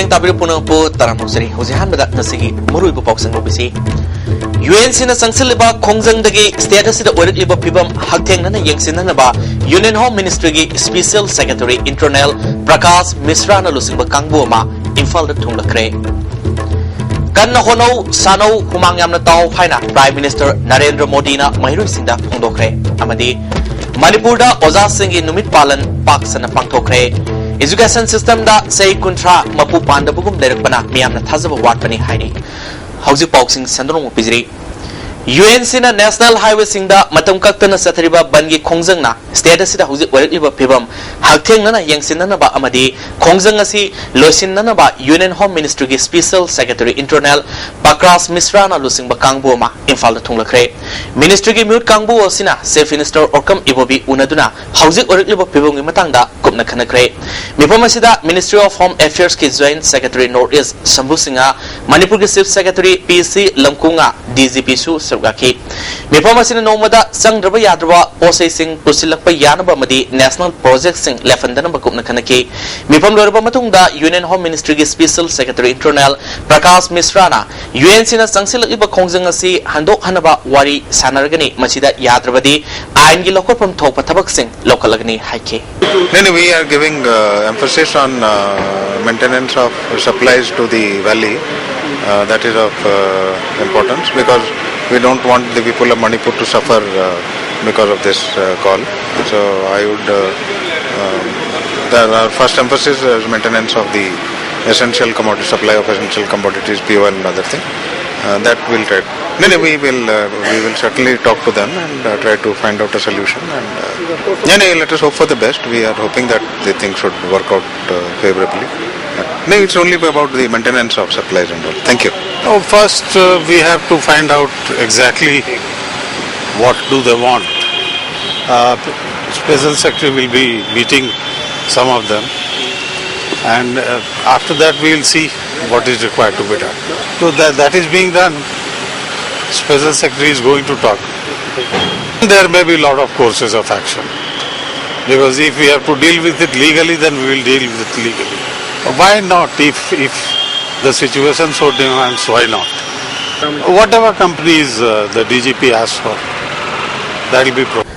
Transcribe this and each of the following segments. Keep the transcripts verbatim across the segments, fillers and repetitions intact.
ꯇꯥꯕꯤꯔꯛꯄ ꯄꯨꯝꯅꯃꯛꯄꯨ ꯇꯔꯥꯝꯅ ꯑꯣꯛꯆꯔꯤ꯫ ꯍꯧꯖꯤꯛ ꯑꯍꯥꯟꯕꯗ ꯉꯁꯤꯒꯤ ꯃꯔꯨꯑꯣꯏꯕ ꯄꯥꯎ ꯁꯟꯗꯣꯛꯄꯤꯁꯤ꯫ ꯌꯨ ꯑꯦꯟ ꯁꯤꯅ ꯆꯪꯁꯤꯜꯂꯤꯕ ꯈꯣꯡꯖꯪꯗꯒꯤ state ꯑꯁꯤꯗ ꯑꯣꯏꯔꯛꯂꯤꯕ ꯐꯤꯕꯝ ꯍꯛꯊꯦꯡꯅꯅ ꯌꯦꯡꯁꯤꯟꯅꯅꯕ Union Home Ministryꯒꯤ Special Secretary Internal ꯄ꯭ꯔꯀꯥꯁ ꯃꯤꯁ꯭ꯔꯥꯅ ꯂꯨꯆꯤꯡꯕ ꯀꯥꯡꯕꯨ ꯑꯃ ꯏꯝꯐꯥꯜꯗ ꯊꯨꯡꯂꯈ꯭ꯔꯦ꯫ ꯀꯟꯅ ꯍꯣꯠꯅꯧ, ꯁꯥꯟꯅꯧ, ꯍꯨꯃꯥꯡ ꯌꯥꯝꯅ ꯇꯥꯎ ꯍꯥꯏꯅ Prime Minister ꯅꯔꯦꯟꯗ꯭ꯔ ꯃꯣꯗꯤꯅ ꯃꯍꯩꯔꯣꯏꯁꯤꯡꯗ ꯐꯣꯡꯗꯣꯛꯈ꯭ꯔꯦ꯫ ꯑꯃꯗꯤ ꯃꯅꯤꯄꯨꯔꯗ ꯑꯣꯖꯥꯁꯤꯡꯒꯤ ꯅꯨꯃꯤꯠ ꯄꯥꯂꯟ ꯄꯥꯛ ꯁꯟꯅ ꯄꯥꯡꯊꯣꯛꯈ꯭ꯔꯦ꯫ Education systemꯗ ꯆꯍꯤ ꯀꯨꯟꯊ꯭ꯔꯥ ꯃꯄꯨ ꯄꯥꯟꯗꯕꯒꯨꯝ ꯂꯩꯔꯛꯄꯅ ꯃꯤꯌꯥꯝꯅ ꯊꯥꯖꯕ ꯋꯥꯠꯄꯅꯤ ꯍꯥꯏꯔꯤ꯫ ꯍꯧꯖꯤꯛ ꯄꯥꯎꯁꯤꯡ ꯁꯟꯗꯣꯛꯅ ꯄꯤꯖꯔꯤ꯫ ꯌꯨ ꯑꯦꯟ ꯁꯤꯅ National Highwayꯁꯤꯡꯗ ꯃꯇꯝ ꯀꯛꯇꯅ ꯆꯠꯊꯔꯤꯕ ꯕꯟꯒꯤ ꯈꯣꯡꯖꯪꯅ state ꯑꯁꯤꯗ ꯍꯧꯖꯤꯛ ꯑꯣꯏꯔꯛꯂꯤꯕ ꯐꯤꯕꯝ ꯍꯛꯊꯦꯡꯅꯅ ꯌꯦꯡꯁꯤꯟꯅꯅꯕ ꯑꯃꯗꯤ ꯈꯣꯡꯖꯪ ꯑꯁꯤ ꯂꯣꯏꯁꯤꯟꯅꯅꯕ Union Home Ministryꯒꯤ Special Secretary Internal ꯄ꯭ꯔꯀꯥꯁ ꯃꯤꯁ꯭ꯔꯥꯅ ꯂꯨꯆꯤꯡꯕ ꯀꯥꯡꯕꯨ ꯑꯃ ꯏꯝꯐꯥꯜꯗ ꯊꯨꯡꯂꯈ꯭ꯔꯦ꯫ Ministryꯒꯤ ꯃꯤꯍꯨꯠ ꯀꯥꯡꯕꯨ ꯑꯁꯤꯅ Chief Minister ꯑꯣꯔꯀꯝ ꯏꯕꯣꯕꯤ ꯎꯅꯗꯨꯅ ꯍꯧꯖꯤꯛ ꯑꯣꯏꯔꯛꯂꯤꯕ ꯐꯤꯕꯝꯒꯤ ꯃꯇꯥꯡꯗ ꯀꯨꯞꯅ ꯈꯟꯅꯈ꯭ꯔꯦ꯫ ꯃꯤꯐꯝ ꯑꯁꯤꯗ Ministry of Home Affairsꯀꯤ Joint Secretary North East ꯁꯝꯕꯨ Singh, ꯃꯅꯤꯄꯨꯔꯒꯤ Chief Secretary ꯄꯤ ꯁꯤ ꯂꯝꯀꯨꯉꯥ, ꯗꯤ ꯖꯤ ꯄꯤꯁꯨ ꯁꯔꯨꯛ ꯌꯥꯈꯤ꯫ ꯃꯤꯐꯝ ꯑꯁꯤꯅ ꯅꯣꯡꯃꯗ ꯆꯪꯗ꯭ꯔꯕ ꯌꯥꯗ꯭ꯔꯕ ꯄꯣꯠ ꯆꯩꯁꯤꯡ ꯄꯨꯁꯤꯜꯂꯛꯄ ꯌꯥꯅꯕ ꯑꯃꯗꯤ National Projectꯁꯤꯡ ꯂꯦꯞꯍꯟꯗꯅꯕ ꯀꯨꯞꯅ ꯈꯟꯅꯈꯤ꯫ ꯃꯤꯐꯝ ꯂꯣꯏꯔꯕ ꯃꯇꯨꯡꯗ Union Home Ministryꯒꯤ Special Secretary Internal ꯄ꯭ꯔꯀꯥꯁ ꯃꯤꯁ꯭ꯔꯥꯅ ꯌꯨ ꯑꯦꯟ ꯁꯤꯅ ꯆꯪꯁꯤꯜꯂꯛꯂꯤꯕ ꯈꯣꯡꯖꯪ ꯑꯁꯤ ꯍꯟꯗꯣꯛꯍꯟꯅꯕ ꯋꯥꯔꯤ ꯁꯥꯟꯅꯔꯒꯅꯤ, ꯃꯁꯤꯗ ꯌꯥꯗ꯭ꯔꯕꯗꯤ ꯑꯥꯏꯟꯒꯤ ꯂꯧꯈꯠꯐꯝ ꯊꯣꯛꯄ ꯊꯕꯛꯁꯤꯡ ꯂꯧꯈꯠꯂꯒꯅꯤ ꯍꯥꯏꯈꯤ꯫ No, no, we are giving uh, emphasis on uh, maintenance of supplies to the valley. Uh, that is of uh, importance because we don't want the people of Manipur to suffer uh, because of this uh, call. So I would, uh, um, the, our first emphasis is maintenance of the essential commodity, supply of essential commodities, fuel and other thing. Uh, that will try. No, no, we will, uh, we will certainly talk to them and uh, try to find out a solution. And uh, no, no, let us hope for the best. We are hoping that the thing should work out uh, favorably. No, it's only about the maintenance of supplies and all. Thank you. Oh, first, uh, we have to find out exactly what do they want. Uh, Special Secretary will be meeting some of them, and uh, after that we will see what is required to be done. So that, that is being done. Special Secretary is going to talk. There may be a lot of courses of action, because if we have to deal with it legally, then we will deal with it legally. Why not? If if the situation so demands, why not? Whatever companies uh, the D G P asks for, that will be provided.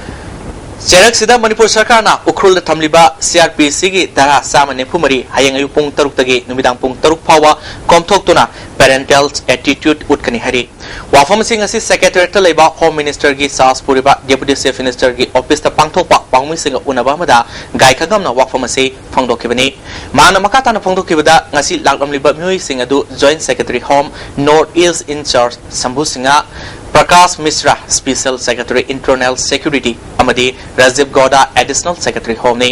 ꯆꯩꯔꯛꯁꯤꯗ Manipur ꯁꯔꯀꯥꯔꯅ ꯎꯈ꯭ꯔꯨꯜꯗ ꯊꯝꯂꯤꯕ C R P ꯁꯤꯒꯤ ꯙꯥꯔꯥ ꯆꯥꯝꯃ ꯅꯤꯐꯨ ꯃꯔꯤ ꯍꯌꯦꯡ ꯑꯌꯨꯛ ꯄꯨꯡ ꯇꯔꯨꯛꯇꯒꯤ ꯅꯨꯃꯤꯗꯥꯡ ꯄꯨꯡ ꯇꯔꯨꯛ ꯐꯥꯎꯕ ꯀꯣꯝꯊꯣꯛꯇꯨꯅ parental attitude ꯎꯠꯀꯅꯤ ꯍꯥꯏꯔꯤ꯫ ꯋꯥꯐꯝ ꯑꯁꯤ ꯉꯁꯤ ꯁꯦꯀ꯭ꯔꯦꯇꯔꯤꯌꯦꯠꯇ ꯂꯩꯕ ꯍꯣꯝ ꯃꯤꯅꯤꯁꯇꯔꯒꯤ ꯆꯥꯔꯖ ꯄꯨꯔꯤꯕ ꯗꯦꯄꯨꯇꯤ ꯆꯤꯐ ꯃꯤꯅꯤꯁꯇꯔꯒꯤ ꯑꯣꯐꯤꯁꯇ ꯄꯥꯡꯊꯣꯛꯄ ꯄꯥꯎꯃꯤꯁꯤꯡꯒ ꯎꯅꯕ ꯑꯃꯗ ꯒꯥꯏꯈꯉꯝꯅ ꯋꯥꯐꯝ ꯑꯁꯤ ꯐꯣꯡꯗꯣꯛꯈꯤꯕꯅꯤ꯫ ꯃꯍꯥꯛꯅ ꯃꯈꯥ ꯇꯥꯅ ꯐꯣꯡꯗꯣꯛꯈꯤꯕꯗ, ꯉꯁꯤ ꯂꯥꯛꯂꯝꯂꯤꯕ ꯃꯤꯑꯣꯏꯁꯤꯡ ꯑꯗꯨ joint secretary home, north east in charge Shambhu Singh, Prakash Mishra, special secretary internal security, ꯑꯃꯗꯤ ꯔꯥꯖꯤꯕ ꯒꯧꯗꯥ, ꯑꯦꯗꯤꯁꯅꯦꯜ ꯁꯦꯀ꯭ꯔꯦꯇꯔꯤ ꯍꯣꯝꯅꯤ꯫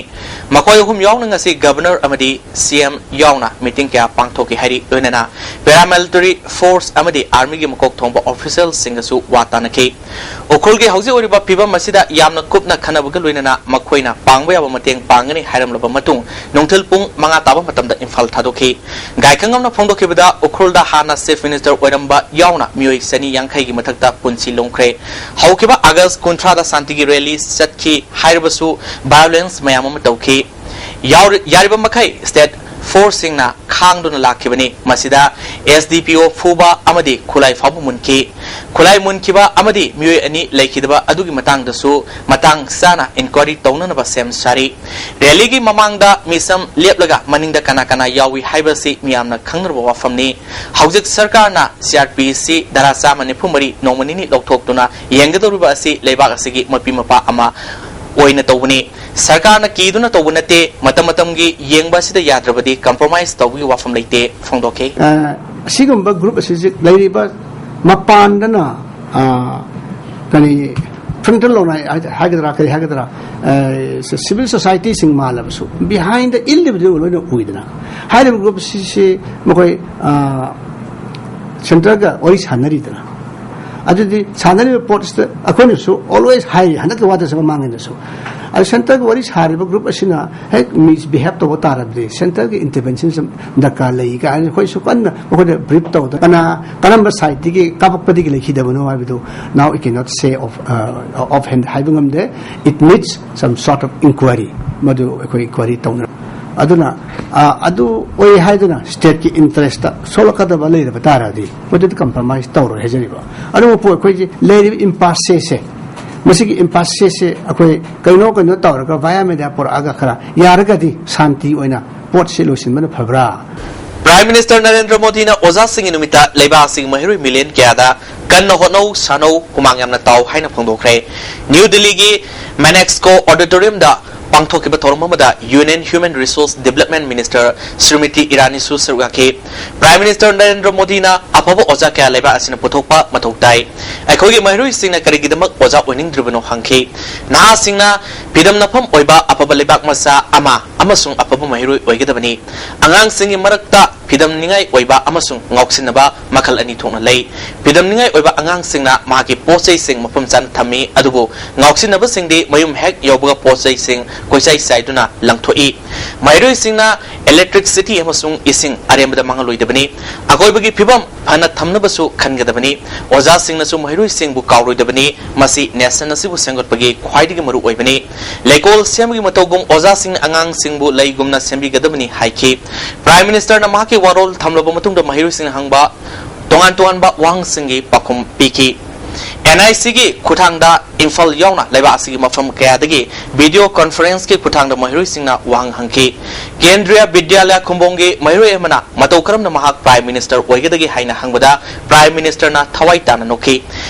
ꯃꯈꯣꯏ ꯑꯍꯨꯝ ꯌꯥꯎꯅ ꯉꯁꯤ ꯒꯕꯔꯅꯔ ꯑꯃꯗꯤ ꯁꯤ ꯑꯦꯝ ꯌꯥꯎꯅ ꯃꯤꯇꯤꯡ ꯀꯌꯥ ꯄꯥꯡꯊꯣꯛꯈꯤ ꯍꯥꯏꯔꯤ꯫ ꯂꯣꯏꯅꯅ ꯄꯦꯔꯥꯃꯤꯂꯤꯇꯔꯤ ꯐꯣꯔꯁ ꯑꯃꯗꯤ ꯑꯥꯔꯃꯤꯒꯤ ꯃꯀꯣꯛ ꯊꯣꯡꯕ ꯑꯣꯐꯤꯁꯤꯌꯦꯜꯁꯤꯡꯒꯁꯨ ꯋꯥ ꯇꯥꯅꯈꯤ꯫ ꯎꯈ꯭ꯔꯨꯜꯒꯤ ꯍꯧꯖꯤꯛ ꯑꯣꯏꯔꯤꯕ ꯐꯤꯕꯝ ꯑꯁꯤꯗ ꯌꯥꯝꯅ ꯀꯨꯞꯅ ꯈꯟꯅꯕꯒ ꯂꯣꯏꯅꯅ ꯃꯈꯣꯏꯅ ꯄꯥꯡꯕ ꯌꯥꯕ ꯃꯇꯦꯡ ꯄꯥꯡꯒꯅꯤ ꯍꯥꯏꯔꯝꯂꯕ ꯃꯇꯨꯡ, ꯅꯨꯡꯊꯤꯜ ꯄꯨꯡ ꯃꯉꯥ ꯇꯥꯕ ꯃꯇꯝꯗ ꯏꯝꯐꯥꯜ ꯊꯥꯗꯣꯛꯈꯤ꯫ ꯒꯥꯏꯈꯉꯝꯅ ꯐꯣꯡꯗꯣꯛꯈꯤꯕꯗ, ꯎꯈ꯭ꯔꯨꯜꯗ ꯍꯥꯟꯅ ꯆꯤꯐ ꯃꯤꯅꯤꯁꯇꯔ ꯑꯣꯏꯔꯝꯕ ꯌꯥꯎꯅ ꯃꯤꯑꯣꯏ ꯆꯅꯤ ꯌꯥꯡꯈꯩꯒꯤ ꯃꯊꯛꯇ ꯄꯨꯟꯁꯤ ꯂꯣꯡꯈ꯭ꯔꯦ꯫ ꯍꯧꯈꯤꯕ ꯑꯥꯒꯁ꯭ꯠ ꯀꯨꯟꯊ꯭ꯔꯥꯗ ꯁꯥꯟꯇꯤꯒꯤ ꯔꯦꯂꯤ ꯆꯠꯈꯤ ꯍꯥꯏꯔꯕꯁꯨ, ꯚꯥꯏꯑꯣꯂꯦꯟꯁ ꯃꯌꯥꯝ ꯑꯃ ꯇꯧꯈꯤ꯫ ꯌꯥꯎꯔꯤ-, ꯌꯥꯔꯤꯕ ꯃꯈꯩ ꯁ꯭ꯇꯦꯠ ꯐꯣꯔꯁꯁꯤꯡꯅ ꯈꯥꯡꯗꯨꯅ ꯂꯥꯛꯈꯤꯕꯅꯤ꯫ ꯃꯁꯤꯗ ꯑꯦꯁ ꯗꯤ ꯄꯤ ꯑꯣ ꯐꯨꯕ ꯑꯃꯗꯤ ꯈꯨꯠꯂꯥꯏ ꯐꯥꯎꯕ ꯃꯨꯟꯈꯤ꯫ ꯈꯨꯠꯂꯥꯏ ꯃꯨꯟꯈꯤꯕ ꯑꯃꯗꯤ ꯃꯤꯑꯣꯏ ꯑꯅꯤ ꯂꯩꯈꯤꯗꯕ ꯑꯗꯨꯒꯤ ꯃꯇꯥꯡꯗꯁꯨ ꯃꯇꯥꯡ ꯆꯥꯅ ꯏꯟꯀ꯭ꯋꯥꯏꯔꯤ ꯇꯧꯅꯅꯕ ꯁꯦꯝ ꯁꯥꯔꯤ꯫ ꯔꯦꯂꯤꯒꯤ ꯃꯃꯥꯡꯗ ꯃꯤꯁꯝ ꯂꯦꯞꯂꯒ ꯃꯅꯤꯡꯗ ꯀꯅꯥ ꯀꯅꯥ ꯌꯥꯎꯏ ꯍꯥꯏꯕꯁꯤ ꯃꯤꯌꯥꯝꯅ ꯈꯪꯅꯔꯕ ꯋꯥꯐꯝꯅꯤ꯫ ꯍꯧꯖꯤꯛ ꯁꯔꯀꯥꯔꯅ ꯁꯤ ꯑꯥꯔ ꯄꯤ ꯁꯤ ꯙꯥꯔꯥ ꯆꯥꯝꯃ ꯅꯤꯐꯨ ꯃꯔꯤ ꯅꯣꯡꯃ ꯅꯤꯅꯤ ꯂꯧꯊꯣꯛꯇꯨꯅ ꯌꯦꯡꯒꯗꯧꯔꯤꯕ ꯑꯁꯤ ꯂꯩꯕꯥꯛ ꯑꯁꯤꯒꯤ ꯃꯄꯤ ꯃꯄꯥ ꯑꯃ ꯑꯣꯏꯅ ꯇꯧꯕꯅꯤ꯫ ꯁꯔꯀꯥꯔꯅ ꯀꯤꯗꯨꯅ ꯇꯧꯕ ꯅꯠꯇꯦ꯫ ꯃꯇꯝ ꯃꯇꯝꯒꯤ ꯌꯦꯡꯕ ꯑꯁꯤꯗ ꯌꯥꯗ꯭ꯔꯕꯗꯤ ꯀꯝꯄ꯭ꯔꯣꯃꯥꯏꯁ ꯇꯧꯕꯒꯤ ꯋꯥꯐꯝ ꯂꯩꯇꯦ ꯐꯣꯡꯗꯣꯛꯈꯤ꯫ ꯑ, ꯑꯁꯤꯒꯨꯝꯕ ꯒ꯭ꯔꯨꯞ ꯑꯁꯤꯁꯦ ꯂꯩꯔꯤꯕ ꯃꯄꯥꯟꯗꯅ, ꯑ, ꯀꯔꯤ, ꯐ꯭ꯔꯟꯇꯜ ꯂꯣꯟ ꯍꯥꯏ-, ꯍꯥꯏꯒꯗ꯭ꯔꯥ, ꯀꯔꯤ ꯍꯥꯏꯒꯗ꯭ꯔꯥ, ꯑ, ꯁꯤꯚꯤꯜ ꯁꯣꯁꯥꯏꯇꯤꯁꯤꯡ ꯃꯥꯜꯂꯕꯁꯨ, ꯕꯤꯍꯥꯏꯟꯗ ꯏꯟꯗꯤꯚꯤꯖꯨꯋꯦꯜ ꯑꯣꯏꯅ ꯎꯏꯗꯅ꯫ ꯍꯥꯏꯔꯤꯕ ꯒ꯭ꯔꯨꯞ ꯑꯁꯤꯁꯤ ꯃꯈꯣꯏ, ꯑ, ꯁꯦꯟꯇꯔꯒ ꯋꯥꯔꯤ ꯁꯥꯟꯅꯔꯤꯗꯅ꯫ ꯑꯗꯨꯗꯤ ꯁꯥꯟꯅꯔꯤꯕ ꯄꯣꯠꯁꯤꯗ ꯑꯩꯈꯣꯏꯅꯁꯨ ꯑꯣꯜꯋꯦꯁ ꯍꯥꯏꯔꯤ, ꯍꯟꯗꯛꯀꯤ ꯋꯥꯗꯁꯨ ꯃꯃꯥꯡꯉꯩꯗꯁꯨ꯫ ꯑꯗꯨ ꯁꯦꯟꯇꯔꯒ ꯋꯥꯔꯤ ꯁꯥꯔꯤꯕ ꯒ꯭ꯔꯨꯞ ꯑꯁꯤꯅ ꯍꯦꯛ ꯃꯤꯁꯕꯤꯍꯦꯕ ꯇꯧꯕ ꯇꯥꯔꯕꯗꯤ ꯁꯦꯟꯇꯔꯒꯤ ꯏꯟꯇꯔꯚꯦꯟꯁꯟꯁꯤ ꯗꯔꯀꯥꯔ ꯂꯩ ꯀꯥꯏꯅ ꯑꯩꯈꯣꯏꯁꯨ ꯀꯟꯅ ꯃꯈꯣꯏꯗ ꯕ꯭ꯔꯤꯐ ꯇꯧꯗꯅ, ꯀꯅꯥ, ꯀꯔꯝꯕ ꯁꯥꯏꯠꯇꯒꯤ ꯀꯥꯞꯄꯛꯄꯗꯒꯤ ꯂꯩꯈꯤꯗꯕꯅꯣ ꯍꯥꯏꯕꯗꯨ now we cannot say of, uh, off hand ꯍꯥꯏꯕ ꯉꯝꯗꯦ꯫ It needs some sort of inquiry. ꯃꯗꯨ ꯑꯩꯈꯣꯏ ꯏꯟꯀ꯭ꯋꯥꯏꯔꯤ ꯇꯧꯅ ꯑꯗꯨꯅ ꯑ, ꯑꯗꯨ ꯑꯣꯏ ꯍꯥꯏꯗꯨꯅ ꯁ꯭ꯇꯦꯠꯀꯤ ꯏꯟꯇꯔꯦꯁꯇ ꯁꯣꯛꯂꯛꯀꯗꯕ ꯂꯩꯔꯕ ꯇꯥꯔꯗꯤ, ꯃꯗꯨꯗꯤ ꯀꯝꯄ꯭ꯔꯣꯃꯥꯏꯁ ꯇꯧꯔꯣꯏ ꯍꯥꯏꯖꯔꯤꯕ꯫ ꯑꯗꯨꯕꯨ ꯑꯩꯈꯣꯏꯒꯤ ꯂꯩꯔꯤꯕ ꯏꯝꯄꯥꯁꯦꯁꯦ, ꯃꯁꯤꯒꯤ ꯏꯝꯄꯥꯁꯦꯁꯦ ꯑꯩꯈꯣꯏ ꯀꯩꯅꯣ ꯀꯩꯅꯣ ꯇꯧꯔꯒ ꯚꯥꯏꯌꯥ ꯃꯦꯗꯤꯌꯥ ꯄꯨꯔꯛꯑꯒ ꯈꯔ ꯌꯥꯔꯒꯗꯤ ꯁꯥꯟꯇꯤ ꯑꯣꯏꯅ ꯄꯣꯠꯁꯦ ꯂꯣꯏꯁꯤꯟꯕꯅ ꯐꯕ꯭ꯔꯥ? ꯄ꯭ꯔꯥꯏꯝ ꯃꯤꯅꯤꯁꯇꯔ ꯅꯔꯦꯟꯗ꯭ꯔ ꯃꯣꯗꯤꯅ ꯑꯣꯖꯥꯁꯤꯡꯒꯤ ꯅꯨꯃꯤꯠꯇ ꯂꯩꯕꯥꯛ ꯑꯁꯤꯒꯤ ꯃꯍꯩꯔꯣꯏ ꯃꯤꯂꯤꯌꯟ ꯀꯌꯥꯗ "ꯀꯟꯅ ꯍꯣꯠꯅꯧ, ꯁꯥꯟꯅꯧ, ꯍꯨꯃꯥꯡ ꯌꯥꯝꯅ ꯇꯥꯎ" ꯍꯥꯏꯅ ꯐꯣꯡꯗꯣꯛꯈ꯭ꯔꯦ꯫ ꯅ꯭ꯌꯨ ꯗꯤꯜꯂꯤꯒꯤ ꯃꯦꯅꯦꯛꯁꯀꯣ ꯑꯣꯗꯤꯇꯣꯔꯤꯌꯝꯗ ꯄꯥꯡꯊꯣꯛꯈꯤꯕ ꯊꯧꯔꯝ ꯑꯃꯗ union human resource development minister Shrimati ꯏꯔꯥꯅꯤꯁꯨ ꯁꯔꯨꯛ ꯌꯥꯈꯤ꯫ ꯄ꯭ꯔꯥꯏꯝ ꯃꯤꯅꯤꯁꯇꯔ ꯅꯔꯦꯟꯗ꯭ꯔ ꯃꯣꯗꯤꯅ "ꯑꯐꯕ ꯑꯣꯖꯥ ꯀꯌꯥ ꯂꯩꯕꯥꯛ ꯑꯁꯤꯅ ꯄꯨꯊꯣꯛꯄ ꯃꯊꯧ ꯇꯥꯏ꯫ ꯑꯩꯈꯣꯏꯒꯤ ꯃꯍꯩꯔꯣꯏꯁꯤꯡꯅ ꯀꯔꯤꯒꯤꯗꯃꯛ ꯑꯣꯖꯥ ꯑꯣꯏꯅꯤꯡꯗ꯭ꯔꯤꯕꯅꯣ?" ꯍꯪꯈꯤ꯫ ꯅꯍꯥꯁꯤꯡꯅ ꯐꯤꯗꯝꯅꯐꯝ ꯑꯣꯏꯕ ꯑꯐꯕ ꯂꯩꯕꯥꯛ ꯃꯆꯥ ꯑꯃ ꯑꯃꯁꯨꯡ ꯑꯐꯕ ꯃꯍꯩꯔꯣꯏ ꯑꯣꯏꯒꯗꯕꯅꯤ꯫ ꯑꯉꯥꯡꯁꯤꯡꯒꯤ ꯃꯔꯛꯇ ꯐꯤꯗꯝꯅꯤꯡꯉꯥꯏ ꯑꯣꯏꯕ ꯑꯃꯁꯨꯡ ꯉꯥꯎꯁꯤꯟꯅꯕ ꯃꯈꯜ ꯑꯅꯤ ꯊꯣꯛꯅ ꯂꯩ꯫ ꯐꯤꯗꯝꯅꯤꯡꯉꯥꯏ ꯑꯣꯏꯕ ꯑꯉꯥꯡꯁꯤꯡꯅ ꯃꯍꯥꯛꯀꯤ ꯄꯣꯠ ꯆꯩꯁꯤꯡ ꯃꯐꯝ ꯆꯥꯅ ꯊꯝꯃꯤ, ꯑꯗꯨꯕꯨ ꯉꯥꯎꯁꯤꯟꯅꯕꯁꯤꯡꯗꯤ ꯃꯌꯨꯝ ꯍꯦꯛ ꯌꯧꯕꯒ ꯄꯣꯠ ꯆꯩꯁꯤꯡ ꯀꯣꯏꯆꯥꯏ ꯆꯥꯏꯗꯨꯅ ꯂꯪꯊꯣꯛꯏ꯫ ꯃꯍꯩꯔꯣꯏꯁꯤꯡꯅ ꯏꯂꯦꯛꯇ꯭ꯔꯤꯛꯁꯤꯇꯤ ꯑꯃꯁꯨꯡ ꯏꯁꯤꯡ ꯑꯔꯦꯝꯕꯗ ꯃꯥꯡꯍꯜꯂꯣꯏꯗꯕꯅꯤ꯫ ꯑꯀꯣꯏꯕꯒꯤ ꯐꯤꯕꯝ ꯐꯅ ꯊꯝꯅꯕꯁꯨ ꯈꯟꯒꯗꯕꯅꯤ꯫ ꯑꯣꯖꯥꯁꯤꯡꯅꯁꯨ ꯃꯍꯩꯔꯣꯏꯁꯤꯡꯕꯨ ꯀꯥꯎꯔꯣꯏꯗꯕꯅꯤ꯫ ꯃꯁꯤ ꯅꯦꯁꯟ ꯑꯁꯤꯕꯨ ꯁꯦꯝꯒꯠꯄꯒꯤ ꯈ꯭ꯋꯥꯏꯗꯒꯤ ꯃꯔꯨ ꯑꯣꯏꯕꯅꯤ꯫ ꯂꯩꯀꯣꯜ ꯁꯦꯝꯕꯒꯤ ꯃꯇꯧꯒꯨꯝ ꯑꯣꯖꯥꯁꯤꯡꯅ ꯑꯉꯥꯡꯁꯤꯡꯕꯨ ꯂꯩꯒꯨꯝꯅ ꯁꯦꯝꯕꯤꯒꯗꯕꯅꯤ ꯍꯥꯏꯈꯤ꯫ ꯄ꯭ꯔꯥꯏꯝ ꯃꯤꯅꯤꯁꯇꯔꯅ ꯃꯍꯥꯛꯀꯤ ꯋꯥꯔꯣꯜ ꯊꯝꯂꯕ ꯃꯇꯨꯡꯗ ꯃꯍꯩꯔꯣꯏꯁꯤꯡꯅ ꯍꯪꯕ ꯇꯣꯉꯥꯟ ꯇꯣꯉꯥꯟꯕ ꯋꯥꯍꯪꯁꯤꯡꯒꯤ ꯄꯥꯎꯈꯨꯝ ꯄꯤꯈꯤ꯫ ꯑꯦꯟ ꯑꯥꯏ ꯁꯤꯒꯤ ꯈꯨꯠꯊꯥꯡꯗ ꯏꯝꯐꯥꯜ ꯌꯥꯎꯅ ꯂꯩꯕꯥꯛ ꯑꯁꯤꯒꯤ ꯃꯐꯝ ꯀꯌꯥꯗꯒꯤ ꯚꯤꯗꯤꯑꯣ ꯀꯣꯟꯐꯔꯦꯟꯁꯀꯤ ꯈꯨꯠꯊꯥꯡꯗ ꯃꯍꯩꯔꯣꯏꯁꯤꯡꯅ ꯋꯥꯍꯪ ꯍꯪꯈꯤ꯫ ꯀꯦꯟꯗ꯭ꯔꯤꯌꯥ ꯕꯤꯗ꯭ꯌꯥꯂꯌ ꯈꯨꯝꯕꯣꯡꯒꯤ ꯃꯍꯩꯔꯣꯏ ꯑꯃꯅ ꯃꯇꯧ ꯀꯔꯝꯅ ꯃꯍꯥꯛ ꯄ꯭ꯔꯥꯏꯝ ꯃꯤꯅꯤꯁꯇꯔ ꯑꯣꯏꯒꯗꯒꯦ ꯍꯥꯏꯅ ꯍꯪꯕꯗ ꯄ꯭ꯔꯥꯏꯝ ꯃꯤꯅꯤꯁꯇꯔꯅ ꯊꯋꯥꯏ ꯇꯥꯅ ꯅꯣꯛꯈꯤ꯫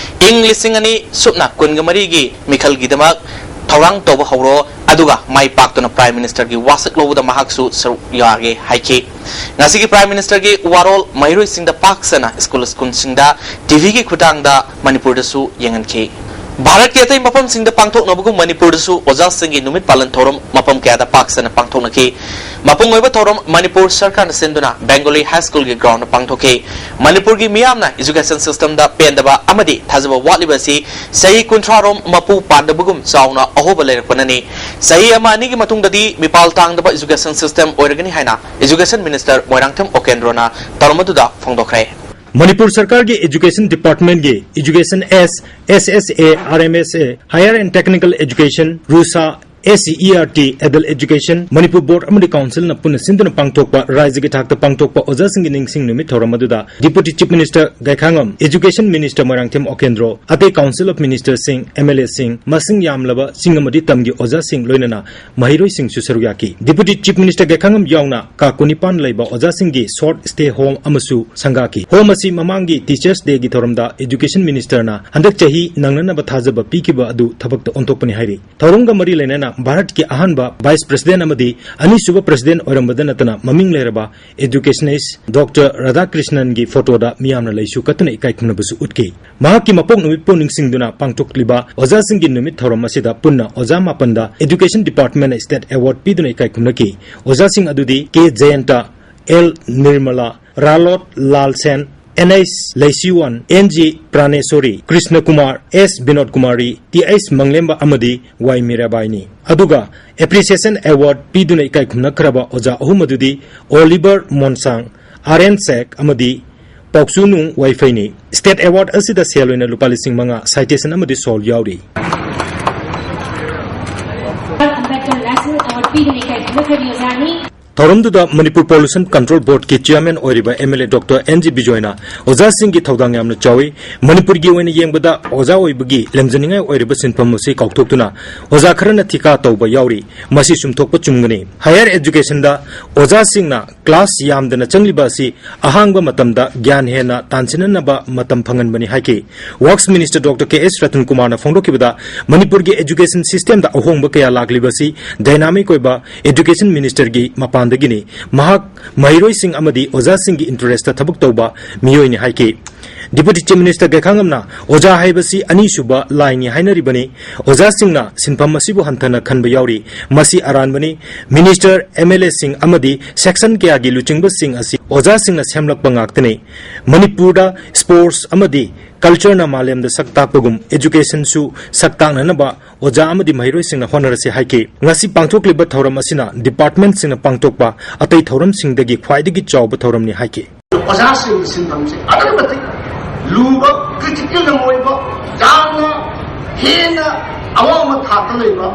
ꯏꯪ ꯂꯤꯁꯤꯡ ꯑꯅꯤ ꯁꯨꯞꯅ ꯀꯨꯟꯒ ꯃꯔꯤꯒꯤ ꯃꯤꯈꯜꯒꯤꯗꯃꯛ ꯊꯧꯔꯥꯡ ꯇꯧꯕ ꯍꯧꯔꯣ, ꯑꯗꯨꯒ ꯃꯥꯏ ꯄꯥꯛꯇꯨꯅ ꯄ꯭ꯔꯥꯏꯝ ꯃꯤꯅꯤꯁꯇꯔꯒꯤ ꯋꯥꯁꯛ ꯂꯧꯕꯗ ꯃꯍꯥꯛꯁꯨ ꯁꯔꯨꯛ ꯌꯥꯒꯦ ꯍꯥꯏꯈꯤ꯫ ꯉꯁꯤꯒꯤ ꯄ꯭ꯔꯥꯏꯝ ꯃꯤꯅꯤꯁꯇꯔꯒꯤ ꯋꯥꯔꯣꯜ ꯃꯍꯩꯔꯣꯏꯁꯤꯡꯗ ꯄꯥꯛ ꯁꯟꯅ ꯁ꯭ꯀꯨꯜ ꯁ꯭ꯀꯨꯜꯁꯤꯡꯗ ꯇꯤꯚꯤꯒꯤ ꯈꯨꯠꯊꯥꯡꯗ ꯃꯅꯤꯄꯨꯔꯗꯁꯨ ꯌꯦꯡꯍꯟꯈꯤ꯫ ꯚꯥꯔꯠꯀꯤ ꯑꯇꯩ ꯃꯐꯝꯁꯤꯡꯗ ꯄꯥꯡꯊꯣꯛꯅꯕꯒꯨꯝ ꯃꯅꯤꯄꯨꯔꯗꯁꯨ ꯑꯣꯖꯥꯁꯤꯡꯒꯤ ꯅꯨꯃꯤꯠ ꯄꯥꯂꯟ ꯊꯧꯔꯝ ꯃꯐꯝ ꯀꯌꯥꯗ ꯄꯥꯛ ꯁꯟꯅ ꯄꯥꯡꯊꯣꯛꯅꯈꯤ꯫ ꯃꯄꯨꯡ ꯑꯣꯏꯕ ꯊꯧꯔꯝ ꯃꯅꯤꯄꯨꯔ ꯁꯔꯀꯥꯔꯅ ꯁꯤꯟꯗꯨꯅ ꯕꯦꯡꯒꯣꯂꯤ ꯍꯥꯏ ꯁ꯭ꯀꯨꯜꯒꯤ ꯒ꯭ꯔꯥꯎꯟꯗ ꯄꯥꯡꯊꯣꯛꯈꯤ꯫ ꯃꯅꯤꯄꯨꯔꯒꯤ ꯃꯤꯌꯥꯝꯅ ꯏꯖꯨꯀꯦꯁꯟ ꯁꯤꯁꯇꯝꯗ ꯄꯦꯟꯗꯕ ꯑꯃꯗꯤ ꯊꯥꯖꯕ ꯋꯥꯠꯂꯤꯕ ꯑꯁꯤ ꯆꯍꯤ ꯀꯨꯟꯊ꯭ꯔꯥ ꯔꯣꯝ ꯃꯄꯨ ꯄꯥꯟꯗꯕꯒꯨꯝ ꯆꯥꯎꯅ ꯑꯍꯣꯕ ꯂꯩꯔꯛꯄꯅꯅꯤ꯫ ꯆꯍꯤ ꯑꯃ ꯑꯅꯤꯒꯤ ꯃꯇꯨꯡꯗꯗꯤ ꯃꯤꯄꯥꯜ ꯇꯥꯡꯗꯕ ꯏꯖꯨꯀꯦꯁꯟ ꯁꯤꯁꯇꯦꯝ ꯑꯣꯏꯔꯒꯅꯤ ꯍꯥꯏꯅ ꯏꯖꯨꯀꯦꯁꯟ ꯃꯤꯅꯤꯁꯇꯔ ꯃꯣꯏꯔꯥꯡꯊꯦꯝ ꯑꯣꯀꯦꯟꯗ꯭ꯔꯣꯅ ꯊꯧꯔꯝ ꯑꯗꯨꯗ ꯐꯣꯡꯗꯣꯛꯈ꯭ꯔꯦ꯫ ꯃꯅꯤꯄꯨꯔ ꯁꯔꯀꯥꯔꯒꯤ ꯏꯖꯨꯀꯦꯁꯟ ꯗꯤꯄꯥꯔꯠꯃꯦꯟꯒꯤ education S, S S A, R M S A, higher and technical education, RUSA, S C E R T, Adult Education, Manipur board ꯑꯃꯗꯤ ꯀꯥꯎꯟꯁꯤꯜꯅ ꯄꯨꯟꯅ ꯁꯤꯟꯗꯨꯅ ꯄꯥꯡꯊꯣꯛꯄ ꯔꯥꯏꯖꯒꯤ ꯊꯥꯛꯇ ꯄꯥꯡꯊꯣꯛꯄ ꯑꯣꯖꯥꯁꯤꯡꯒꯤ ꯅꯤꯡꯁꯤꯡ ꯅꯨꯃꯤꯠ ꯊꯧꯔꯝ ꯑꯗꯨꯗ Deputy Chief Minister ꯒꯥꯏꯈꯥꯉꯝ, Education Minister Moirangthem ꯑꯣꯀꯦꯟꯗ꯭ꯔꯣ, ꯑꯇꯩ Council of Minister ꯁꯤꯡ, ꯑꯦꯝ ꯑꯦꯜ ꯑꯦ ꯁꯤꯡ, ꯃꯁꯤꯡ ꯌꯥꯝꯂꯕ ꯆꯤꯡ ꯑꯃꯗꯤ ꯇꯝꯒꯤ ꯑꯣꯖꯥꯁꯤꯡ, ꯂꯣꯏꯅꯅ ꯃꯍꯩꯔꯣꯏꯁꯤꯡꯁꯨ ꯁꯔꯨꯛ ꯌꯥꯈꯤ꯫ Deputy Chief Minister ꯒꯥꯏꯈꯥꯉꯝ ꯌꯥꯎꯅ ꯀꯥ ꯀꯨꯟꯅꯤꯄꯥꯟ ꯂꯩꯕ ꯑꯣꯖꯥꯁꯤꯡꯒꯤ short stay home ꯑꯃꯁꯨ ꯁꯪꯒꯥꯈꯤ꯫ Home ꯑꯁꯤ ꯃꯃꯥꯡꯒꯤ Teachers Day ꯒꯤ ꯊꯧꯔꯝꯗ Education Minister ꯅ ꯍꯟꯗꯛ ꯆꯍꯤ ꯅꯪꯅꯅꯕ ꯊꯥꯖꯕ ꯄꯤꯈꯤꯕ ꯑꯗꯨ ꯊꯕꯛꯇ ꯑꯣꯟꯊꯣꯛꯄꯅꯤ ꯍꯥꯏꯔꯤ꯫ ꯊꯧꯔꯝꯒ ꯃꯔꯤ ꯂꯩꯅꯅ ꯚꯥꯔꯠꯀꯤ ꯑꯍꯥꯟꯕ Vice President ꯑꯃꯗꯤ ꯑꯅꯤꯁꯨꯕ President ꯑꯣꯏꯔꯝꯕꯗ ꯅꯠꯇꯅ ꯃꯃꯤꯡ ꯂꯩꯔꯕ educationist Doctor ꯔꯥꯙꯥꯀ꯭ꯔꯤꯁꯅꯟꯒꯤ photo ꯗ ꯃꯤꯌꯥꯝꯅ ꯂꯩꯁꯨ ꯀꯠꯇꯨꯅ ꯏꯀꯥꯏ ꯈꯨꯝꯅꯕꯁꯨ ꯎꯠꯈꯤ꯫ ꯃꯍꯥꯛꯀꯤ ꯃꯄꯣꯛ ꯅꯨꯃꯤꯠꯄꯨ ꯅꯤꯡꯁꯤꯡꯗꯨꯅ ꯄꯥꯡꯊꯣꯛꯂꯤꯕ ꯑꯣꯖꯥꯁꯤꯡꯒꯤ ꯅꯨꯃꯤꯠ ꯊꯧꯔꯝ ꯑꯁꯤꯗ ꯄꯨꯟꯅ ꯑꯣꯖꯥ ꯃꯥꯄꯟꯗ Education Department ꯅ State Award ꯄꯤꯗꯨꯅ ꯏꯀꯥꯏ ꯈꯨꯝꯅꯈꯤ꯫ ꯑꯣꯖꯥꯁꯤꯡ ꯑꯗꯨꯗꯤ K Jayanta, L Nirmala, Ralot Lalsen, N H Leisiwan, N G Praneshori, Krishna Kumar, S Binod Kumari, T H Manglemba ꯑꯃꯗꯤ ꯋꯥꯏ ꯃꯤꯔꯥꯕꯥꯏꯅꯤ꯫ ꯑꯗꯨꯒ Appreciation Award ꯄꯤꯗꯨꯅ ꯏꯀꯥꯏ ꯈꯨꯝꯅꯈ꯭ꯔꯕ ꯑꯣꯖꯥ ꯑꯍꯨꯝ ꯑꯗꯨꯗꯤ ꯑꯣꯂꯤꯚꯔ ꯃꯣꯟꯁꯥꯡ, ꯑꯥꯔ ꯑꯦꯟ ꯁꯦꯛ ꯑꯃꯗꯤ ꯄꯥꯎꯆꯨꯅꯨꯡ ꯋꯥꯏꯐꯩꯅꯤ꯫ State Award ꯑꯁꯤꯗ ꯁꯦꯜ ꯑꯣꯏꯅ ꯂꯨꯄꯥ ꯂꯤꯁꯤꯡ ꯃꯉꯥ, citation ꯑꯃꯗꯤ shawl ꯌꯥꯎꯔꯤ꯫ ꯑꯝꯕꯦꯗꯀꯔ National Award ꯄꯤꯗꯨꯅ ꯏꯀꯥꯏ ꯈꯨꯝꯅꯈ꯭ꯔꯕꯤ ꯑꯣꯖꯥꯅꯤ꯫ ꯊꯧꯔꯝꯗꯨꯗ ꯃꯅꯤꯄꯨꯔ Pollution Control Board ꯀꯤ Chairman ꯑꯣꯏꯔꯤꯕ M L A doctor N G ꯕꯤꯖꯣꯏꯅ ꯑꯣꯖꯥꯁꯤꯡꯒꯤ ꯊꯧꯗꯥꯡ ꯌꯥꯝꯅ ꯆꯥꯎꯏ꯫ ꯃꯅꯤꯄꯨꯔꯒꯤ ꯑꯣꯏꯅ ꯌꯦꯡꯕꯗ ꯑꯣꯖꯥ ꯑꯣꯏꯕꯒꯤ ꯂꯦꯝꯖꯅꯤꯡꯉꯥꯏ ꯑꯣꯏꯔꯤꯕ ꯁꯤꯟꯐꯝ ꯑꯁꯤ ꯀꯥꯎꯊꯣꯛꯇꯨꯅ ꯑꯣꯖꯥ ꯈꯔꯅ ꯊꯤꯀꯥ ꯇꯧꯕ ꯌꯥꯎꯔꯤ꯫ ꯃꯁꯤ ꯆꯨꯝꯊꯣꯛꯄ ꯆꯨꯝꯒꯅꯤ꯫ Higher Education ꯗ ꯑꯣꯖꯥꯁꯤꯡꯅ class ꯌꯥꯝꯗꯅ ꯆꯪꯂꯤꯕ ꯑꯁꯤ ꯑꯍꯥꯡꯕ ꯃꯇꯝꯗ ꯒ꯭ꯌꯥꯟ ꯍꯦꯟꯅ ꯇꯥꯟꯁꯤꯟꯅꯅꯕ ꯃꯇꯝ ꯐꯪꯍꯟꯕꯅꯤ ꯍꯥꯏꯈꯤ꯫ Works Minister ꯗꯣꯛꯇꯔ ꯀꯦ ꯑꯦꯁ ꯔꯇꯟ ꯀꯨꯃꯥꯔꯅ ꯐꯣꯡꯗꯣꯛꯈꯤꯕꯗ ꯃꯅꯤꯄꯨꯔꯒꯤ education system ꯗ ꯑꯍꯣꯡꯕ ꯀꯌꯥ ꯂꯥꯛꯂꯤꯕꯁꯤ dynamic ꯑꯣꯏꯕ Education Minister ꯒꯤ ꯃꯄꯥꯟꯗꯒꯤꯅꯤ꯫ ꯃꯍꯥꯛ ꯃꯍꯩꯔꯣꯏꯁꯤꯡ ꯑꯃꯗꯤ ꯑꯣꯖꯥꯁꯤꯡꯒꯤ interest ꯊꯕꯛ ꯇꯧꯕ ꯃꯤꯑꯣꯏꯅꯤ ꯍꯥꯏꯈꯤ꯫ Deputy Chief Minister ꯒꯥꯏꯈꯥꯉꯝꯅ ꯑꯣꯖꯥ ꯍꯥꯏꯕꯁꯤ ꯑꯅꯤꯁꯨꯕ ꯂꯥꯏꯅꯤ ꯍꯥꯏꯅꯔꯤꯕꯅꯤ꯫ ꯑꯣꯖꯥꯁꯤꯡꯅ ꯁꯤꯟꯐꯝ ꯑꯁꯤꯕꯨ ꯍꯟꯊꯅ ꯈꯟꯕ ꯌꯥꯎꯔꯤ꯫ ꯃꯁꯤ ꯑꯔꯥꯟꯕꯅꯤ꯫ Minister, ꯑꯦꯝ ꯑꯦꯜ ꯑꯦꯁꯤꯡ ꯑꯃꯗꯤ section ꯀꯌꯥꯒꯤ ꯂꯨꯆꯤꯡꯕꯁꯤꯡ ꯑꯁꯤ ꯑꯣꯖꯥꯁꯤꯡꯅ ꯁꯦꯝꯂꯛꯄ ꯉꯥꯛꯇꯅꯤ꯫ ꯃꯅꯤꯄꯨꯔꯗ sports ꯑꯃꯗꯤ culture ꯅ ꯃꯥꯂꯦꯝꯗ ꯁꯛ ꯇꯥꯛꯄꯒꯨꯝ education ꯁꯨ ꯁꯛ ꯇꯥꯛꯅꯅꯕ ꯑꯣꯖꯥ ꯑꯃꯗꯤ ꯃꯍꯩꯔꯣꯏꯁꯤꯡꯅ ꯍꯣꯠꯅꯔꯁꯤ ꯍꯥꯏꯈꯤ꯫ ꯉꯁꯤ ꯄꯥꯡꯊꯣꯛꯂꯤꯕ ꯊꯧꯔꯝ ꯑꯁꯤꯅ department ꯁꯤꯡꯅ ꯄꯥꯡꯊꯣꯛꯄ ꯑꯇꯩ ꯊꯧꯔꯝꯁꯤꯡꯗꯒꯤ ꯈ꯭ꯋꯥꯏꯗꯒꯤ ꯆꯥꯎꯕ ꯊꯧꯔꯝꯅꯤ ꯍꯥꯏꯈꯤ꯫ ꯑꯣꯖꯥꯁꯤꯡꯒꯤ ꯁꯤꯟꯐꯝꯁꯦ ꯑꯗꯨꯛꯀꯤ ꯃꯇꯤꯛ ꯂꯨꯕ, critical ꯌꯥꯝ ꯑꯣꯏꯕ, ꯌꯥꯝꯅ ꯍꯦꯟꯅ ꯑꯋꯥꯡꯕ ꯊꯥꯛꯇ ꯂꯩꯕ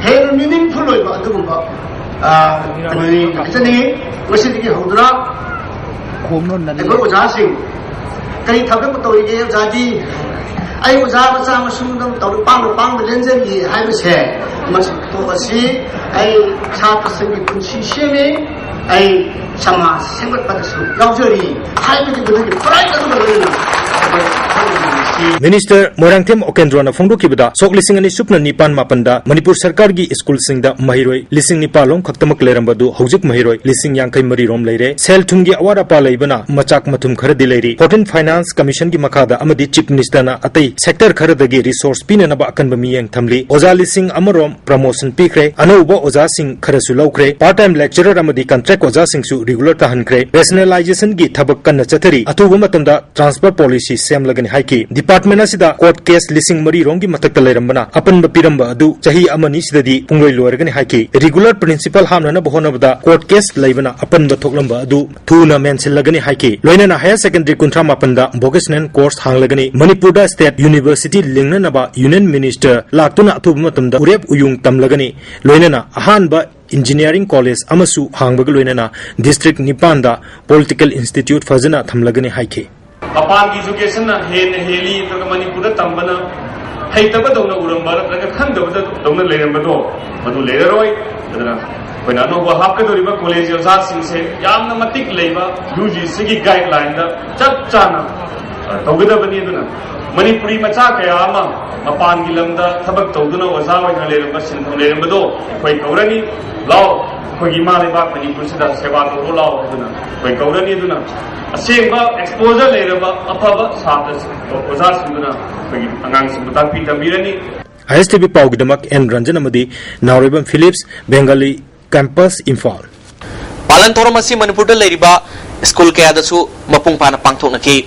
ꯍꯦꯟꯅ ꯃꯤꯅꯤꯡꯐꯨꯜ ꯑꯣꯏꯕ ꯑꯗꯨꯒꯨꯝꯕ, ꯑ, ꯀꯩꯅꯣꯅꯤ ꯍꯥꯏꯖꯅꯤꯡꯉꯤ꯫ ꯃꯁꯤꯗꯒꯤ ꯍꯧꯗꯨꯅ ꯑꯩꯈꯣꯏ ꯑꯣꯖꯥꯁꯤꯡ ꯀꯔꯤ ꯊꯕꯛ ꯇꯧꯔꯤꯒꯦ? ꯑꯣꯖꯥꯗꯤ ꯑꯩ ꯑꯣꯖꯥ ꯃꯆꯥ ꯃꯁꯨꯗ ꯇꯧꯔꯤ, ꯄꯥꯡꯅ ꯄꯥꯡꯕ ꯂꯦꯟꯖꯔꯤ ꯍꯥꯏꯕꯁꯦ, ꯃꯁꯤ ꯊꯣꯛ ꯑꯁꯤ ꯑꯩ ꯁꯥꯇ꯭ꯔꯁꯤꯡꯒꯤ ꯄꯨꯟꯁꯤ ꯁꯦꯝꯃꯤ, ꯑꯩ ꯁꯃꯥꯖ ꯁꯦꯝꯒꯠꯄꯗꯁꯨ ꯌꯥꯎꯖꯔꯤ ꯍꯥꯏꯕꯒꯤ ꯃꯗꯨꯒꯤ ꯄ꯭ꯔꯥꯏꯗ ꯑꯗꯨꯒ ꯂꯣꯏꯅꯅ ꯑꯩꯈꯣꯏ ꯊꯕꯛ ꯇꯧꯔꯤꯕꯁꯤ꯫ ꯃꯤꯅꯤꯁꯇꯔ ꯃꯣꯏꯔꯥꯡꯊꯦꯝ ꯎꯀꯦꯟꯗ꯭ꯔꯣꯅ ꯐꯣꯡꯗꯣꯛꯈꯤꯕꯗ, ꯁꯣꯛ ꯂꯤꯁꯤꯡ ꯑꯅꯤ ꯁꯨꯞꯅ ꯅꯤꯄꯥꯟ ꯃꯥꯄꯟꯗ ꯃꯅꯤꯄꯨꯔ ꯁꯔꯀꯥꯔꯒꯤ ꯁ꯭ꯀꯨꯜꯁꯤꯡꯗ ꯃꯍꯩꯔꯣꯏ ꯂꯤꯁꯤꯡ ꯅꯤꯄꯥꯜ ꯂꯣꯝ ꯈꯛꯇꯃꯛ ꯂꯩꯔꯝꯕꯗꯨ ꯍꯧꯖꯤꯛ ꯃꯍꯩꯔꯣꯏ ꯂꯤꯁꯤꯡ ꯌꯥꯡꯈꯩ ꯃꯔꯤ ꯔꯣꯝ ꯂꯩꯔꯦ꯫ ꯁꯦꯜ ꯊꯨꯝꯒꯤ ꯑꯋꯥꯠ ꯑꯄꯥ ꯂꯩꯕꯅ ꯃꯆꯥꯛ ꯃꯊꯨꯝ ꯈꯔꯗꯤ ꯂꯩꯔꯤ꯫ ꯐꯣꯔꯇꯤꯟ ꯐꯥꯏꯅꯥꯟꯁ ꯀꯃꯤꯁꯟꯒꯤ ꯃꯈꯥꯗ ꯑꯃꯗꯤ ꯆꯤꯐ ꯃꯤꯅꯤꯁꯇꯔꯅ ꯑꯇꯩ ꯁꯦꯛꯇꯔ ꯈꯔꯗꯒꯤ ꯔꯤꯁꯣꯔꯁ ꯄꯤꯅꯅꯕ ꯑꯀꯟꯕ ꯃꯤꯠꯌꯦꯡ ꯊꯝꯂꯤ꯫ ꯑꯣꯖꯥ ꯂꯤꯁꯤꯡ ꯑꯃ ꯔꯣꯝ ꯄ꯭ꯔꯃꯣꯁꯟ ꯄꯤꯈ꯭ꯔꯦ꯫ ꯑꯅꯧꯕ ꯑꯣꯖꯥꯁꯤꯡ ꯈꯔꯁꯨ ꯂꯧꯈ꯭ꯔꯦ꯫ ꯄꯥꯔꯠ ꯇꯥꯏꯝ ꯂꯦꯛꯆꯔꯔ ꯑꯃꯗꯤ ꯀꯟꯇ꯭ꯔꯦꯛ ꯑꯣꯖꯥꯁꯤꯡꯁꯨ ꯔꯤꯒꯨꯂꯔ ꯇꯥꯍꯟꯈ꯭ꯔꯦ꯫ ꯔꯦꯁꯅꯦꯂꯥꯏꯖꯦꯁꯟꯒꯤ ꯊꯕꯛ ꯀꯟꯅ ꯆꯠꯊꯔꯤ꯫ ꯑꯊꯨꯕ ꯃꯇꯝꯗ ꯇ꯭ꯔꯥꯟꯁꯐꯔ ꯄꯣꯂꯤꯁꯤ ꯁꯦꯝꯂꯒꯅꯤ ꯍꯥꯏꯈꯤ꯫ ꯗꯤꯄꯥꯔꯠꯃꯦꯟ ꯑꯁꯤꯗ ꯀꯣꯔꯠ ꯀꯦꯁ ꯂꯤꯁꯤꯡ ꯃꯔꯤ ꯔꯣꯝꯒꯤ ꯃꯊꯛꯇ ꯂꯩꯔꯝꯕꯅ ꯑꯄꯟꯕ ꯄꯤꯔꯝꯕ ꯑꯗꯨ ꯆꯍꯤ ꯑꯃꯅꯤ ꯁꯤꯗꯗꯤ ꯄꯨꯡꯂꯣꯏ ꯂꯣꯏꯔꯒꯅꯤ ꯍꯥꯏꯈꯤ꯫ ꯔꯤꯒꯨꯂꯔ ꯄ꯭ꯔꯤꯟꯁꯤꯄꯜ ꯍꯥꯞꯅꯅꯕ ꯍꯣꯠꯅꯕꯗ ꯀꯣꯔꯠ ꯀꯦꯁ ꯂꯩꯕꯅ ꯑꯄꯟꯕ ꯊꯣꯛꯂꯝꯕ ꯑꯗꯨ ꯊꯨꯅ ꯃꯦꯟꯁꯤꯜꯂꯒꯅꯤ ꯍꯥꯏꯈꯤ꯫ ꯂꯣꯏꯅꯅ ꯍꯥꯌꯔ ꯁꯦꯀꯦꯟꯗꯔꯤ ꯀꯨꯟꯊ꯭ꯔꯥ ꯃꯥꯄꯟꯗ ꯚꯣꯀꯦꯁꯅꯦꯜ ꯀꯣꯔꯁ ꯍꯥꯡꯂꯒꯅꯤ꯫ ꯃꯅꯤꯄꯨꯔꯗ ꯁ꯭ꯇꯦꯠ ꯌꯨꯅꯤꯚꯔꯁꯤꯇꯤ ꯂꯤꯡꯅꯅꯕ ꯌꯨꯅꯤꯌꯟ ꯃꯤꯅꯤꯁꯇꯔ ꯂꯥꯛꯇꯨꯅ ꯑꯊꯨꯕ ꯃꯇꯝꯗ ꯎꯔꯦꯞ ꯎꯌꯨꯡ ꯇꯝꯂꯒꯅꯤ꯫ ꯂꯣꯏꯅꯅ ꯑꯍꯥꯟꯕ ꯏꯟꯖꯤꯅꯤꯌꯥꯔꯤꯡ ꯀꯣꯂꯦꯖ ꯑꯃꯁꯨ ꯍꯥꯡꯕꯒ ꯂꯣꯏꯅꯅ ꯗꯤꯁꯇ꯭ꯔꯤꯛ ꯅꯤꯄꯥꯟꯗ ꯄꯣꯂꯤꯇꯤꯀꯦꯜ ꯏꯟꯁꯇꯤꯇ꯭ꯌꯨꯠ ꯐꯖꯅ ꯊꯝꯂꯒꯅꯤ ꯍꯥꯏꯈꯤ꯫ ꯃꯄꯥꯟꯒꯤ ꯏꯖꯨꯀꯦꯁꯟꯅ ꯍꯦꯟꯅ ꯍꯦꯜꯂꯤ, ꯅꯠꯇ꯭ꯔꯒ ꯃꯅꯤꯄꯨꯔꯗ ꯇꯝꯕꯅ ꯍꯩꯇꯕꯗꯧꯅ ꯎꯔꯝꯕ ꯅꯠꯇ꯭ꯔꯒ ꯈꯪꯗꯕꯗꯧꯅ ꯂꯩꯔꯝꯕꯗꯣ, ꯃꯗꯨ ꯂꯩꯔꯔꯣꯏ꯫ ꯑꯗꯨꯅ ꯑꯩꯈꯣꯏꯅ ꯑꯅꯧꯕ ꯍꯥꯞꯀꯗꯧꯔꯤꯕ ꯀꯣꯂꯦꯖ ꯑꯣꯖꯥꯁꯤꯡꯁꯦ ꯌꯥꯝꯅ ꯃꯇꯤꯛ ꯂꯩꯕ, ꯌꯨ ꯖꯤ ꯁꯤꯒꯤ ꯒꯥꯏꯗꯂꯥꯏꯟꯗ ꯆꯞ ꯆꯥꯅ, ꯑ, ꯇꯧꯒꯗꯕꯅꯤ꯫ ꯑꯗꯨꯅ ꯃꯅꯤꯄꯨꯔꯤ ꯃꯆꯥ ꯀꯌꯥ ꯑꯃ ꯃꯄꯥꯟꯒꯤ ꯂꯝꯗ ꯊꯕꯛ ꯇꯧꯗꯨꯅ ꯑꯣꯖꯥ ꯑꯣꯏꯅ ꯂꯩꯔꯝꯕ, ꯁꯤꯟꯐꯝ ꯂꯩꯔꯝꯕꯗꯣ ꯑꯩꯈꯣꯏ ꯀꯧꯔꯅꯤ꯫ ꯂꯥꯛꯑꯣ, ꯑꯩꯈꯣꯏꯒꯤ ꯏꯃꯥ ꯂꯩꯕꯥꯛ ꯃꯅꯤꯄꯨꯔꯁꯤꯗ ꯁꯦꯕꯥ ꯇꯧꯔꯣ ꯂꯥꯛꯑꯣ ꯑꯗꯨꯅ ꯑꯩꯈꯣꯏ ꯀꯧꯔꯅꯤ꯫ ꯑꯗꯨꯅ ꯑꯁꯦꯡꯕ ꯑꯦꯛꯁꯄꯣꯖꯔ ꯂꯩꯔꯕ ꯑꯐꯕ ꯁꯥꯇ꯭ꯔꯁꯤꯡ, ꯑꯣꯖꯥꯁꯤꯡꯗꯨꯅ ꯑꯩꯈꯣꯏꯒꯤ ꯑꯉꯥꯡꯁꯤꯡꯕꯨ ꯇꯥꯛꯄꯤ ꯇꯝꯕꯤꯔꯅꯤ꯫ ꯑꯥꯏ ꯑꯦꯁ ꯇꯤ ꯚꯤ ꯄꯥꯎꯒꯤꯗꯃꯛ ꯑꯦꯟ ꯔꯟꯖꯟ ꯑꯃꯗꯤ ꯅꯥꯎꯔꯦꯝꯕꯝ ꯐꯤꯂꯤꯞꯁ, ꯕꯦꯡꯒꯥꯂꯤ ꯀꯦꯝꯄꯁ, ꯏꯝꯐꯥꯜ꯫ ꯄꯥꯂꯟ ꯊꯧꯔꯝ ꯑꯁꯤ ꯃꯅꯤꯄꯨꯔꯗ ꯂꯩꯔꯤꯕ ꯁ꯭ꯀꯨꯜ ꯀꯌꯥꯗꯁꯨ ꯃꯄꯨꯡ ꯐꯥꯅ ꯄꯥꯡꯊꯣꯛꯅꯈꯤ꯫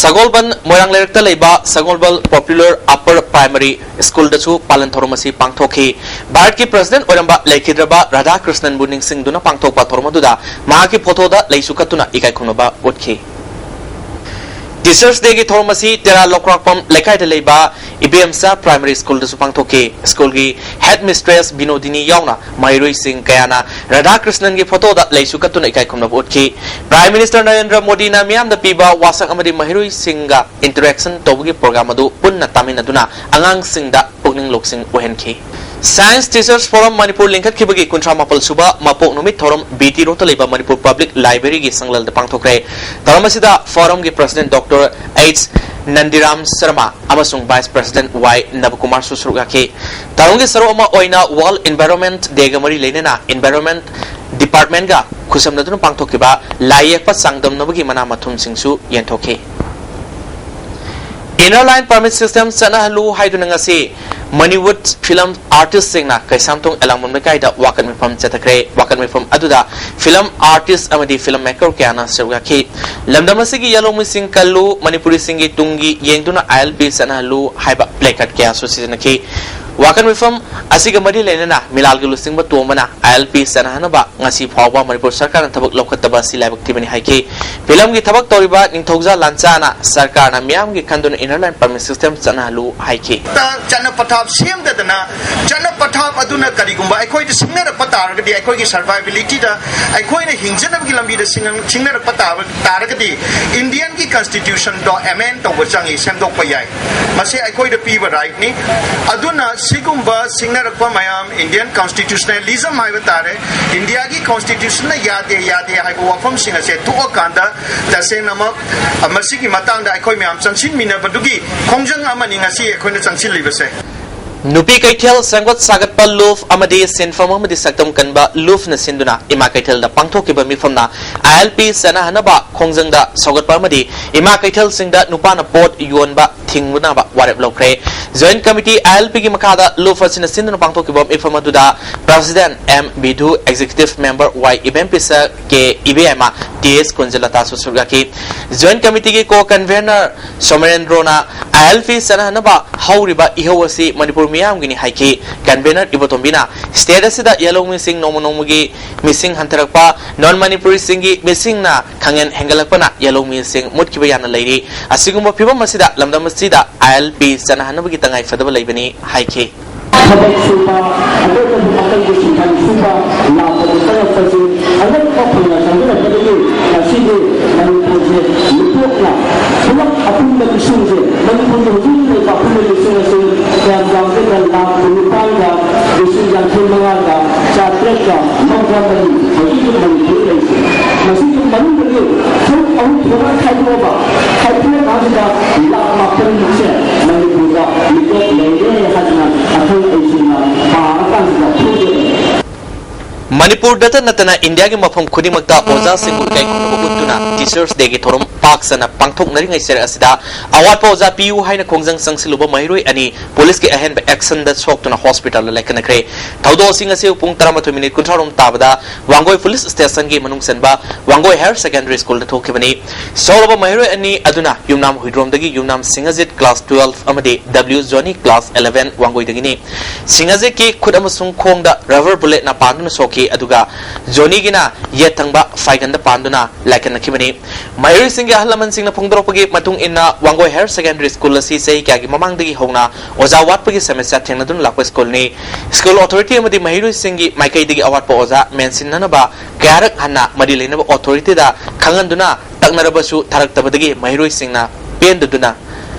ꯁꯒꯣꯜꯕꯟ ꯃꯣꯏꯔꯥꯡ ꯂꯩꯔꯛꯇ ꯂꯩꯕ ꯁꯒꯣꯜꯕꯟ ꯄꯣꯄꯨꯂꯔ ꯑꯞꯄꯔ ꯄ꯭ꯔꯥꯏꯃꯔꯤ ꯁ꯭ꯀꯨꯜꯗꯁꯨ ꯄꯥꯂꯟ ꯊꯧꯔꯝ ꯑꯁꯤ ꯄꯥꯡꯊꯣꯛꯈꯤ꯫ ꯚꯥꯔꯠꯀꯤ ꯄ꯭ꯔꯁꯤꯗꯦꯟꯠ ꯑꯣꯏꯔꯝꯕ ꯂꯩꯈꯤꯗ꯭ꯔꯕ ꯔꯥꯙꯥꯀ꯭ꯔꯤꯁꯅꯟꯕꯨ ꯅꯤꯡꯁꯤꯡꯗꯨꯅ ꯄꯥꯡꯊꯣꯛꯄ ꯊꯧꯔꯝ ꯑꯗꯨꯗ ꯃꯍꯥꯛꯀꯤ ꯐꯣꯇꯣꯗ ꯂꯩꯁꯨ ꯀꯠꯇꯨꯅ ꯏꯀꯥꯏ ꯈꯨꯝꯅꯕ ꯎꯠꯈꯤ꯫ ꯇꯤꯆꯔꯁ ꯗꯦꯒꯤ ꯊꯧꯔꯝ ꯑꯁꯤ ꯇꯦꯔꯥ ꯂꯧꯀ꯭ꯔꯥꯛꯄꯝ ꯂꯩꯀꯥꯏꯗ ꯂꯩꯕ ꯏꯕꯦꯝꯆꯥ ꯄ꯭ꯔꯥꯏꯃꯔꯤ ꯁ꯭ꯀꯨꯜꯗꯁꯨ ꯄꯥꯡꯊꯣꯛꯈꯤ꯫ ꯁ꯭ꯀꯨꯜꯒꯤ ꯍꯦꯗ ꯃꯤꯁꯇ꯭ꯔꯦꯁ ꯕꯤꯅꯣꯗꯤꯅꯤ ꯌꯥꯎꯅ ꯃꯍꯩꯔꯣꯏꯁꯤꯡ ꯀꯌꯥꯅ ꯔꯥꯙꯥꯀ꯭ꯔꯤꯁꯅꯟꯒꯤ ꯐꯣꯇꯣꯗ ꯂꯩꯁꯨ ꯀꯠꯇꯨꯅ ꯏꯀꯥꯏ ꯈꯨꯝꯅꯕ ꯎꯠꯈꯤ꯫ ꯄ꯭ꯔꯥꯏꯝ ꯃꯤꯅꯤꯁꯇꯔ ꯅꯔꯦꯟꯗ꯭ꯔ ꯃꯣꯗꯤꯅ ꯃꯤꯌꯥꯝꯗ ꯄꯤꯕ ꯋꯥꯁꯛ ꯑꯃꯗꯤ ꯃꯍꯩꯔꯣꯏꯁꯤꯡꯒ ꯏꯟꯇꯔꯦꯛꯁꯟ ꯇꯧꯕꯒꯤ ꯄ꯭ꯔꯣꯒ꯭ꯔꯥꯝ ꯑꯗꯨ ꯄꯨꯟꯅ ꯇꯥꯃꯤꯟꯅꯗꯨꯅ ꯑꯉꯥꯡꯁꯤꯡꯗ ꯄꯨꯛꯅꯤꯡ ꯂꯧꯁꯤꯡ ꯑꯣꯏꯍꯟꯈꯤ꯫ Science Teachers Forum ꯃꯅꯤꯄꯨꯔ ꯂꯤꯡꯈꯠꯈꯤꯕꯒꯤ ꯀꯨꯟꯊ꯭ꯔꯥ ꯃꯥꯄꯜ ꯁꯨꯕ ꯃꯄꯣꯛ ꯅꯨꯃꯤꯠ ꯊꯧꯔꯝ ꯕꯤ ꯇꯤ ꯔꯣꯗꯇ ꯂꯩꯕ ꯃꯅꯤꯄꯨꯔ ꯄꯕ꯭ꯂꯤꯛ ꯂꯥꯏꯕ꯭ꯔꯦꯔꯤꯒꯤ ꯁꯪꯂꯦꯜꯗ ꯄꯥꯡꯊꯣꯛꯈ꯭ꯔꯦ꯫ ꯊꯧꯔꯝ ꯑꯁꯤꯗ ꯐꯣꯔꯝꯒꯤ ꯄ꯭ꯔꯁꯤꯗꯦꯟꯠ ꯗꯣꯛꯇꯔ ꯑꯩꯆ ꯅꯟꯗꯤꯔꯥꯝ ꯁꯔꯃ ꯑꯃꯁꯨꯡ ꯚꯥꯏꯁ ꯄ꯭ꯔꯁꯤꯗꯦꯟꯠ ꯋꯥꯏ ꯅꯕꯀꯨꯃꯥꯔꯁꯨ ꯁꯔꯨꯛ ꯌꯥꯈꯤ꯫ ꯊꯧꯔꯝꯒꯤ ꯁꯔꯨꯛ ꯑꯃ ꯑꯣꯏꯅ ꯋꯥꯔꯜꯗ ꯏꯟꯚꯥꯏꯔꯣꯟꯃꯦꯟꯠ ꯗꯦꯒ ꯃꯔꯤ ꯂꯩꯅꯅ ꯏꯟꯚꯥꯏꯔꯣꯟꯃꯦꯟꯠ ꯗꯤꯄꯥꯔꯠꯃꯦꯟꯠꯒ ꯈꯨꯠꯁꯝꯅꯗꯨꯅ ꯄꯥꯡꯊꯣꯛꯈꯤꯕ ꯂꯥꯏ ꯌꯦꯛꯄ ꯆꯥꯡꯗꯝꯅꯕꯒꯤ ꯃꯅꯥ ꯃꯊꯨꯝꯁꯤꯡꯁꯨ ꯌꯦꯟꯊꯣꯛꯈꯤ꯫ Inner Line Permit System ꯆꯠꯅꯍꯜꯂꯨ ꯍꯥꯏꯗꯨꯅ ꯉꯁꯤ ꯃꯅꯤꯋꯨꯗ ꯐꯤꯂꯝ ꯑꯥꯔꯇꯤꯁꯁꯤꯡꯅ ꯀꯩꯁꯥꯝꯊꯣꯡ ꯑꯦꯂꯥꯡꯕꯝ ꯂꯩꯀꯥꯏꯗ ꯋꯥꯀꯠ ꯃꯤꯐꯝ ꯆꯠꯊꯈ꯭ꯔꯦ꯫ ꯋꯥꯀꯠ ꯃꯤꯐꯝ ꯑꯗꯨꯗ ꯐꯤꯂꯝ ꯑꯥꯔꯇꯤꯁ ꯑꯃꯗꯤ ꯐꯤꯂꯝ ꯃꯦꯀꯔ ꯀꯌꯥꯅ ꯁꯔꯨꯛ ꯌꯥꯈꯤ꯫ ꯂꯝꯗꯝ ꯑꯁꯤꯒꯤ ꯌꯥꯂꯣꯡꯃꯤꯁꯤꯡ ꯀꯜꯂꯨ, ꯃꯅꯤꯄꯨꯔꯤꯁꯤꯡꯒꯤ ꯇꯨꯡꯒꯤ ꯌꯦꯡꯗꯨꯅ ꯑꯥꯏ ꯑꯦꯜ ꯄꯤ ꯆꯠꯅꯍꯜꯂꯨ ꯍꯥꯏꯕ ꯄ꯭ꯂꯦꯀꯥꯔꯗ ꯀꯌꯥꯁꯨ ꯁꯤꯖꯤꯟꯅꯈꯤ꯫ ꯋꯥꯀꯠ ꯃꯤꯐꯝ ꯑꯁꯤꯒ ꯃꯔꯤ ꯂꯩꯅꯅ ꯃꯤꯂꯥꯜꯒꯤ ꯂꯨꯆꯤꯡꯕ ꯇꯣꯝꯕꯅ ꯑꯥꯏ ꯑꯦꯜ ꯄꯤ ꯆꯠꯅꯍꯟꯅꯕ ꯉꯁꯤ ꯐꯥꯎꯕ ꯃꯅꯤꯄꯨꯔ ꯁꯔꯀꯥꯔꯅ ꯊꯕꯛ ꯂꯧꯈꯠꯇꯕ ꯑꯁꯤ ꯂꯥꯏꯕꯛ ꯊꯤꯕꯅꯤ ꯍꯥꯏꯈꯤ꯫ ꯐꯤꯂꯝꯒꯤ ꯊꯕꯛ ꯇꯧꯔꯤꯕ ꯅꯤꯡꯊꯧꯖꯥ ꯂꯥꯟꯆꯥꯅ ꯁꯔꯀꯥꯔꯅ ꯃꯤꯌꯥꯝꯒꯤ ꯈꯟꯗꯨꯅ Inner Line Permit System ꯆꯠꯅꯍꯜꯂꯨ ꯍꯥꯏꯈꯤ꯫ ꯆꯠꯅ ꯄꯊꯥꯞ ꯁꯦꯝꯗꯗꯅ, ꯆꯠꯅ ꯄꯊꯥꯞ ꯑꯗꯨꯅ ꯀꯔꯤꯒꯨꯝꯕ ꯑꯩꯈꯣꯏꯗ ꯁꯤꯡꯅꯔꯛꯄ ꯇꯥꯔꯒꯗꯤ, ꯑꯩꯈꯣꯏꯒꯤ ꯁꯔꯚꯥꯏꯕꯤꯂꯤꯇꯤꯗ, ꯑꯩꯈꯣꯏꯅ ꯍꯤꯡꯖꯅꯕꯒꯤ ꯂꯝꯕꯤꯗ ꯁꯤꯡꯅ-, ꯁꯤꯡꯅꯔꯛꯄ ꯇꯥꯕ ꯇꯥꯔꯒꯗꯤ, ꯏꯟꯗꯤꯌꯟꯒꯤ ꯀꯟꯁꯇꯤꯇ꯭ꯌꯨꯁꯟꯗꯣ ꯑꯦꯃꯦꯟ ꯇꯧꯕ ꯆꯪꯉꯤ, ꯁꯦꯝꯗꯣꯛꯄ ꯌꯥꯏ꯫ ꯃꯁꯤ ꯑꯩꯈꯣꯏꯗ ꯄꯤꯕ ꯔꯥꯏꯠꯅꯤ꯫ ꯑꯗꯨꯅ ꯁꯤꯒꯨꯝꯕ ꯁꯤꯡꯅꯔꯛꯄ ꯃꯌꯥꯝ, ꯏꯟꯗꯤꯌꯟ ꯀꯟꯁꯇꯤꯇ꯭ꯌꯨꯁꯅꯦꯂꯤꯖꯝ ꯍꯥꯏꯕ ꯇꯥꯔꯦ, ꯏꯟꯗꯤꯌꯥꯒꯤ ꯀꯟꯁꯇꯤꯇ꯭ꯌꯨꯁꯟꯅ ꯌꯥꯗꯦ, ꯌꯥꯗꯦ ꯍꯥꯏꯕ ꯋꯥꯐꯝꯁꯤꯡ ꯑꯁꯦ ꯊꯣꯛꯑꯀꯥꯟꯗ, ꯇꯁꯦꯡꯅꯃꯛ ꯃꯁꯤꯒꯤ ꯃꯇꯥꯡꯗ ꯑꯩꯈꯣꯏ ꯃꯌꯥꯝ ꯆꯪꯁꯤꯟꯃꯤꯟꯅꯕꯗꯨꯒꯤ ꯈꯣꯡꯖꯪ ꯑꯃꯅꯤ ꯉꯁꯤ ꯑꯩꯈꯣꯏꯅ ꯆꯪꯁꯤꯜꯂꯤꯕꯁꯦ꯫ ꯅꯨꯄꯤ ꯀꯩꯊꯦꯜ ꯁꯦꯝꯒꯠ ꯁꯥꯒꯠꯄ, ꯂꯨꯞ ꯑꯃꯗꯤ ꯁꯤꯟꯐꯝ ꯑꯃꯗꯤ ꯁꯛꯇꯝ ꯀꯟꯕ ꯂꯨꯞꯅ ꯁꯤꯟꯗꯨꯅ ꯏꯃꯥ ꯀꯩꯊꯦꯜꯗ ꯄꯥꯡꯊꯣꯛꯈꯤꯕ ꯃꯤꯐꯝꯅ ꯑꯥꯏ ꯑꯦꯜ ꯄꯤ ꯆꯠꯅꯍꯟꯅꯕ ꯈꯣꯡꯖꯪꯗ ꯁꯧꯒꯠꯄ ꯑꯃꯗꯤ ꯏꯃꯥ ꯀꯩꯊꯦꯜꯁꯤꯡꯗ ꯅꯨꯄꯥꯅ ꯄꯣꯠ ꯌꯣꯟꯕ ꯊꯤꯡꯅꯕ ꯋꯥꯔꯦꯞ ꯂꯧꯈ꯭ꯔꯦ꯫ ꯖꯣꯏꯟꯠ ꯀꯃꯤꯇꯤ ꯑꯥꯏ ꯑꯦꯜ ꯄꯤꯒꯤ ꯃꯈꯥꯗ ꯂꯨꯞ ꯑꯁꯤꯅ ꯁꯤꯟꯗꯨꯅ ꯄꯥꯡꯊꯣꯛꯈꯤꯕ ꯃꯤꯐꯝ ꯑꯗꯨꯗ president M Vidhu, executive member ꯋꯥꯏ ꯏꯕꯦꯝꯄꯤꯁꯛ, ꯀꯦ ꯏꯕꯦꯝꯃ, ꯇꯤ ꯑꯦꯁ ꯀꯨꯟꯖꯂꯇꯥꯁꯨ ꯁꯔꯨꯛ ꯌꯥꯈꯤ꯫ ꯖꯣꯏꯟꯠ ꯀꯃꯤꯇꯤꯒꯤ ꯀꯣ ꯀꯟꯚꯦꯅꯔ ꯁꯣꯃꯔꯦꯟꯗ꯭ꯔꯣꯅ ꯑꯥꯏ ꯑꯦꯜ ꯄꯤ ꯆꯠꯅꯍꯟꯅꯕ ꯍꯧꯔꯤꯕ ꯏꯍꯧ ꯑꯁꯤ ꯃꯅꯤꯄꯨꯔ ꯃꯤꯌꯥꯝꯒꯤꯅꯤ ꯍꯥꯏꯈꯤ꯫ ꯀꯟꯚꯦꯅꯔ ꯏꯕꯣꯇꯣꯝꯕꯤꯅ state ꯑꯁꯤꯗ ꯌꯦꯜꯍꯧꯃꯤꯁꯤꯡ ꯅꯣꯡꯃ ꯅꯣꯡꯃꯒꯤ ꯃꯤꯁꯤꯡ ꯍꯟꯊꯔꯛꯄ, non ꯃꯅꯤꯄꯨꯔꯤꯁꯤꯡꯒꯤ ꯃꯤꯁꯤꯡꯅ ꯈꯪꯍꯦꯟ ꯍꯦꯟꯒꯠꯂꯛꯄꯅ ꯌꯦꯜꯍꯧꯃꯤꯁꯤꯡ ꯃꯨꯠꯈꯤꯕ ꯌꯥꯅ ꯂꯩꯔꯤ꯫ ꯑꯁꯤꯒꯨꯝꯕ ꯐꯤꯕꯝ ꯑꯁꯤꯗ ꯂꯝꯗꯝ ꯑꯁꯤꯗ ILP ꯆꯠꯅꯍꯟꯅꯕꯒꯤ ꯇꯉꯥꯏ ꯐꯗꯕ ꯂꯩꯕꯅꯤ ꯍꯥꯏꯈꯤ꯫ ꯊꯕꯛ ꯁꯨꯕ, ꯑꯇꯣꯞꯄ ꯑꯀꯟꯕ ꯁꯤꯟꯐꯝ ꯁꯨꯕ ꯂꯥꯛꯄꯗ ꯆꯪꯉꯛꯄꯁꯤ ꯑꯉꯛꯄ ꯐꯪꯅ ꯈꯪꯖꯔꯛꯄꯗꯒꯤ ꯉꯁꯤꯗꯤ ꯃꯅꯤꯄꯨꯔꯁꯦ ꯃꯤꯇꯣꯞꯅ ꯄꯨꯂꯞ ꯑꯄꯨꯟꯕ ꯃꯤꯁꯤꯡꯁꯦ, ꯃꯅꯤꯄꯨꯔꯒꯤ ꯍꯧꯖꯤꯛ ꯂꯩꯕ ꯑꯄꯨꯟꯕ ꯃꯤꯁꯤꯡ ꯑꯁꯤ ꯀꯌꯥꯝ ꯌꯥꯝꯒꯦꯗ? ꯂꯥꯈ ꯀꯨꯟꯅꯤꯄꯥꯟꯒ ꯂꯤꯁꯤꯡ ꯌꯥꯡꯈꯩ ꯃꯉꯥꯒ ꯆꯥꯇ꯭ꯔꯦꯠꯀ ꯃꯧꯗ꯭ꯔꯥ ꯃꯔꯤ ꯍꯧꯖꯤꯛ ꯃꯅꯤꯄꯨꯔꯗ ꯂꯩꯔꯤꯁꯦ꯫ ꯃꯁꯤꯒꯤ ꯃꯅꯨꯡꯗꯒꯤ ꯁꯔꯨꯛ ꯑꯍꯨꯝ ꯊꯣꯛꯅ ꯈꯥꯏꯗꯣꯛꯑꯕ, ꯈꯥꯏꯗꯣꯛꯑꯀꯥꯟꯁꯤꯗ ꯂꯥꯈ ꯃꯥꯄꯟꯃꯨꯛꯁꯦ ꯃꯅꯤꯄꯨꯔꯗ ꯃꯤꯇꯣꯞ ꯂꯩꯔꯦ ꯍꯥꯏꯗꯅ ꯑꯈꯪ ꯑꯍꯩꯁꯤꯡꯅ ꯄꯥꯔꯀꯥꯟꯁꯤꯗ ꯐꯣꯡꯗꯣꯛꯑꯦ꯫ ꯃꯅꯤꯄꯨꯔꯗꯇ ꯅꯠꯇꯅ ꯏꯟꯗꯤꯌꯥꯒꯤ ꯃꯐꯝ ꯈꯨꯗꯤꯡꯃꯛꯇ ꯑꯣꯖꯥꯁꯤꯡꯕꯨ ꯏꯀꯥꯏ ꯈꯨꯝꯅꯕ ꯎꯠꯇꯨꯅ Teachers Dayꯒꯤ ꯊꯧꯔꯝ ꯄꯥꯛ ꯁꯟꯅ ꯄꯥꯡꯊꯣꯛꯅꯔꯤꯉꯩ ꯆꯩꯔꯛ ꯑꯁꯤꯗ ꯑꯋꯥꯠꯄ ꯑꯣꯖꯥ ꯄꯤꯌꯨ ꯍꯥꯏꯅ ꯈꯣꯡꯖꯪ ꯆꯪꯁꯤꯜꯂꯨꯕ ꯃꯍꯩꯔꯣꯏ ꯑꯅꯤ ꯄꯨꯂꯤꯁꯀꯤ ꯑꯍꯦꯟꯕ actionꯗ ꯁꯣꯛꯇꯨꯅ hospitalꯗ ꯂꯥꯏꯀꯠꯅꯈ꯭ꯔꯦ꯫ ꯊꯧꯗꯣꯛ ꯑꯁꯤ ꯉꯁꯤ ꯄꯨꯡ ꯇꯔꯥꯃꯥꯊꯣꯏ ꯃꯤꯅꯤꯠ ꯀꯨꯟꯊ꯭ꯔꯥꯔꯣꯝ ꯇꯥꯕꯗ ꯋꯥꯡꯒꯣꯏ ꯄꯨꯂꯤꯁ stationꯒꯤ ꯃꯅꯨꯡ ꯆꯟꯕ ꯋꯥꯡꯒꯣꯏ Higher Secondary Schoolꯗ ꯊꯣꯛꯈꯤꯕꯅꯤ꯫ ꯁꯣꯛꯂꯕ ꯃꯍꯩꯔꯣꯏ ꯑꯅꯤ ꯑꯗꯨꯅ ꯌꯨꯝꯅꯥꯝ ꯍꯨꯏꯗ꯭ꯔꯣꯝꯗꯒꯤ ꯌꯨꯝꯅꯥꯝ ꯁꯤꯡꯍꯖꯤꯠ class twelve ꯑꯃꯗꯤ W ꯖꯣꯅꯤ class eleven ꯋꯥꯡꯒꯣꯏꯗꯒꯤꯅꯤ꯫ ꯁꯤꯡꯍꯖꯤꯠꯀꯤ ꯈꯨꯠ ꯑꯃꯁꯨꯡ ꯈꯣꯡꯗ rubber bulletꯅ ꯄꯥꯟꯗꯨꯅ ꯁꯣꯛꯈꯤ, ꯑꯗꯨꯒ ꯖꯣꯅꯤꯒꯤꯅ ꯌꯦꯠ ꯊꯪꯕ ꯐꯥꯏꯒꯟꯗ ꯄꯥꯟꯗꯨꯅ ꯂꯥꯏꯀꯠꯅꯈꯤꯕꯅꯤ꯫ ꯃꯍꯩꯔꯣꯏꯁꯤꯡꯒꯤ ꯑꯍꯜ ꯂꯃꯟꯁꯤꯡꯅ ꯐꯣꯡꯗꯣꯔꯛꯄꯒꯤ ꯃꯇꯨꯡ ꯏꯟꯅ, ꯋꯥꯡꯒꯣꯏ Higher Secondary School ꯑꯁꯤ ꯆꯍꯤ ꯀꯌꯥꯒꯤ ꯃꯃꯥꯡꯗꯒꯤ ꯍꯧꯅ ꯑꯣꯖꯥ ꯋꯥꯠꯄꯒꯤ ꯁꯃꯁ꯭ꯌꯥ ꯊꯦꯡꯅꯗꯨꯅ ꯂꯥꯛꯄ schoolꯅꯤ꯫ School authority ꯑꯃꯗꯤ ꯃꯍꯩꯔꯣꯏꯁꯤꯡꯒꯤ ꯃꯥꯏꯀꯩꯗꯒꯤ ꯑꯋꯥꯠꯄ ꯑꯣꯖꯥ ꯃꯦꯟꯁꯤꯟꯅꯅꯕ ꯀꯌꯥꯔꯛ ꯍꯟꯅ ꯃꯔꯤ ꯂꯩꯅꯕ authorityꯗ ꯈꯪꯍꯟꯗꯨꯅ ꯇꯛꯅꯔꯕꯁꯨ ꯊꯥꯔꯛꯇꯕꯗꯒꯤ ꯃꯍꯩꯔꯣꯏꯁꯤꯡꯅ ꯄꯦꯟꯗꯗꯨꯅ,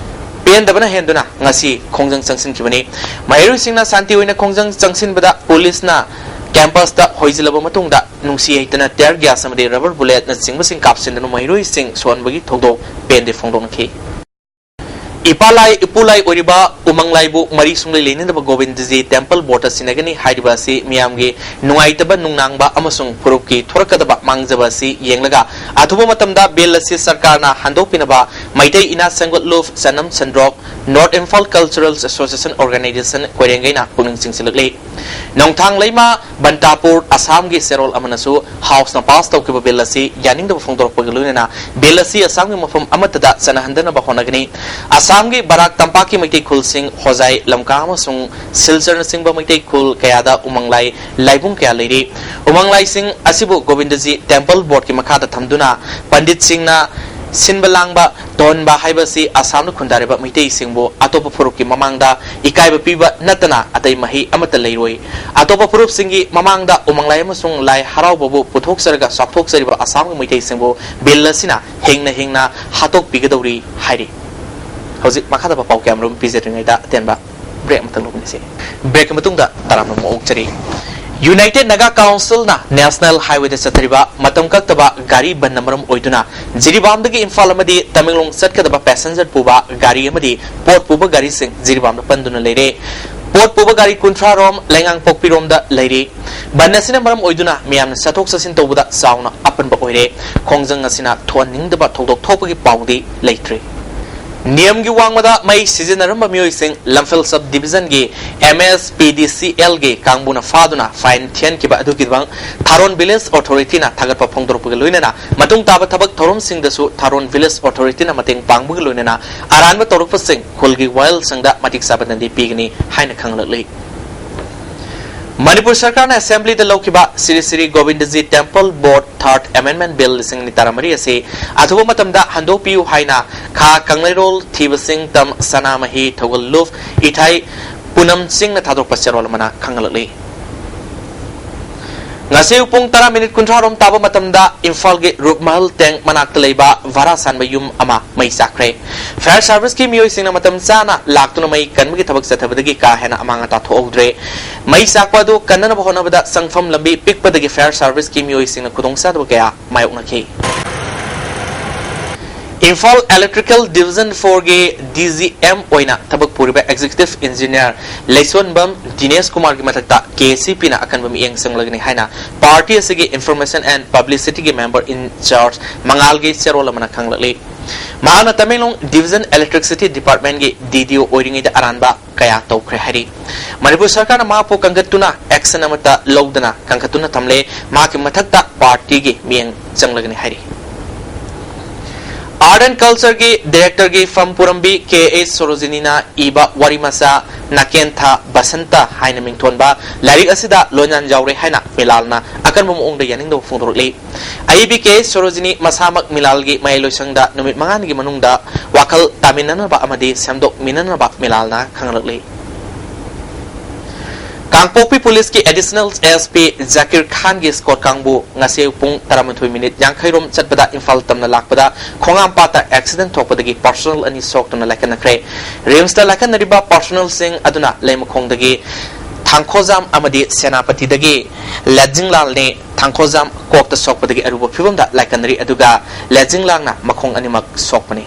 ꯄꯦꯟꯗꯕꯅ ꯍꯦꯟꯗꯨꯅ ꯉꯁꯤ ꯈꯣꯡꯖꯪ ꯆꯪꯁꯤꯟꯈꯤꯕꯅꯤ꯫ ꯃꯍꯩꯔꯣꯏꯁꯤꯡꯅ ꯁꯥꯟꯇꯤ ꯑꯣꯏꯅ ꯈꯣꯡꯖꯪ ꯆꯪꯁꯤꯟꯕꯗ ꯄꯨꯂꯤꯁꯅ campusꯇ ꯍꯣꯏꯖꯤꯜꯂꯕ ꯃꯇꯨꯡꯗ ꯅꯨꯡꯁꯤ ꯍꯩꯇꯅ tear gas ꯑꯃꯗꯤ rubber bulletꯅꯆꯤꯡꯕꯁꯤꯡ ꯀꯥꯞꯁꯤꯟꯗꯨꯅ ꯃꯍꯩꯔꯣꯏꯁꯤꯡ ꯁꯣꯛꯍꯟꯕꯒꯤ ꯊꯧꯗꯣꯛ ꯄꯦꯟꯗꯦ ꯐꯣꯡꯗꯣꯛꯅꯈꯤ꯫ ꯏꯄꯥ ꯂꯥꯏ, ꯏꯄꯨ ꯂꯥꯏ ꯑꯣꯏꯔꯤꯕ ꯎꯃꯪ ꯂꯥꯏꯕꯨ ꯃꯔꯤ ꯁꯨꯡꯂꯩ ꯂꯩꯅꯗꯕ ꯒꯣꯕꯤꯟꯗꯖꯤ temple boardꯇ ꯁꯤꯟꯅꯒꯅꯤ ꯍꯥꯏꯔꯤꯕ ꯑꯁꯤ ꯃꯤꯌꯥꯝꯒꯤ ꯅꯨꯡꯉꯥꯏꯇꯕ ꯅꯨꯡꯅꯥꯡꯕ ꯑꯃꯁꯨꯡ ꯐꯨꯔꯨꯞꯀꯤ ꯊꯣꯔꯛꯀꯗꯕ ꯃꯥꯡꯖꯕ ꯑꯁꯤ ꯌꯦꯡꯂꯒ ꯑꯊꯨꯕ ꯃꯇꯝꯗ bill ꯑꯁꯤ ꯁꯔꯀꯥꯔꯅ ꯍꯟꯗꯣꯛꯄꯤꯅꯕ ꯃꯩꯇꯩ ꯏꯅꯥꯠ ꯁꯦꯝꯒꯠꯂꯨꯞ, ꯆꯅꯝ ꯁꯟꯗ꯭ꯔꯣꯛ, North Imphal Cultural Association Organization ꯀꯣꯏꯔꯦꯡꯒꯩꯅ ꯄꯨꯛꯅꯤꯡ ꯆꯤꯡꯁꯤꯜꯂꯛꯂꯤ꯫ ꯅꯣꯡꯊꯥꯡ ꯂꯩꯃ ꯕꯟꯇꯥꯄꯨꯔ ꯑꯁꯥꯝꯒꯤ ꯆꯦꯔꯣꯜ ꯑꯃꯅꯁꯨ House ꯅ pass ꯇꯧꯈꯤꯕ bill ꯑꯁꯤ ꯌꯥꯅꯤꯡꯗꯕ ꯐꯣꯡꯗꯣꯔꯛꯄꯒ ꯂꯣꯏꯅꯅ bill ꯑꯁꯤ ꯑꯁꯥꯝꯒꯤ ꯃꯐꯝ ꯑꯃꯠꯇꯗ ꯆꯠꯅꯍꯟꯗꯅꯕ ꯍꯣꯠꯅꯒꯅꯤ꯫ ꯑꯁꯥꯝꯒꯤ ꯕꯔꯥꯛ ꯇꯝꯄꯥꯛꯀꯤ ꯃꯩꯇꯩ ꯈꯨꯜꯁꯤꯡ ꯍꯣꯖꯥꯏ, ꯂꯝꯀꯥ ꯑꯃꯁꯨꯡ ꯁꯤꯜꯆꯔꯅꯆꯤꯡꯕ ꯃꯩꯇꯩ ꯈꯨꯜ ꯀꯌꯥꯗ ꯎꯃꯪ ꯂꯥꯏ ꯂꯥꯏꯕꯨꯡ ꯀꯌꯥ ꯂꯩꯔꯤ꯫ ꯎꯃꯪ ꯂꯥꯏꯁꯤꯡ ꯑꯁꯤꯕꯨ ꯒꯣꯕꯤꯟꯗꯖꯤ Temple Board ꯀꯤ ꯃꯈꯥꯗ ꯊꯝꯗꯨꯅ ꯄꯟꯗꯤꯠꯁꯤꯡꯅ ꯁꯤꯟꯕ ꯂꯥꯡꯕ ꯇꯧꯍꯟꯕ ꯍꯥꯏꯕꯁꯤ ꯑꯁꯥꯝꯗ ꯈꯨꯟꯗꯥꯔꯤꯕ ꯃꯩꯇꯩꯁꯤꯡꯕꯨ ꯑꯇꯣꯞꯄ ꯐꯨꯔꯨꯞꯀꯤ ꯃꯃꯥꯡꯗ ꯏꯀꯥꯏꯕ ꯄꯤꯕ ꯅꯠꯇꯅ ꯑꯇꯩ ꯃꯍꯩ ꯑꯃꯠꯇ ꯂꯩꯔꯣꯏ꯫ ꯑꯇꯣꯞꯄ ꯐꯨꯔꯨꯞꯁꯤꯡꯒꯤ ꯃꯃꯥꯡꯗ ꯎꯃꯪ ꯂꯥꯏ ꯑꯃꯁꯨꯡ ꯂꯥꯏ ꯍꯔꯥꯎꯕꯕꯨ ꯄꯨꯊꯣꯛꯆꯔꯒ ꯆꯥꯎꯊꯣꯛꯆꯔꯤꯕ ꯑꯁꯥꯝꯒꯤ ꯃꯩꯇꯩꯁꯤꯡꯕꯨ bill ꯑꯁꯤꯅ ꯍꯤꯡꯅ ꯍꯤꯡꯅ ꯍꯥꯠꯇꯣꯛꯄꯤꯒꯗꯧꯔꯤ ꯍꯥꯏꯔꯤ꯫ ꯍꯧꯖꯤꯛ ꯃꯈꯥ ꯇꯥꯕ ꯄꯥꯎ ꯀꯌꯥꯃꯔꯨꯝ ꯄꯤꯖꯗ꯭ꯔꯤꯉꯩꯗ ꯑꯇꯦꯟꯕ break ꯑꯃꯇꯪ ꯂꯧꯃꯤꯟꯅꯁꯤ꯫ Break ꯀꯤ ꯃꯇꯨꯡꯗ ꯇꯔꯥꯝꯅ ꯑꯃꯨꯛ ꯑꯣꯛꯆꯔꯤ꯫ United Naga Council ꯅ National Highway ꯗ ꯆꯠꯊꯔꯤꯕ ꯃꯇꯝ ꯀꯛꯇꯕ ꯒꯥꯔꯤ ꯕꯟꯅ ꯃꯔꯝ ꯑꯣꯏꯗꯨꯅ ꯖꯤꯔꯤꯕꯥꯝꯗꯒꯤ ꯏꯝꯐꯥꯜ ꯑꯃꯗꯤ ꯇꯃꯦꯡꯂꯣꯡ ꯆꯠꯀꯗꯕ passenger ꯄꯨꯕ ꯒꯥꯔꯤ ꯑꯃꯗꯤ ꯄꯣꯠ ꯄꯨꯕ ꯒꯥꯔꯤꯁꯤꯡ ꯖꯤꯔꯤꯕꯥꯝꯗ ꯄꯟꯗꯨꯅ ꯂꯩꯔꯦ꯫ ꯄꯣꯠ ꯄꯨꯕ ꯒꯥꯔꯤ ꯀꯨꯟꯊ꯭ꯔꯥ ꯔꯣꯝ ꯂꯩꯉꯥꯡꯄꯣꯛꯄꯤꯔꯣꯝꯗ ꯂꯩꯔꯤ꯫ ꯕꯟ ꯑꯁꯤꯅ ꯃꯔꯝ ꯑꯣꯏꯗꯨꯅ ꯃꯤꯌꯥꯝꯅ ꯆꯠꯊꯣꯛ ꯆꯠꯁꯤꯟ ꯇꯧꯕꯗ ꯆꯥꯎꯅ ꯑꯄꯟꯕ ꯑꯣꯏꯔꯦ꯫ ꯈꯣꯡꯖꯪ ꯑꯁꯤꯅ ꯊꯣꯛꯍꯟꯅꯤꯡꯗꯕ ꯊꯧꯗꯣꯛ ꯊꯣꯛꯄꯒꯤ ꯄꯥꯎꯗꯤ ꯂꯩꯇ꯭ꯔꯤ꯫ ꯅꯤꯌꯝꯒꯤ ꯋꯥꯡꯃꯗ ꯃꯩ ꯁꯤꯖꯤꯟꯅꯔꯝꯕ ꯃꯤꯑꯣꯏꯁꯤꯡ ꯂꯝꯐꯦꯜ sub division ꯒꯤ M S P D C L ꯒꯤ ꯀꯥꯡꯕꯨꯅ ꯐꯥꯗꯨꯅ fine ꯊꯤꯍꯟꯈꯤꯕ ꯑꯗꯨꯒꯤꯗꯃꯛ ꯊꯥꯔꯣꯟ village authority ꯅ ꯊꯥꯒꯠꯄ ꯐꯣꯡꯗꯣꯔꯛꯄꯒ ꯂꯣꯏꯅꯅ ꯃꯇꯨꯡ ꯇꯥꯕ ꯊꯕꯛ ꯊꯧꯔꯝꯁꯤꯡꯗꯁꯨ ꯊꯥꯔꯣꯟ village authority ꯅ ꯃꯇꯦꯡ ꯄꯥꯡꯕꯒ ꯂꯣꯏꯅꯅ ꯑꯔꯥꯟꯕ ꯇꯧꯔꯛꯄꯁꯤꯡ ꯈꯨꯜꯒꯤ ꯋꯥꯌꯦꯜꯁꯪꯗ ꯃꯇꯤꯛ ꯆꯥꯕ ꯗꯟꯗꯤ ꯄꯤꯒꯅꯤ ꯍꯥꯏꯅ ꯈꯪꯂꯛꯂꯤ꯫ ꯃꯅꯤꯄꯨꯔ ꯁꯔꯀꯥꯔꯅ assembly ꯗ ꯂꯧꯈꯤꯕ Shri Shri Govindaji Temple Board Third Amendment Bill ꯂꯤꯁꯤꯡ ꯑꯅꯤ ꯇꯔꯥꯃꯔꯤ ꯑꯁꯤ ꯑꯊꯨꯕ ꯃꯇꯝꯗ ꯍꯟꯗꯣꯛꯄꯤꯌꯨ ꯍꯥꯏꯅ ꯈꯥ ꯀꯪꯂꯩꯔꯣꯜ ꯊꯤꯕꯁꯤꯡ ꯇꯝ ꯁꯅꯥꯃꯍꯤ ꯊꯧꯒꯜ ꯂꯨꯞ ꯏꯊꯥꯏ ꯄꯨꯅꯝ ꯁꯤꯡꯅ ꯊꯥꯗꯣꯔꯛꯄ ꯆꯦꯔꯣꯜ ꯑꯃꯅ ꯈꯪꯍꯜꯂꯛꯂꯤ꯫ ꯉꯁꯤ ꯑꯌꯨꯛ ꯄꯨꯡ ꯇꯔꯥ ꯃꯤꯅꯤꯠ ꯀꯨꯟꯊ꯭ꯔꯥ ꯔꯣꯝ ꯇꯥꯕ ꯃꯇꯝꯗ ꯏꯝꯐꯥꯜꯒꯤ ꯔꯨꯞꯃꯍꯜ tank ꯃꯅꯥꯛꯇ ꯂꯩꯕ ꯚꯥꯔꯥ ꯁꯥꯟꯕ ꯌꯨꯝ ꯑꯃ ꯃꯩ ꯆꯥꯛꯈ꯭ꯔꯦ꯫ Fire service ꯀꯤ ꯃꯤꯑꯣꯏꯁꯤꯡꯅ ꯃꯇꯝ ꯆꯥꯅ ꯂꯥꯛꯇꯨꯅ ꯃꯩ ꯀꯟꯕꯒꯤ ꯊꯕꯛ ꯆꯠꯊꯕꯗꯒꯤ ꯀꯥ ꯍꯦꯟꯅ ꯑꯃꯥꯡ ꯑꯇꯥ ꯊꯣꯛꯍꯧꯗ꯭ꯔꯦ꯫ ꯃꯩ ꯆꯥꯛꯄ ꯑꯗꯨ ꯀꯟꯅꯅꯕ ꯍꯣꯠꯅꯕꯗ ꯆꯪꯐꯝ ꯂꯝꯕꯤ ꯄꯤꯛꯄꯗꯒꯤ fire service ꯀꯤ ꯃꯤꯑꯣꯏꯁꯤꯡꯅ ꯈꯨꯗꯣꯡꯆꯥꯗꯕ ꯀꯌꯥ ꯃꯥꯌꯣꯛꯅꯈꯤ꯫ ꯏꯝꯐꯥꯜ Electrical Division four ꯒꯤ D G M ꯑꯣꯏꯅ ꯊꯕꯛ ꯄꯨꯔꯤꯕ Executive Engineer ꯂꯩꯁꯣꯟꯕꯝ ꯗꯤꯅꯦꯁ ꯀꯨꯃꯥꯔꯒꯤ ꯃꯊꯛꯇ K C P ꯅ ꯑꯀꯟꯕ ꯃꯤꯠꯌꯦꯡ ꯆꯪꯂꯒꯅꯤ ꯍꯥꯏꯅ party ꯑꯁꯤꯒꯤ Information and Publicity ꯒꯤ member in charge ꯃꯉꯥꯜꯒꯤ ꯆꯦꯔꯣꯜ ꯑꯃꯅ ꯈꯪꯂꯛꯂꯤ꯫ ꯃꯍꯥꯛꯅ ꯇꯃꯦꯡꯂꯣꯡ Division Electricity Departmentꯀꯤ DDO ꯑꯣꯏꯔꯤꯉꯩꯗ ꯑꯔꯥꯟꯕ ꯀꯌꯥ ꯇꯧꯈ꯭ꯔꯦ ꯍꯥꯏꯔꯤ꯫ ꯃꯅꯤꯄꯨꯔ ꯁꯔꯀꯥꯔꯅ ꯃꯍꯥꯛꯄꯨ ꯀꯟꯈꯠꯇꯨꯅ action ꯑꯃꯠꯇ ꯂꯧꯗꯅ ꯀꯟꯈꯠꯇꯨꯅ ꯊꯝꯂꯦ꯫ ꯃꯍꯥꯛꯀꯤ ꯃꯊꯛꯇ partyꯒꯤ ꯃꯤꯠꯌꯦꯡ ꯆꯪꯂꯒꯅꯤ ꯍꯥꯏꯔꯤ꯫ Art and Cultureꯒꯤ directorꯒꯤ ꯐꯝ ꯄꯨꯔꯝꯕꯤ ꯀꯦ ꯑꯦꯁ ꯁꯣꯔꯣꯖꯤꯅꯤꯅ ꯏꯕ ꯋꯥꯔꯤ ꯃꯆꯥ ꯅꯥꯀꯦꯟꯊꯥ ꯕꯁꯟꯇ ꯍꯥꯏꯅ ꯃꯤꯡꯊꯣꯟꯕ ꯂꯥꯏꯔꯤꯛ ꯑꯁꯤꯗ ꯂꯣꯏꯅꯥꯟ ꯌꯥꯎꯔꯦ ꯍꯥꯏꯅ ꯃꯤꯂꯥꯜꯅ ꯑꯀꯟꯕ ꯃꯑꯣꯡꯗ ꯌꯥꯅꯤꯡꯗꯕ ꯐꯣꯡꯗꯣꯔꯛꯂꯤ꯫ ꯑꯏꯕꯤ ꯀꯦ ꯁꯣꯔꯣꯖꯤꯅꯤ ꯃꯁꯥꯃꯛ ꯃꯤꯂꯥꯜꯒꯤ ꯃꯌꯥꯏ ꯂꯣꯏꯁꯪꯗ ꯅꯨꯃꯤꯠ ꯃꯉꯥꯅꯤꯒꯤ ꯃꯅꯨꯡꯗ ꯋꯥꯈꯜ ꯇꯥꯃꯤꯟꯅꯅꯕ ꯑꯃꯗꯤ ꯁꯦꯝꯗꯣꯛꯃꯤꯟꯅꯅꯕ ꯃꯤꯂꯥꯜꯅ ꯈꯪꯍꯜꯂꯛꯂꯤ꯫ ꯀꯥꯡꯄꯣꯛꯄꯤ ꯄꯨꯂꯤꯁꯀꯤ Additional SP ꯖꯀꯤꯔ ꯈꯥꯟꯒꯤ escort ꯀꯥꯡꯕꯨ ꯉꯁꯤ ꯄꯨꯡ ꯇꯔꯥꯃꯥꯊꯣꯏ ꯃꯤꯅꯤꯠ ꯌꯥꯡꯈꯩ ꯔꯣꯝ ꯆꯠꯄꯗ ꯏꯝꯐꯥꯜ ꯇꯝꯅ ꯂꯥꯛꯄꯗ ꯈꯣꯡꯉꯥꯝꯄꯥꯠꯇ accident ꯊꯣꯛꯄꯗꯒꯤ personnel ꯑꯅꯤ ꯁꯣꯛꯇꯨꯅ ꯂꯥꯏꯀꯠꯅꯈ꯭ꯔꯦ꯫ RIMSꯇ ꯂꯥꯏꯀꯠꯅꯔꯤꯕ personnelꯁꯤꯡ ꯑꯗꯨꯅ ꯂꯩꯃꯈꯣꯡꯗꯒꯤ ꯊꯥꯡꯈꯣꯖꯥꯝ ꯑꯃꯗꯤ ꯁꯦꯅꯥꯄꯇꯤꯗꯒꯤ ꯂꯦꯖꯤꯡꯂꯥꯜꯅꯤ꯫ ꯊꯥꯡꯈꯣꯖꯥꯝ ꯀꯣꯛꯇ ꯁꯣꯛꯄꯗꯒꯤ ꯑꯔꯨꯕ ꯐꯤꯕꯝꯗ ꯂꯥꯏꯀꯠꯅꯔꯤ, ꯑꯗꯨꯒ ꯂꯦꯖꯤꯡꯂꯥꯜꯅ ꯃꯈꯣꯡ ꯑꯅꯤꯃꯛ ꯁꯣꯛꯄꯅꯤ꯫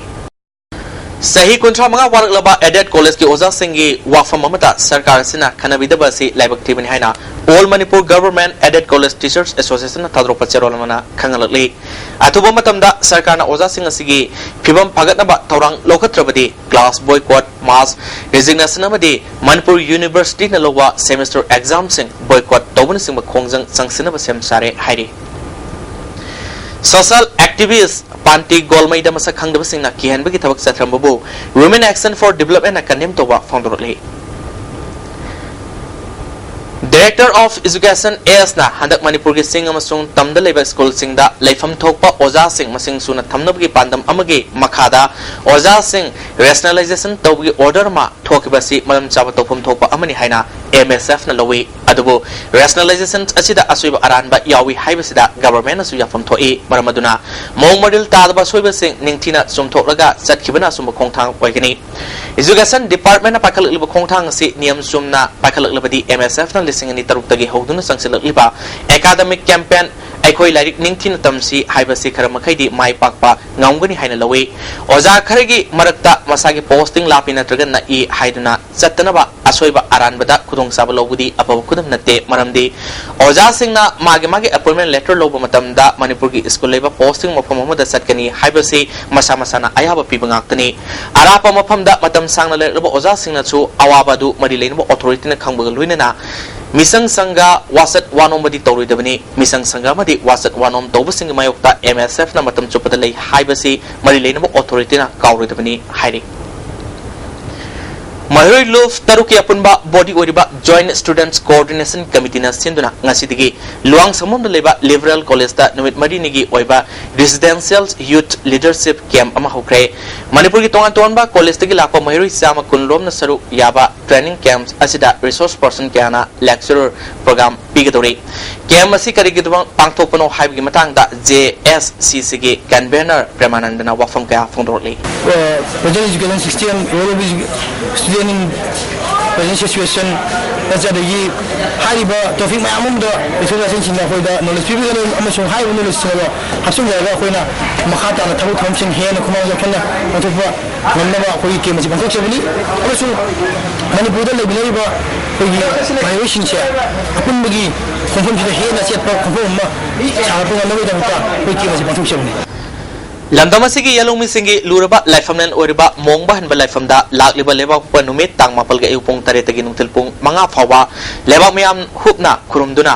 ꯆꯍꯤ ꯀꯨꯟꯊ꯭ꯔꯥ ꯃꯉꯥ ꯋꯥꯔꯛꯂꯕ aided collegeꯀꯤ ꯑꯣꯖꯥꯁꯤꯡꯒꯤ ꯋꯥꯐꯝ ꯑꯃꯠꯇ ꯁꯔꯀꯥꯔ ꯑꯁꯤꯅ ꯈꯟꯅꯕꯤꯗꯕ ꯑꯁꯤ ꯂꯥꯏꯕꯛ ꯊꯤꯕꯅꯤ ꯍꯥꯏꯅ All Manipur Government Aided College Teachers Associationꯅ ꯊꯥꯗꯣꯔꯛꯄ ꯆꯦꯔꯣꯜ ꯑꯃꯅ ꯈꯪꯍꯜꯂꯛꯂꯤ꯫ ꯑꯊꯨꯕ ꯃꯇꯝꯗ ꯁꯔꯀꯥꯔꯅ ꯑꯣꯖꯥꯁꯤꯡ ꯑꯁꯤꯒꯤ ꯐꯤꯕꯝ ꯐꯒꯠꯅꯕ ꯊꯧꯔꯥꯡ ꯂꯧꯈꯠꯇ꯭ꯔꯕꯗꯤ class boycott, mass resignation ꯑꯃꯗꯤ ꯃꯅꯤꯄꯨꯔ Universityꯅ ꯂꯧꯕ semester examꯁꯤꯡ boycott ꯇꯧꯕꯅꯆꯤꯡꯕ ꯈꯣꯡꯖꯪ ꯆꯪꯁꯤꯟꯅꯕ ꯁꯦꯝ ꯁꯥꯔꯦ ꯍꯥꯏꯔꯤ꯫ Social activist ꯄꯥꯟꯇꯤ ꯒꯣꯜꯃꯩꯗ ꯃꯁꯛ ꯈꯪꯗꯕꯁꯤꯡꯅ ꯀꯤꯍꯟꯕꯒꯤ ꯊꯕꯛ ꯆꯠꯊꯔꯝꯕꯕꯨ Women Action for Developmentꯅ condemn ꯇꯧꯕ ꯐꯣꯡꯗꯣꯔꯛꯂꯤ꯫ Director of Education Sꯅ ꯍꯟꯗꯛ ꯃꯅꯤꯄꯨꯔꯒꯤ ꯆꯤꯡ ꯑꯃꯁꯨꯡ ꯇꯝꯗ ꯂꯩꯕ ꯁ꯭ꯀꯨꯜꯁꯤꯡꯗ ꯂꯩꯐꯝ ꯊꯣꯛꯄ ꯑꯣꯖꯥꯁꯤꯡ ꯃꯁꯤꯡ ꯁꯨꯅ ꯊꯝꯅꯕꯒꯤ ꯄꯥꯟꯗꯝ ꯑꯃꯒꯤ ꯃꯈꯥꯗ ꯑꯣꯖꯥꯁꯤꯡ rationalization ꯇꯧꯕꯒꯤ order ꯑꯃ ꯊꯣꯛꯈꯤꯕ ꯑꯁꯤ ꯃꯔꯝ ꯆꯥꯕ ꯇꯧꯐꯝ ꯊꯣꯛꯄ ꯑꯃꯅꯤ ꯍꯥꯏꯅ MSFꯅ ꯂꯧꯏ꯫ ꯑꯗꯨꯕꯨ rationalization ꯑꯁꯤꯗ ꯑꯁꯣꯏꯕ ꯑꯔꯥꯟꯕ ꯌꯥꯎꯏ ꯍꯥꯏꯕꯁꯤꯗ governmentꯅꯁꯨ ꯌꯥꯐꯝ ꯊꯣꯛꯏ꯫ ꯃꯔꯝ ꯑꯗꯨꯅ ꯃꯑꯣꯡ ꯃꯔꯤꯜ ꯇꯥꯗꯕ ꯑꯁꯣꯏꯕꯁꯤꯡ ꯅꯤꯡꯊꯤꯅ ꯆꯨꯝꯊꯣꯛꯂꯒ ꯆꯠꯈꯤꯕꯅ ꯑꯆꯨꯝꯕ ꯈꯣꯡꯊꯥꯡ ꯑꯣꯏꯒꯅꯤ꯫ Education Departmentꯅ ꯄꯥꯏꯈꯠꯂꯛꯂꯤꯕ ꯈꯣꯡꯊꯥꯡ ꯑꯁꯤ ꯅꯤꯌꯝ ꯆꯨꯝꯅ ꯄꯥꯏꯈꯠꯂꯛꯂꯕꯗꯤ MSFꯅ ꯂꯤꯁꯤꯡ ꯑꯅꯤ ꯇꯔꯨꯛꯇꯒꯤ ꯍꯧꯗꯨꯅ ꯆꯪꯁꯤꯜꯂꯛꯂꯤꯕ academic campaign ꯑꯩꯈꯣꯏ ꯂꯥꯏꯔꯤꯛ ꯅꯤꯡꯊꯤꯅ ꯇꯝꯁꯤ ꯍꯥꯏꯕꯁꯤ ꯈꯔ ꯃꯈꯩꯗꯤ ꯃꯥꯏ ꯄꯥꯛꯄ ꯉꯝꯒꯅꯤ ꯍꯥꯏꯅ ꯂꯧꯏ꯫ ꯑꯣꯖꯥ ꯈꯔꯒꯤ ꯃꯔꯛꯇ ꯃꯁꯥꯒꯤ posting ꯂꯥꯞꯄꯤ ꯅꯠꯇ꯭ꯔꯒ ꯅꯛꯏ ꯍꯥꯏꯗꯨꯅ ꯆꯠꯇꯅꯕ ꯑꯁꯣꯏꯕ ꯑꯔꯥꯟꯕꯗ ꯈꯨꯗꯣꯡꯆꯥꯕ ꯂꯧꯕꯗꯤ ꯑꯐꯕ ꯈꯨꯗꯝ ꯅꯠꯇꯦ꯫ ꯃꯔꯝꯗꯤ ꯑꯣꯖꯥꯁꯤꯡꯅ ꯃꯥꯒꯤ ꯃꯥꯒꯤ appointment letter ꯂꯧꯕ ꯃꯇꯝꯗ ꯃꯅꯤꯄꯨꯔꯒꯤ ꯁ꯭ꯀꯨꯜ ꯂꯩꯕ posting ꯃꯐꯝ ꯑꯃꯗ ꯆꯠꯀꯅꯤ ꯍꯥꯏꯕꯁꯤ ꯃꯁꯥ ꯃꯁꯥꯅ ꯑꯌꯥꯕ ꯄꯤꯕ ꯉꯥꯛꯇꯅꯤ꯫ ꯑꯔꯥꯞꯄ ꯃꯐꯝꯗ ꯃꯇꯝ ꯁꯥꯡꯅ ꯂꯩꯔꯛꯂꯕ ꯑꯣꯖꯥꯁꯤꯡꯅꯁꯨ ꯑꯋꯥꯕ ꯑꯗꯨ ꯃꯔꯤ ꯂꯩꯅꯕ authority ꯅ ꯈꯪꯕꯒ ꯂꯣꯏꯅꯅ ꯃꯤꯆꯪ ꯁꯪꯒ ꯋꯥꯆꯠ ꯋꯥꯅꯣꯝꯕꯗꯤ ꯇꯧꯔꯣꯏꯗꯕꯅꯤ꯫ ꯃꯤꯆꯪ ꯁꯪꯒ ꯑꯃꯗꯤ ꯋꯥꯆꯠ ꯋꯥꯅꯣꯝ ꯇꯧꯕꯁꯤꯡꯒꯤ ꯃꯥꯌꯣꯛꯇ M S F ꯅ ꯃꯇꯝ ꯆꯨꯞꯄꯗ ꯂꯩ ꯍꯥꯏꯕꯁꯤ ꯃꯔꯤ ꯂꯩꯅꯕ authority ꯅ ꯀꯥꯎꯔꯣꯏꯗꯕꯅꯤ ꯍꯥꯏꯔꯤ꯫ ꯃꯍꯩꯔꯣꯏ ꯂꯨꯞ ꯇꯔꯨꯛꯀꯤ ꯑꯄꯨꯟꯕ body ꯑꯣꯏꯔꯤꯕ Joint Students Coordination Committee ꯅ ꯁꯤꯟꯗꯨꯅ ꯉꯁꯤꯗꯒꯤ ꯂꯨꯋꯥꯡꯁꯪꯕꯝꯗ ꯂꯩꯕ Liberal College ꯇ ꯅꯨꯃꯤꯠ ꯃꯔꯤꯅꯤꯒꯤ ꯑꯣꯏꯕ Residential Youth Leadership Camp ꯑꯃ ꯍꯧꯈ꯭ꯔꯦ꯫ ꯃꯅꯤꯄꯨꯔꯒꯤ ꯇꯣꯉꯥꯟ ꯇꯣꯉꯥꯟꯕ college ꯇꯒꯤ ꯂꯥꯛꯄ ꯃꯍꯩꯔꯣꯏ ꯆꯥꯝꯃ ꯀꯨꯟ ꯔꯣꯝꯅ ꯁꯔꯨꯛ ꯌꯥꯕ training camp ꯑꯁꯤꯗ resource person ꯀꯌꯥꯅ lecturer program ꯄꯤꯒꯗꯧꯔꯤ꯫ Camp ꯑꯁꯤ ꯀꯔꯤꯒꯤꯗꯃꯛ ꯄꯥꯡꯊꯣꯛꯄꯅꯣ ꯍꯥꯏꯕꯒꯤ ꯃꯇꯥꯡꯗ J S C C ꯒꯤ convener ꯄ꯭ꯔꯦꯃꯥꯅꯟꯗꯅ ꯋꯥꯐꯝ ꯀꯌꯥ ꯐꯣꯡꯗꯣꯔꯛꯂꯤ꯫ Present education system, role of edu-, student in present situation, ꯑꯗꯒꯤ ꯍꯥꯏꯔꯤꯕ topic ꯃꯌꯥꯝ ꯑꯃꯗ resource personꯁꯤꯡꯅ ꯑꯩꯈꯣꯏꯗ knowledge ꯄꯤꯕꯤꯒꯅꯤ ꯑꯃꯁꯨꯡ ꯍꯥꯏꯔꯤꯕ knowledgeꯁꯤꯡ ꯑꯗꯣ ꯍꯥꯞꯆꯤꯟꯖꯔꯒ ꯑꯩꯈꯣꯏꯅ ꯃꯈꯥ ꯇꯥꯅ ꯊꯕꯛ ꯊꯧꯔꯝꯁꯤꯡ ꯍꯦꯟꯅ ꯈꯨꯃꯥꯡ ꯆꯥꯎꯁꯤꯟꯅ ꯄꯥꯡꯊꯣꯛꯄ ꯉꯝꯅꯕ ꯑꯩꯈꯣꯏꯒꯤ camp ꯑꯁꯤ ꯄꯥꯡꯊꯣꯛꯆꯕꯅꯤ꯫ ꯑꯃꯁꯨꯡ ꯃꯅꯤꯄꯨꯔꯗ ꯂꯩꯃꯤꯟꯅꯔꯤꯕ ꯑꯩꯈꯣꯏꯒꯤ ꯃꯍꯩꯔꯣꯏꯁꯤꯡꯁꯦ ꯑꯄꯨꯟꯕꯒꯤ ꯈꯣꯡꯐꯝꯁꯤꯗ ꯍꯦꯟꯅ ꯆꯦꯠꯄ ꯈꯣꯡꯐꯝ ꯑꯃ ꯁꯥꯒꯠꯄ ꯉꯝꯅꯕꯒꯤꯗꯃꯛꯇ ꯑꯩꯈꯣꯏ camp ꯑꯁꯤ ꯄꯥꯡꯊꯣꯛꯆꯕꯅꯤ꯫ ꯂꯝꯗꯝ ꯑꯁꯤꯒꯤ ꯌꯦꯜꯍꯧꯃꯤꯁꯤꯡꯒꯤ ꯂꯨꯔꯕ ꯂꯥꯏꯐꯝꯂꯦꯟ ꯑꯣꯏꯔꯤꯕ ꯃꯣꯡꯕ ꯍꯟꯕ ꯂꯥꯏꯐꯝꯗ ꯂꯥꯛꯂꯤꯕ ꯂꯩꯕꯥꯛꯄꯣꯛꯄ ꯅꯨꯃꯤꯠ ꯇꯥꯡ ꯃꯥꯄꯜꯒꯤ ꯑꯌꯨꯛ ꯄꯨꯡ ꯇꯔꯦꯠꯇꯒꯤ ꯅꯨꯡꯊꯤꯜ ꯄꯨꯡ ꯃꯉꯥ ꯐꯥꯎꯕ ꯂꯩꯕꯥꯛ ꯃꯤꯌꯥꯝ ꯍꯨꯞꯅ ꯈꯨꯔꯨꯝꯗꯨꯅ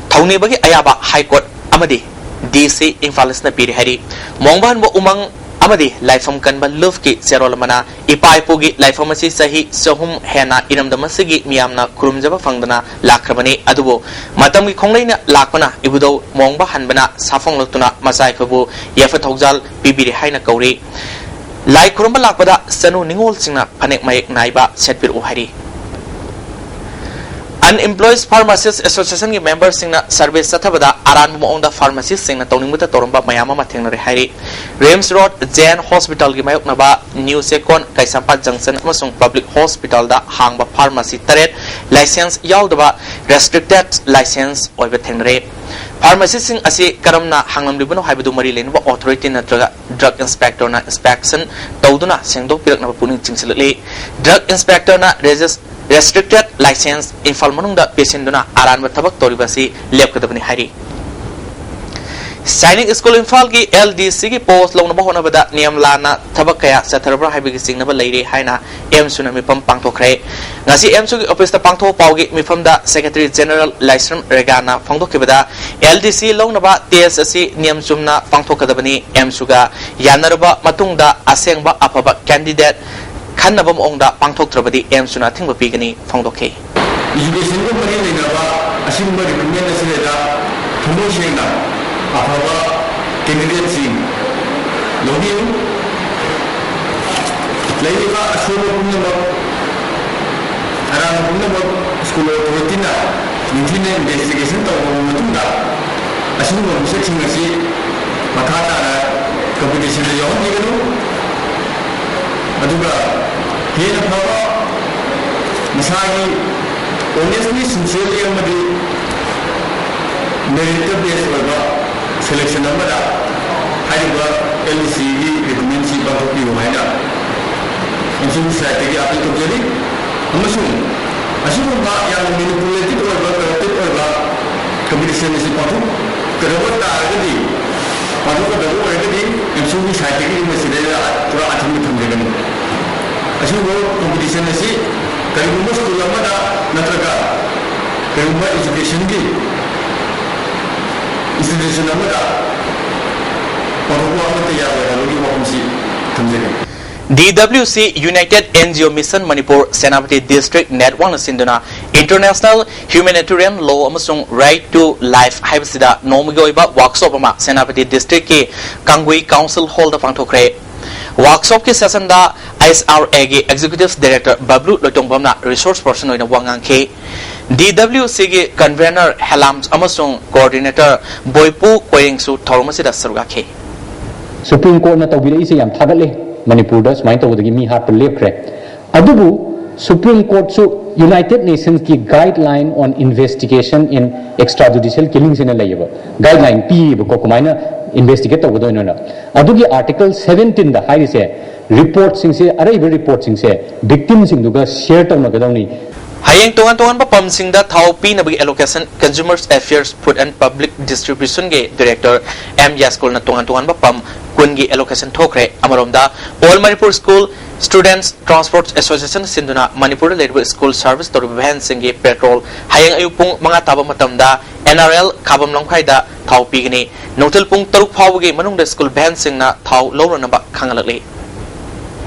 ꯊꯧꯅꯤꯕꯒꯤ ꯑꯌꯥꯕ High Court ꯑꯃꯗꯤ D C ꯏꯝꯐꯥꯜ ꯏꯁꯅ ꯄꯤꯔꯦ ꯍꯥꯏꯔꯤ꯫ ꯃꯣꯡꯕ ꯍꯟꯕ ꯎꯃꯪ ꯑꯃꯗꯤ ꯂꯥꯏꯐꯝ ꯀꯟꯕ ꯂꯨꯞꯀꯤ ꯆꯦꯔꯣꯜ ꯑꯃꯅ ꯏꯄꯥ ꯏꯄꯨꯒꯤ ꯂꯥꯏꯐꯝ ꯑꯁꯤ ꯆꯍꯤ ꯆꯍꯨꯝ ꯍꯦꯟꯅ ꯏꯔꯝꯗꯝ ꯑꯁꯤꯒꯤ ꯃꯤꯌꯥꯝꯅ ꯈꯨꯔꯨꯝꯖꯕ ꯐꯪꯗꯅ ꯂꯥꯛꯈ꯭ꯔꯕꯅꯤ꯫ ꯑꯗꯨꯕꯨ ꯃꯇꯝꯒꯤ ꯈꯣꯡꯂꯩꯅ ꯂꯥꯛꯄꯅ ꯏꯕꯨꯙꯧ ꯃꯣꯡꯕ ꯍꯟꯕꯅ ꯁꯥꯐꯣꯡꯂꯛꯇꯨꯅ ꯃꯆꯥ ꯑꯩꯈꯣꯏꯕꯨ ꯌꯥꯏꯐ ꯊꯧꯖꯥꯜ ꯄꯤꯕꯤꯔꯦ ꯍꯥꯏꯅ ꯀꯧꯔꯤ꯫ ꯂꯥꯏ ꯈꯨꯔꯨꯝꯕ ꯂꯥꯛꯄꯗ ꯆꯅꯨ ꯅꯤꯉꯣꯜꯁꯤꯡꯅ ꯐꯅꯦꯛ ꯃꯌꯦꯛ ꯅꯥꯏꯕ ꯁꯦꯠꯄꯤꯔꯛꯎ ꯍꯥꯏꯔꯤ꯫ Unemployed Pharmacist Associationꯒꯤ memberꯁꯤꯡꯅ survey ꯆꯠꯊꯕꯗ ꯑꯔꯥꯟꯕ ꯃꯑꯣꯡꯗ pharmacistꯁꯤꯡꯅ ꯇꯧꯅꯤꯡꯕꯇ ꯇꯧꯔꯝꯕ ꯃꯌꯥꯝ ꯑꯃ ꯊꯦꯡꯅꯔꯦ ꯍꯥꯏꯔꯤ꯫ RIMS Road Jain Hospitalꯒꯤ ꯃꯥꯌꯣꯛꯅꯕ New Checkon, ꯀꯩꯁꯥꯝꯄꯥꯠ Junction ꯑꯃꯁꯨꯡ Public Hospitalꯗ ꯍꯥꯡꯕ pharmacy ꯇꯔꯦꯠ license ꯌꯥꯎꯗꯕ restricted license ꯑꯣꯏꯕ ꯊꯦꯡꯅꯔꯦ꯫ Pharmacyꯁꯤꯡ ꯑꯁꯤ ꯀꯔꯝꯅ ꯍꯥꯡꯂꯝꯂꯤꯕꯅꯣ ꯍꯥꯏꯕꯗꯨ ꯃꯔꯤ ꯂꯩꯅꯕ authority ꯅꯠꯇ꯭ꯔꯒ drug inspectorꯅ inspection ꯇꯧꯗꯨꯅ ꯁꯦꯡꯗꯣꯛꯄꯤꯔꯛꯅꯕ ꯄꯨꯛꯅꯤꯡ ꯆꯤꯡꯁꯤꯜꯂꯛꯂꯤ꯫ Drug inspectorꯅ regis-, Restricted License Imphal ꯃꯅꯨꯡꯗ ꯄꯤꯁꯤꯟꯗꯨꯅ ꯑꯔꯥꯟꯕ ꯊꯕꯛ ꯇꯧꯔꯤꯕ ꯑꯁꯤ ꯂꯦꯞꯀꯗꯕꯅꯤ ꯍꯥꯏꯔꯤ꯫ ꯁꯥꯏꯅꯤꯛ ꯁ꯭ꯀꯨꯜ ꯏꯝꯐꯥꯜꯒꯤ ꯑꯦꯜ ꯗꯤ ꯁꯤꯒꯤ ꯄꯣꯁ ꯂꯧꯅꯕ ꯍꯣꯠꯅꯕꯗ ꯅꯤꯌꯝ ꯂꯥꯟꯅ ꯊꯕꯛ ꯀꯌꯥ ꯆꯠꯊꯔꯕ꯭ꯔꯥ ꯍꯥꯏꯕꯒꯤ ꯆꯤꯡꯅꯕ ꯂꯩꯔꯦ ꯍꯥꯏꯅ ꯑꯦꯝꯁꯨꯅ ꯃꯤꯐꯝ ꯄꯥꯡꯊꯣꯛꯈ꯭ꯔꯦ꯫ ꯉꯁꯤ ꯑꯦꯝꯁꯨꯒꯤ ꯑꯣꯐꯤꯁꯇ ꯄꯥꯡꯊꯣꯛꯄ ꯄꯥꯎꯒꯤ ꯃꯤꯐꯝꯗ ꯁꯦꯀ꯭ꯔꯦꯇꯔꯤ ꯖꯦꯅꯔꯦꯜ ꯂꯥꯏꯁ꯭ꯔꯝ ꯔꯦꯒꯥꯅ ꯐꯣꯡꯗꯣꯛꯈꯤꯕꯗ, ꯑꯦꯜ ꯗꯤ ꯁꯤ ꯂꯧꯅꯕ ꯇꯦꯁ ꯑꯁꯤ ꯅꯤꯌꯝ ꯆꯨꯝꯅ ꯄꯥꯡꯊꯣꯛꯀꯗꯕꯅꯤ꯫ ꯑꯦꯝꯁꯨꯒ ꯌꯥꯅꯔꯕ ꯃꯇꯨꯡꯗ ꯑꯁꯦꯡꯕ ꯑꯐꯕ ꯀꯦꯟꯗꯤꯗꯦꯠ ꯈꯟꯅꯕ ꯃꯑꯣꯡꯗ ꯄꯥꯡꯊꯣꯛꯇ꯭ꯔꯕꯗꯤ ꯑꯦꯝꯁꯨꯅ ꯑꯊꯤꯡꯕ ꯄꯤꯒꯅꯤ ꯐꯣꯡꯗꯣꯛꯈꯤ꯫ Educationꯒ ꯃꯔꯤ ꯂꯩꯅꯕ ꯑꯁꯤꯒꯨꯝꯕ recruitment ꯑꯁꯤꯗꯩꯗ ꯊꯃꯣꯏ ꯁꯦꯡꯅ ꯑꯐꯕ candidateꯁꯤꯡ ꯂꯧꯕꯤꯌꯨ꯫ ꯂꯩꯔꯤꯕ ꯑꯁꯣꯏꯕ ꯄꯨꯝꯅꯃꯛ, ꯑꯔꯥꯟꯕ ꯄꯨꯝꯅꯃꯛ school authorityꯅ ꯅꯤꯡꯊꯤꯅ investigation ꯇꯧꯔꯕ ꯃꯇꯨꯡꯗ ꯑꯁꯤꯒꯨꯝꯕ ꯃꯤꯁꯛꯁꯤꯡ ꯑꯁꯤ ꯃꯈꯥ ꯇꯥꯅ competitionꯗ ꯌꯥꯎꯍꯟꯕꯤꯒꯅꯨ꯫ ꯑꯗꯨꯒ ꯍꯦꯟꯅ ꯐꯕ, ꯃꯁꯥꯒꯤ honestly, sincerely ꯑꯃꯗꯤ meritꯇ base ꯑꯣꯏꯕ selection ꯑꯃꯗ ꯍꯥꯏꯔꯤꯕ ꯑꯦꯜ ꯗꯤ ꯁꯤꯒꯤ recruitmentꯁꯤ ꯄꯥꯡꯊꯣꯛꯄꯤꯌꯨ ꯍꯥꯏꯅ ꯑꯦꯝꯁꯨꯒꯤ sideꯇꯒꯤ appeal ꯇꯧꯖꯔꯤ꯫ ꯑꯃꯁꯨꯡ ꯑꯁꯤꯒꯨꯝꯕ ꯌꯥꯝꯅ manipulated ꯑꯣꯏꯕ, corrupted ꯑꯣꯏꯕ competition ꯑꯁꯤ ꯄꯥꯡꯊꯣꯛꯀꯗꯕ ꯇꯥꯔꯒꯗꯤ, ꯄꯥꯡꯊꯣꯛꯀꯗꯕ ꯑꯣꯏꯔꯒꯗꯤ ꯑꯦꯝꯁꯨꯒꯤ sideꯇꯒꯤ ꯃꯁꯤꯗꯩꯗ ꯄꯨꯔꯥ ꯑꯊꯤꯡꯕ ꯊꯝꯖꯒꯅꯤ꯫ ꯑꯁꯤꯒꯨꯝꯕ competition ꯑꯁꯤ ꯀꯔꯤꯒꯨꯝꯕ school ꯑꯃꯗ ꯅꯠꯇ꯭ꯔꯒ ꯀꯔꯤꯒꯨꯝꯕ educationꯒꯤ institution ꯑꯃꯗ ꯄꯥꯡꯊꯣꯛꯄ ꯑꯃꯠꯇ ꯌꯥꯔꯣꯏ ꯍꯥꯏꯕꯒꯤ ꯋꯥꯐꯝꯁꯤ ꯊꯝꯖꯒꯦ꯫ D W C United N G O Mission Manipur Senapati District Networkꯅ ꯁꯤꯟꯗꯨꯅ International Humanitarian Law ꯑꯃꯁꯨꯡ Right to Life ꯍꯥꯏꯕꯁꯤꯗ ꯅꯣꯡꯃꯒꯤ ꯑꯣꯏꯕ workshop ꯑꯃ Senapati districtꯀꯤ ꯀꯥꯡꯒꯨꯏ council hallꯗ ꯄꯥꯡꯊꯣꯛꯈ꯭ꯔꯦ꯫ Workshopꯀꯤ sessionꯗ I S R Aꯒꯤ Executive Director ꯕꯕ꯭ꯂꯨ ꯂꯣꯏꯇꯣꯡꯕꯝꯅ resource person ꯑꯣꯏꯅ ꯋꯥ ꯉꯥꯡꯈꯤ꯫ D W Cꯒꯤ convener ꯍꯦꯂꯥꯝ ꯑꯃꯁꯨꯡ coordinator ꯕꯣꯏꯄꯨ ꯀꯣꯌꯦꯡꯁꯨ ꯊꯧꯔꯝ ꯑꯁꯤꯗ ꯁꯔꯨꯛ ꯌꯥꯈꯤ꯫ Supreme Courtꯅ ꯇꯧꯕꯤꯔꯛꯏꯁꯦ ꯌꯥꯝ ꯊꯥꯒꯠꯂꯦ꯫ ꯃꯅꯤꯄꯨꯔꯗ ꯁꯨꯃꯥꯏꯅ ꯇꯧꯕꯗꯒꯤ ꯃꯤ ꯍꯥꯠꯄ ꯂꯦꯞꯈ꯭ꯔꯦ꯫ ꯑꯗꯨꯕꯨ Supreme Courtꯁꯨ United Nationsꯀꯤ Guideline on Investigation in Extrajudicial Killingsꯅ ꯂꯩꯌꯦꯕ, guideline ꯄꯤꯌꯦꯕꯀꯣ, ꯀꯃꯥꯏꯅ investigate ꯇꯧꯒꯗꯣꯏꯅꯣꯅ꯫ ꯑꯗꯨꯒꯤ article seventeenꯗ ꯍꯥꯏꯔꯤꯁꯦ, ꯔꯤꯄꯣꯔꯠꯁꯤꯡꯁꯦ, ꯑꯔꯩꯕ ꯔꯤꯄꯣꯔꯠꯁꯤꯡꯁꯦ ꯚꯤꯛꯇꯤꯝꯁꯤꯡꯗꯨꯒ ꯁꯤꯌꯔ ꯇꯧꯅꯒꯗꯧꯅꯤ꯫ ꯍꯌꯦꯡ ꯇꯣꯉꯥꯟ ꯇꯣꯉꯥꯟꯕ ꯄꯝꯁꯤꯡꯗ ꯊꯥꯎ ꯄꯤꯅꯕꯒꯤ allocation Consumers Affairs, Food and Public Distributionꯒꯤ Director M ꯌꯥꯁꯀꯨꯜꯅ ꯇꯣꯉꯥꯟ ꯇꯣꯉꯥꯟꯕ ꯄꯝ ꯀꯨꯟꯒꯤ allocation ꯊꯣꯛꯈ꯭ꯔꯦ꯫ ꯑꯃꯔꯣꯝꯗ All Manipur School Students Transport Association ꯁꯤꯟꯗꯨꯅ ꯃꯅꯤꯄꯨꯔꯗ ꯂꯩꯔꯤꯕ ꯁ꯭ꯀꯨꯜ ꯁꯔꯚꯤꯁ ꯇꯧꯔꯤꯕ ꯚꯦꯟꯁꯤꯡꯒꯤ ꯄꯦꯇ꯭ꯔꯣꯜ ꯍꯌꯦꯡ ꯑꯌꯨꯛ ꯄꯨꯡ ꯃꯉꯥ ꯇꯥꯕ ꯃꯇꯝꯗ N R L ꯈꯥꯕꯝ ꯂꯝꯈꯥꯏꯗ ꯊꯥꯎ ꯄꯤꯒꯅꯤ꯫ ꯅꯨꯡꯊꯤꯜ ꯄꯨꯡ ꯇꯔꯨꯛ ꯐꯥꯎꯕꯒꯤ ꯃꯅꯨꯡꯗ ꯁ꯭ꯀꯨꯜ ꯚꯦꯟꯁꯤꯡꯅ ꯊꯥꯎ ꯂꯧꯔꯨꯅꯕ ꯈꯪꯍꯜꯂꯛꯂꯤ꯫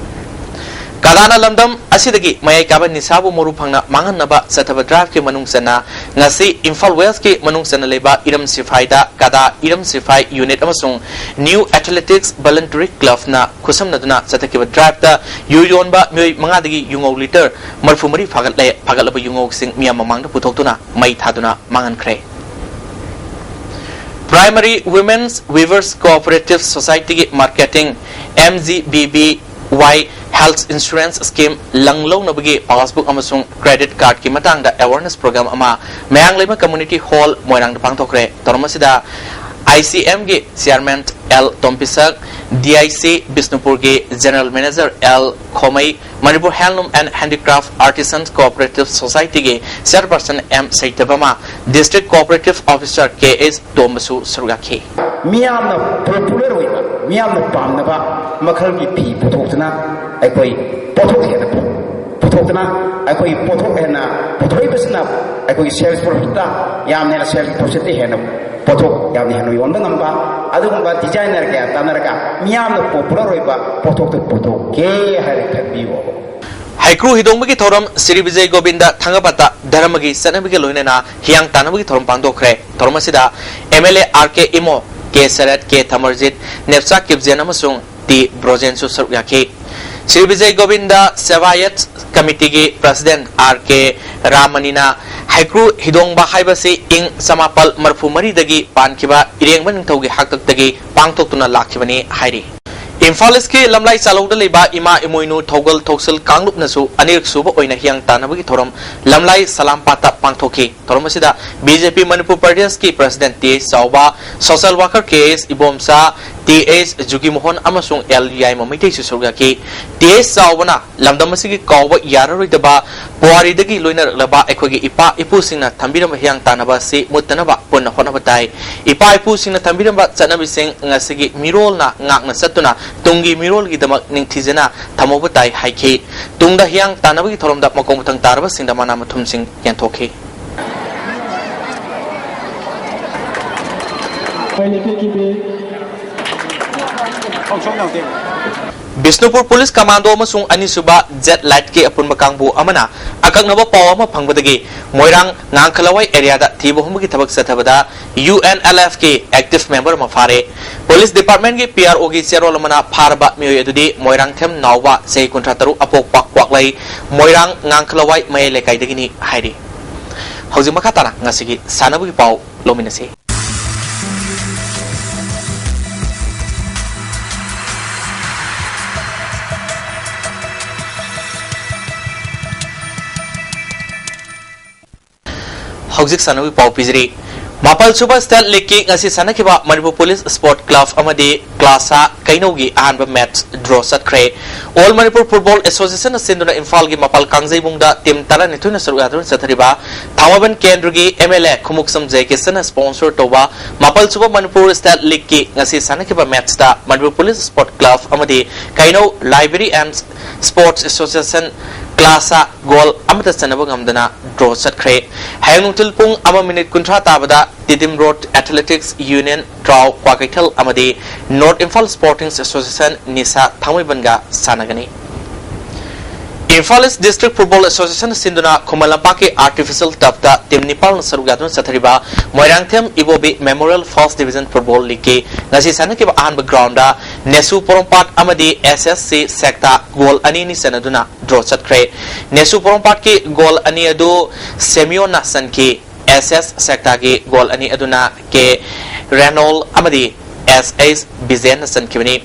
ꯀꯗꯥꯅ ꯂꯝꯗꯝ ꯑꯁꯤꯗꯒꯤ ꯃꯌꯥꯏ ꯀꯥꯕ ꯅꯤꯁꯥꯕꯨ ꯃꯔꯨ ꯐꯪꯅ ꯃꯥꯡꯍꯟꯅꯕ ꯆꯠꯊꯕ ꯗ꯭ꯔꯥꯏꯚꯀꯤ ꯃꯅꯨꯡ ꯆꯟꯅ ꯉꯁꯤ ꯏꯝꯐꯥꯜ ꯋꯦꯁꯀꯤ ꯃꯅꯨꯡ ꯆꯟꯅ ꯂꯩꯕ ꯏꯔꯝ ꯁꯤꯐꯥꯏꯗ ꯀꯗꯥ ꯏꯔꯝ ꯁꯤꯐꯥꯏ ꯌꯨꯅꯤꯠ ꯑꯃꯁꯨꯡ ꯅ꯭ꯌꯨ ꯑꯦꯊꯂꯦꯇꯤꯛꯁ ꯚꯣꯂꯟꯇꯔꯤ ꯀ꯭ꯂꯕꯅ ꯈꯨꯠꯁꯝꯅꯗꯨꯅ ꯆꯠꯊꯈꯤꯕ ꯗ꯭ꯔꯥꯏꯚꯇ ꯌꯨ ꯌꯣꯟꯕ ꯃꯤꯑꯣꯏ ꯃꯉꯥꯗꯒꯤ ꯌꯨꯉꯧ ꯂꯤꯇꯔ ꯃꯔꯤꯐꯨ ꯃꯔꯤ ꯐꯥꯒꯠꯂꯦ꯫ ꯐꯥꯒꯠꯂꯕ ꯌꯨꯉꯧꯁꯤꯡ ꯃꯤꯌꯥꯝ ꯃꯃꯥꯡꯗ ꯄꯨꯊꯣꯛꯇꯨꯅ ꯃꯩ ꯊꯥꯗꯨꯅ ꯃꯥꯡꯍꯟꯈ꯭ꯔꯦ꯫ Primary Women's Weavers Cooperative Societyꯒꯤ marketing M G B B Y health insurance scheme ꯂꯪ ꯂꯧꯅꯕꯒꯤ passbook ꯑꯃꯁꯨꯡ credit cardꯀꯤ ꯃꯇꯥꯡꯗ awareness program ꯑꯃ ꯃꯌꯥꯡꯂꯩꯃ Community Hall ꯃꯣꯏꯔꯥꯡꯗ ꯄꯥꯡꯊꯣꯛꯈ꯭ꯔꯦ꯫ ꯊꯧꯔꯝ ꯑꯁꯤꯗ I C Mꯒꯤ chairman L ꯇꯣꯝꯄꯤꯁꯛ, D I C ꯕꯤꯁꯅꯨꯄꯨꯔꯒꯤ general manager L ꯈꯣꯃꯩ, Manipur Handloom and Handicraft Artisans Cooperative Societyꯒꯤ chairperson M ꯁꯩꯇꯕꯃ, district cooperative officer K H ꯇꯣꯝꯕꯁꯨ ꯁꯔꯨꯛ ꯌꯥꯈꯤ꯫ ꯃꯤꯌꯥꯝꯅ popular ꯑꯣꯏꯕ, ꯃꯤꯌꯥꯝꯅ ꯄꯥꯝꯅꯕ ꯃꯈꯜꯒꯤ ꯐꯤ ꯄꯨꯊꯣꯛꯇꯨꯅ ꯑꯩꯈꯣꯏ ꯄꯣꯠꯊꯣꯛ ꯍꯦꯟꯅ ꯄꯨ-, ꯄꯨꯊꯣꯛꯇꯨꯅ ꯑꯩꯈꯣꯏ ꯄꯣꯠꯊꯣꯛ ꯍꯦꯟꯅ ꯄꯨꯊꯣꯛꯏꯕꯁꯤꯅ ꯑꯩꯈꯣꯏꯒꯤ sales profitꯇ ꯌꯥꯝꯅ ꯍꯦꯟꯅ sales profitꯇ ꯍꯦꯟꯅ ꯄꯣꯠꯊꯣꯛ ꯌꯥꯝꯅ ꯍꯦꯟꯅ ꯌꯣꯟꯕ ꯉꯝꯕ ꯑꯗꯨꯒꯨꯝꯕ designer ꯀꯌꯥ ꯇꯥꯟꯅꯔꯒ ꯃꯤꯌꯥꯝꯅ popular ꯑꯣꯏꯕ ꯄꯣꯠꯊꯣꯛꯇꯨ ꯄꯨꯊꯣꯛꯀꯦ ꯍꯥꯏꯅ ꯈꯟꯕꯤꯌꯨ꯫ ꯍꯩꯀ꯭ꯔꯨ ꯍꯤꯗꯣꯡꯕꯒꯤ ꯊꯧꯔꯝ ꯁ꯭ꯔꯤ ꯕꯤꯖꯌ ꯒꯣꯕꯤꯟꯗ ꯊꯥꯡꯒꯄꯥꯠꯇ ꯙꯔꯃꯒꯤ ꯆꯠꯅꯕꯤꯒ ꯂꯣꯏꯅꯅ ꯍꯤꯌꯥꯡ ꯇꯥꯟꯅꯕꯒꯤ ꯊꯧꯔꯝ ꯄꯥꯡꯊꯣꯛꯈ꯭ꯔꯦ꯫ ꯊꯧꯔꯝ ꯑꯁꯤꯗ M L A R K Imo, K shirt, K ꯊꯃꯔꯖꯤꯠ, ꯅꯦꯞꯆꯥ ꯀꯤꯞꯖꯦꯟ ꯑꯃꯁꯨꯡ ꯇꯤ ꯕ꯭ꯔꯣꯖꯦꯟꯁꯨ ꯁꯔꯨꯛ ꯌꯥꯈꯤ꯫ Shri Bijay Govinda ꯁꯦꯕꯥꯌꯠ ꯀꯃꯤꯇꯤꯒꯤ president R K ꯔꯥꯃꯅꯤꯅ ꯍꯩꯀ꯭ꯔꯨ ꯍꯤꯗꯣꯡꯕ ꯍꯥꯏꯕꯁꯤ ꯏꯪ ꯆꯃꯥꯄꯜ ꯃꯔꯤꯐꯨ ꯃꯔꯤꯗꯒꯤ ꯄꯥꯟꯈꯤꯕ ꯏꯔꯦꯡꯕ ꯅꯤꯡꯊꯧꯒꯤ ꯍꯥꯛꯇꯛꯇꯒꯤ ꯄꯥꯡꯊꯣꯛꯇꯨꯅ ꯂꯥꯛꯈꯤꯕꯅꯤ ꯍꯥꯏꯔꯤ꯫ ꯏꯝꯐꯥꯜ ꯏꯁꯀꯤ ꯂꯝꯂꯥꯏ ꯆꯥꯂꯧꯗ ꯂꯩꯕ ꯏꯃꯥ ꯏꯃꯣꯏꯅꯨ ꯊꯧꯒꯜ ꯊꯧꯁꯤꯜ ꯀꯥꯡꯂꯨꯞꯅꯁꯨ ꯑꯅꯤꯔꯛ ꯁꯨꯕ ꯑꯣꯏꯅ ꯍꯤꯌꯥꯡ ꯇꯥꯟꯅꯕꯒꯤ ꯊꯧꯔꯝ ꯂꯝꯂꯥꯏ ꯁꯂꯥꯝꯄꯥꯠꯇ ꯄꯥꯡꯊꯣꯛꯈꯤ꯫ ꯊꯧꯔꯝ ꯑꯁꯤꯗ B J P ꯃꯅꯤꯄꯨꯔ ꯄ꯭ꯔꯗꯦꯁꯀꯤ president T H ꯆꯥꯎꯕ, social worker K H Ibomcha, T S Jugimohan ꯑꯃꯁꯨꯡ ꯑꯦꯜ ꯌꯥꯏꯃ ꯃꯩꯇꯩꯁꯨ ꯁꯔꯨꯛ ꯌꯥꯈꯤ꯫ ꯇꯤ ꯑꯦꯁ ꯆꯥꯎꯕꯅ ꯂꯝꯗꯝ ꯑꯁꯤꯒꯤ ꯀꯥꯎꯕ ꯌꯥꯔꯔꯣꯏꯗꯕ ꯄꯨꯋꯥꯔꯤꯗꯒꯤ ꯂꯣꯏꯅꯔꯛꯂꯕ ꯑꯩꯈꯣꯏꯒꯤ ꯏꯄꯥ ꯏꯄꯨꯁꯤꯡꯅ ꯊꯝꯕꯤꯔꯝꯕ ꯍꯤꯌꯥꯡ ꯇꯥꯟꯅꯕ ꯑꯁꯤ ꯃꯨꯠꯇꯅꯕ ꯄꯨꯟꯅ ꯍꯣꯠꯅꯕ ꯇꯥꯏ꯫ ꯏꯄꯥ ꯏꯄꯨꯁꯤꯡꯅ ꯊꯝꯕꯤꯔꯝꯕ ꯆꯠꯅꯕꯤꯁꯤꯡ ꯉꯁꯤꯒꯤ ꯃꯤꯔꯣꯜꯅ ꯉꯥꯛꯅ ꯆꯠꯇꯨꯅ ꯇꯨꯡꯒꯤ ꯃꯤꯔꯣꯜꯒꯤꯗꯃꯛ ꯅꯤꯡꯊꯤꯖꯅ ꯊꯝꯍꯧꯕ ꯇꯥꯏ ꯍꯥꯏꯈꯤ꯫ ꯇꯨꯡꯗ ꯍꯤꯌꯥꯡ ꯇꯥꯟꯅꯕꯒꯤ ꯊꯧꯔꯝꯗ ꯃꯀꯣꯛ ꯃꯊꯪ ꯇꯥꯔꯕꯁꯤꯡꯗ ꯃꯅꯥ ꯃꯊꯨꯝꯁꯤꯡ ꯌꯦꯟꯊꯣꯛꯈꯤ꯫ ꯕꯤꯁꯅꯨꯄꯨꯔ ꯄꯨꯂꯤꯁ ꯀꯃꯥꯟꯗꯣ ꯑꯃꯁꯨꯡ ꯑꯅꯤꯁꯨꯕ ꯖꯦꯠ ꯂꯥꯏꯠꯀꯤ ꯑꯄꯨꯟꯕ ꯀꯥꯡꯕꯨ ꯑꯃꯅ ꯑꯀꯛꯅꯕ ꯄꯥꯎ ꯑꯃ ꯐꯪꯕꯗꯒꯤ ꯃꯣꯏꯔꯥꯡ ꯉꯥꯡꯈꯂꯋꯥꯏ ꯑꯦꯔꯤꯌꯥꯗ ꯊꯤꯕ ꯍꯨꯝꯕꯒꯤ ꯊꯕꯛ ꯆꯠꯊꯕꯗ ꯌꯨ ꯑꯦꯟ ꯑꯦꯜ ꯑꯦꯐꯀꯤ ꯑꯦꯛꯇꯤꯚ ꯃꯦꯝꯕꯔ ꯑꯃ ꯐꯥꯔꯦ꯫ ꯄꯨꯂꯤꯁ ꯗꯤꯄꯥꯔꯠꯃꯦꯟꯒꯤ ꯄꯤ ꯑꯥꯔ ꯑꯣꯒꯤ ꯆꯦꯔꯣꯜ ꯑꯃꯅ ꯐꯥꯔꯕ ꯃꯤꯑꯣꯏ ꯑꯗꯨꯗꯤ ꯃꯣꯏꯔꯥꯡꯊꯦꯝ ꯅꯥꯎꯕ, ꯆꯍꯤ ꯀꯨꯟꯊ꯭ꯔꯥ ꯇꯔꯨꯛ, ꯑꯄꯣꯛꯄ ꯀ꯭ꯋꯥꯛꯂꯩ, ꯃꯣꯏꯔꯥꯡ ꯉꯥꯡꯈꯂꯋꯥꯏ ꯃꯌꯥꯏ ꯂꯩꯀꯥꯏꯗꯒꯤꯅꯤ ꯍꯥꯏꯔꯤ꯫ ꯍꯧꯖꯤꯛ ꯃꯈꯥ ꯇꯥꯅ ꯉꯁꯤꯒꯤ ꯁꯥꯟꯅꯕꯒꯤ ꯄꯥꯎ ꯂꯧꯃꯤꯟꯅꯁꯤ꯫ ꯍꯧꯖꯤꯛ ꯁꯥꯟꯅꯕꯒꯤ ꯄꯥꯎ ꯄꯤꯖꯔꯤ꯫ ꯃꯥꯄꯜ ꯁꯨꯕ ꯁ꯭ꯇꯦꯠ ꯂꯤꯒꯀꯤ ꯉꯁꯤ ꯁꯥꯟꯅꯈꯤꯕ ꯃꯅꯤꯄꯨꯔ ꯄꯨꯂꯤꯁ ꯁ꯭ꯄꯣꯔꯠ ꯀ꯭ꯂꯕ ꯑꯃꯗꯤ ꯀ꯭ꯂꯥꯁꯥ ꯀꯩꯅꯧꯒꯤ ꯑꯍꯥꯟꯕ ꯃꯦꯠꯆ ꯗ꯭ꯔꯣ ꯆꯠꯈ꯭ꯔꯦ꯫ ꯑꯣꯜ ꯃꯅꯤꯄꯨꯔ ꯐꯨꯠꯕꯣꯜ ꯑꯦꯁꯣꯁꯤꯌꯦꯁꯟꯅ ꯁꯤꯟꯗꯨꯅ ꯏꯝꯐꯥꯜꯒꯤ ꯃꯄꯥꯜ ꯀꯥꯡꯖꯩꯕꯨꯡꯗ ꯇꯤꯝ ꯇꯔꯥꯅꯤꯊꯣꯏꯅ ꯁꯔꯨꯛ ꯌꯥꯗꯨꯅ ꯆꯠꯊꯔꯤꯕ ꯊꯥꯡꯃꯩꯕꯟ ꯀꯦꯟꯗ꯭ꯔꯒꯤ M L A Khumukcham J ꯀꯤꯁꯟꯅ ꯁ꯭ꯄꯣꯟꯁꯔ ꯇꯧꯕ ꯃꯥꯄꯜ ꯁꯨꯕ ꯃꯅꯤꯄꯨꯔ ꯁ꯭ꯇꯦꯠ ꯂꯤꯒꯀꯤ ꯉꯁꯤ ꯁꯥꯟꯅꯈꯤꯕ ꯃꯦꯠꯆꯇ ꯃꯅꯤꯄꯨꯔ ꯄꯨꯂꯤꯁ ꯁ꯭ꯄꯣꯔꯠ ꯀ꯭ꯂꯕ ꯑꯃꯗꯤ Keinou library and sports association ꯀ꯭ꯂꯥꯁꯥ ꯒꯣꯜ ꯑꯃꯠꯇ ꯆꯟꯅꯕ ꯉꯝꯗꯅ ꯗ꯭ꯔꯣ ꯆꯠꯈ꯭ꯔꯦ꯫ ꯍꯌꯦꯡ ꯅꯨꯡꯊꯤꯜ ꯄꯨꯡ ꯑꯃ ꯃꯤꯅꯤꯠ ꯀꯨꯟꯊ꯭ꯔꯥ ꯇꯥꯕꯗ Tiddim road athletics union ꯇ꯭ꯔꯥꯎ Kwakeithel ꯑꯃꯗꯤ ꯅꯣꯔꯠ ꯏꯝꯐꯥꯜ ꯁ꯭ꯄꯣꯔꯇꯤꯡ ꯑꯦꯁꯣꯁꯤꯌꯦꯁꯟ ꯅꯤꯁꯥ ꯊꯥꯡꯃꯩꯕꯟꯒ ꯁꯥꯟꯅꯒꯅꯤ꯫ Imphal east district football association ꯁꯤꯟꯗꯨꯅ ꯈꯨꯃꯟ ꯂꯝꯄꯥꯛꯀꯤ ꯑꯥꯔꯇꯤꯐꯤꯁꯤꯌꯦꯜ ꯇꯔꯐꯇ ꯇꯤꯝ ꯅꯤꯄꯥꯜꯅ ꯁꯔꯨꯛ ꯌꯥꯗꯨꯅ ꯆꯠꯊꯔꯤꯕ Moirangthem Ibobi memorial first division football ꯂꯤꯒꯀꯤ ꯉꯁꯤ ꯁꯥꯟꯅꯈꯤꯕ ꯑꯍꯥꯟꯕ ꯒ꯭ꯔꯥꯎꯟꯗ ꯅꯦꯁꯨ ꯄꯣꯔꯣꯝꯄꯥꯠ ꯑꯃꯗꯤ ꯑꯦꯁ ꯑꯦꯁ ꯁꯤ ꯁꯦꯛꯇꯥ ꯒꯣꯜ ꯑꯅꯤ ꯑꯅꯤ ꯆꯟꯅꯗꯨꯅ ꯗ꯭ꯔꯣ ꯆꯠꯈ꯭ꯔꯦ꯫ ꯅꯦꯁꯨ ꯄꯣꯔꯣꯝꯄꯥꯠꯀꯤ ꯒꯣꯜ ꯑꯅꯤ ꯑꯗꯨ ꯁꯦꯃꯤꯌꯣꯟꯅ ꯆꯟꯈꯤ꯫ ꯑꯦꯁ ꯑꯦꯁ ꯁꯦꯛꯇꯥꯒꯤ ꯒꯣꯜ ꯑꯅꯤ ꯑꯗꯨꯅ ꯀꯦ ꯔꯦꯅꯣꯜ ꯑꯃꯗꯤ ꯑꯦꯁ ꯑꯩꯆ ꯕꯤꯖꯦꯟꯅ ꯆꯟꯈꯤꯕꯅꯤ꯫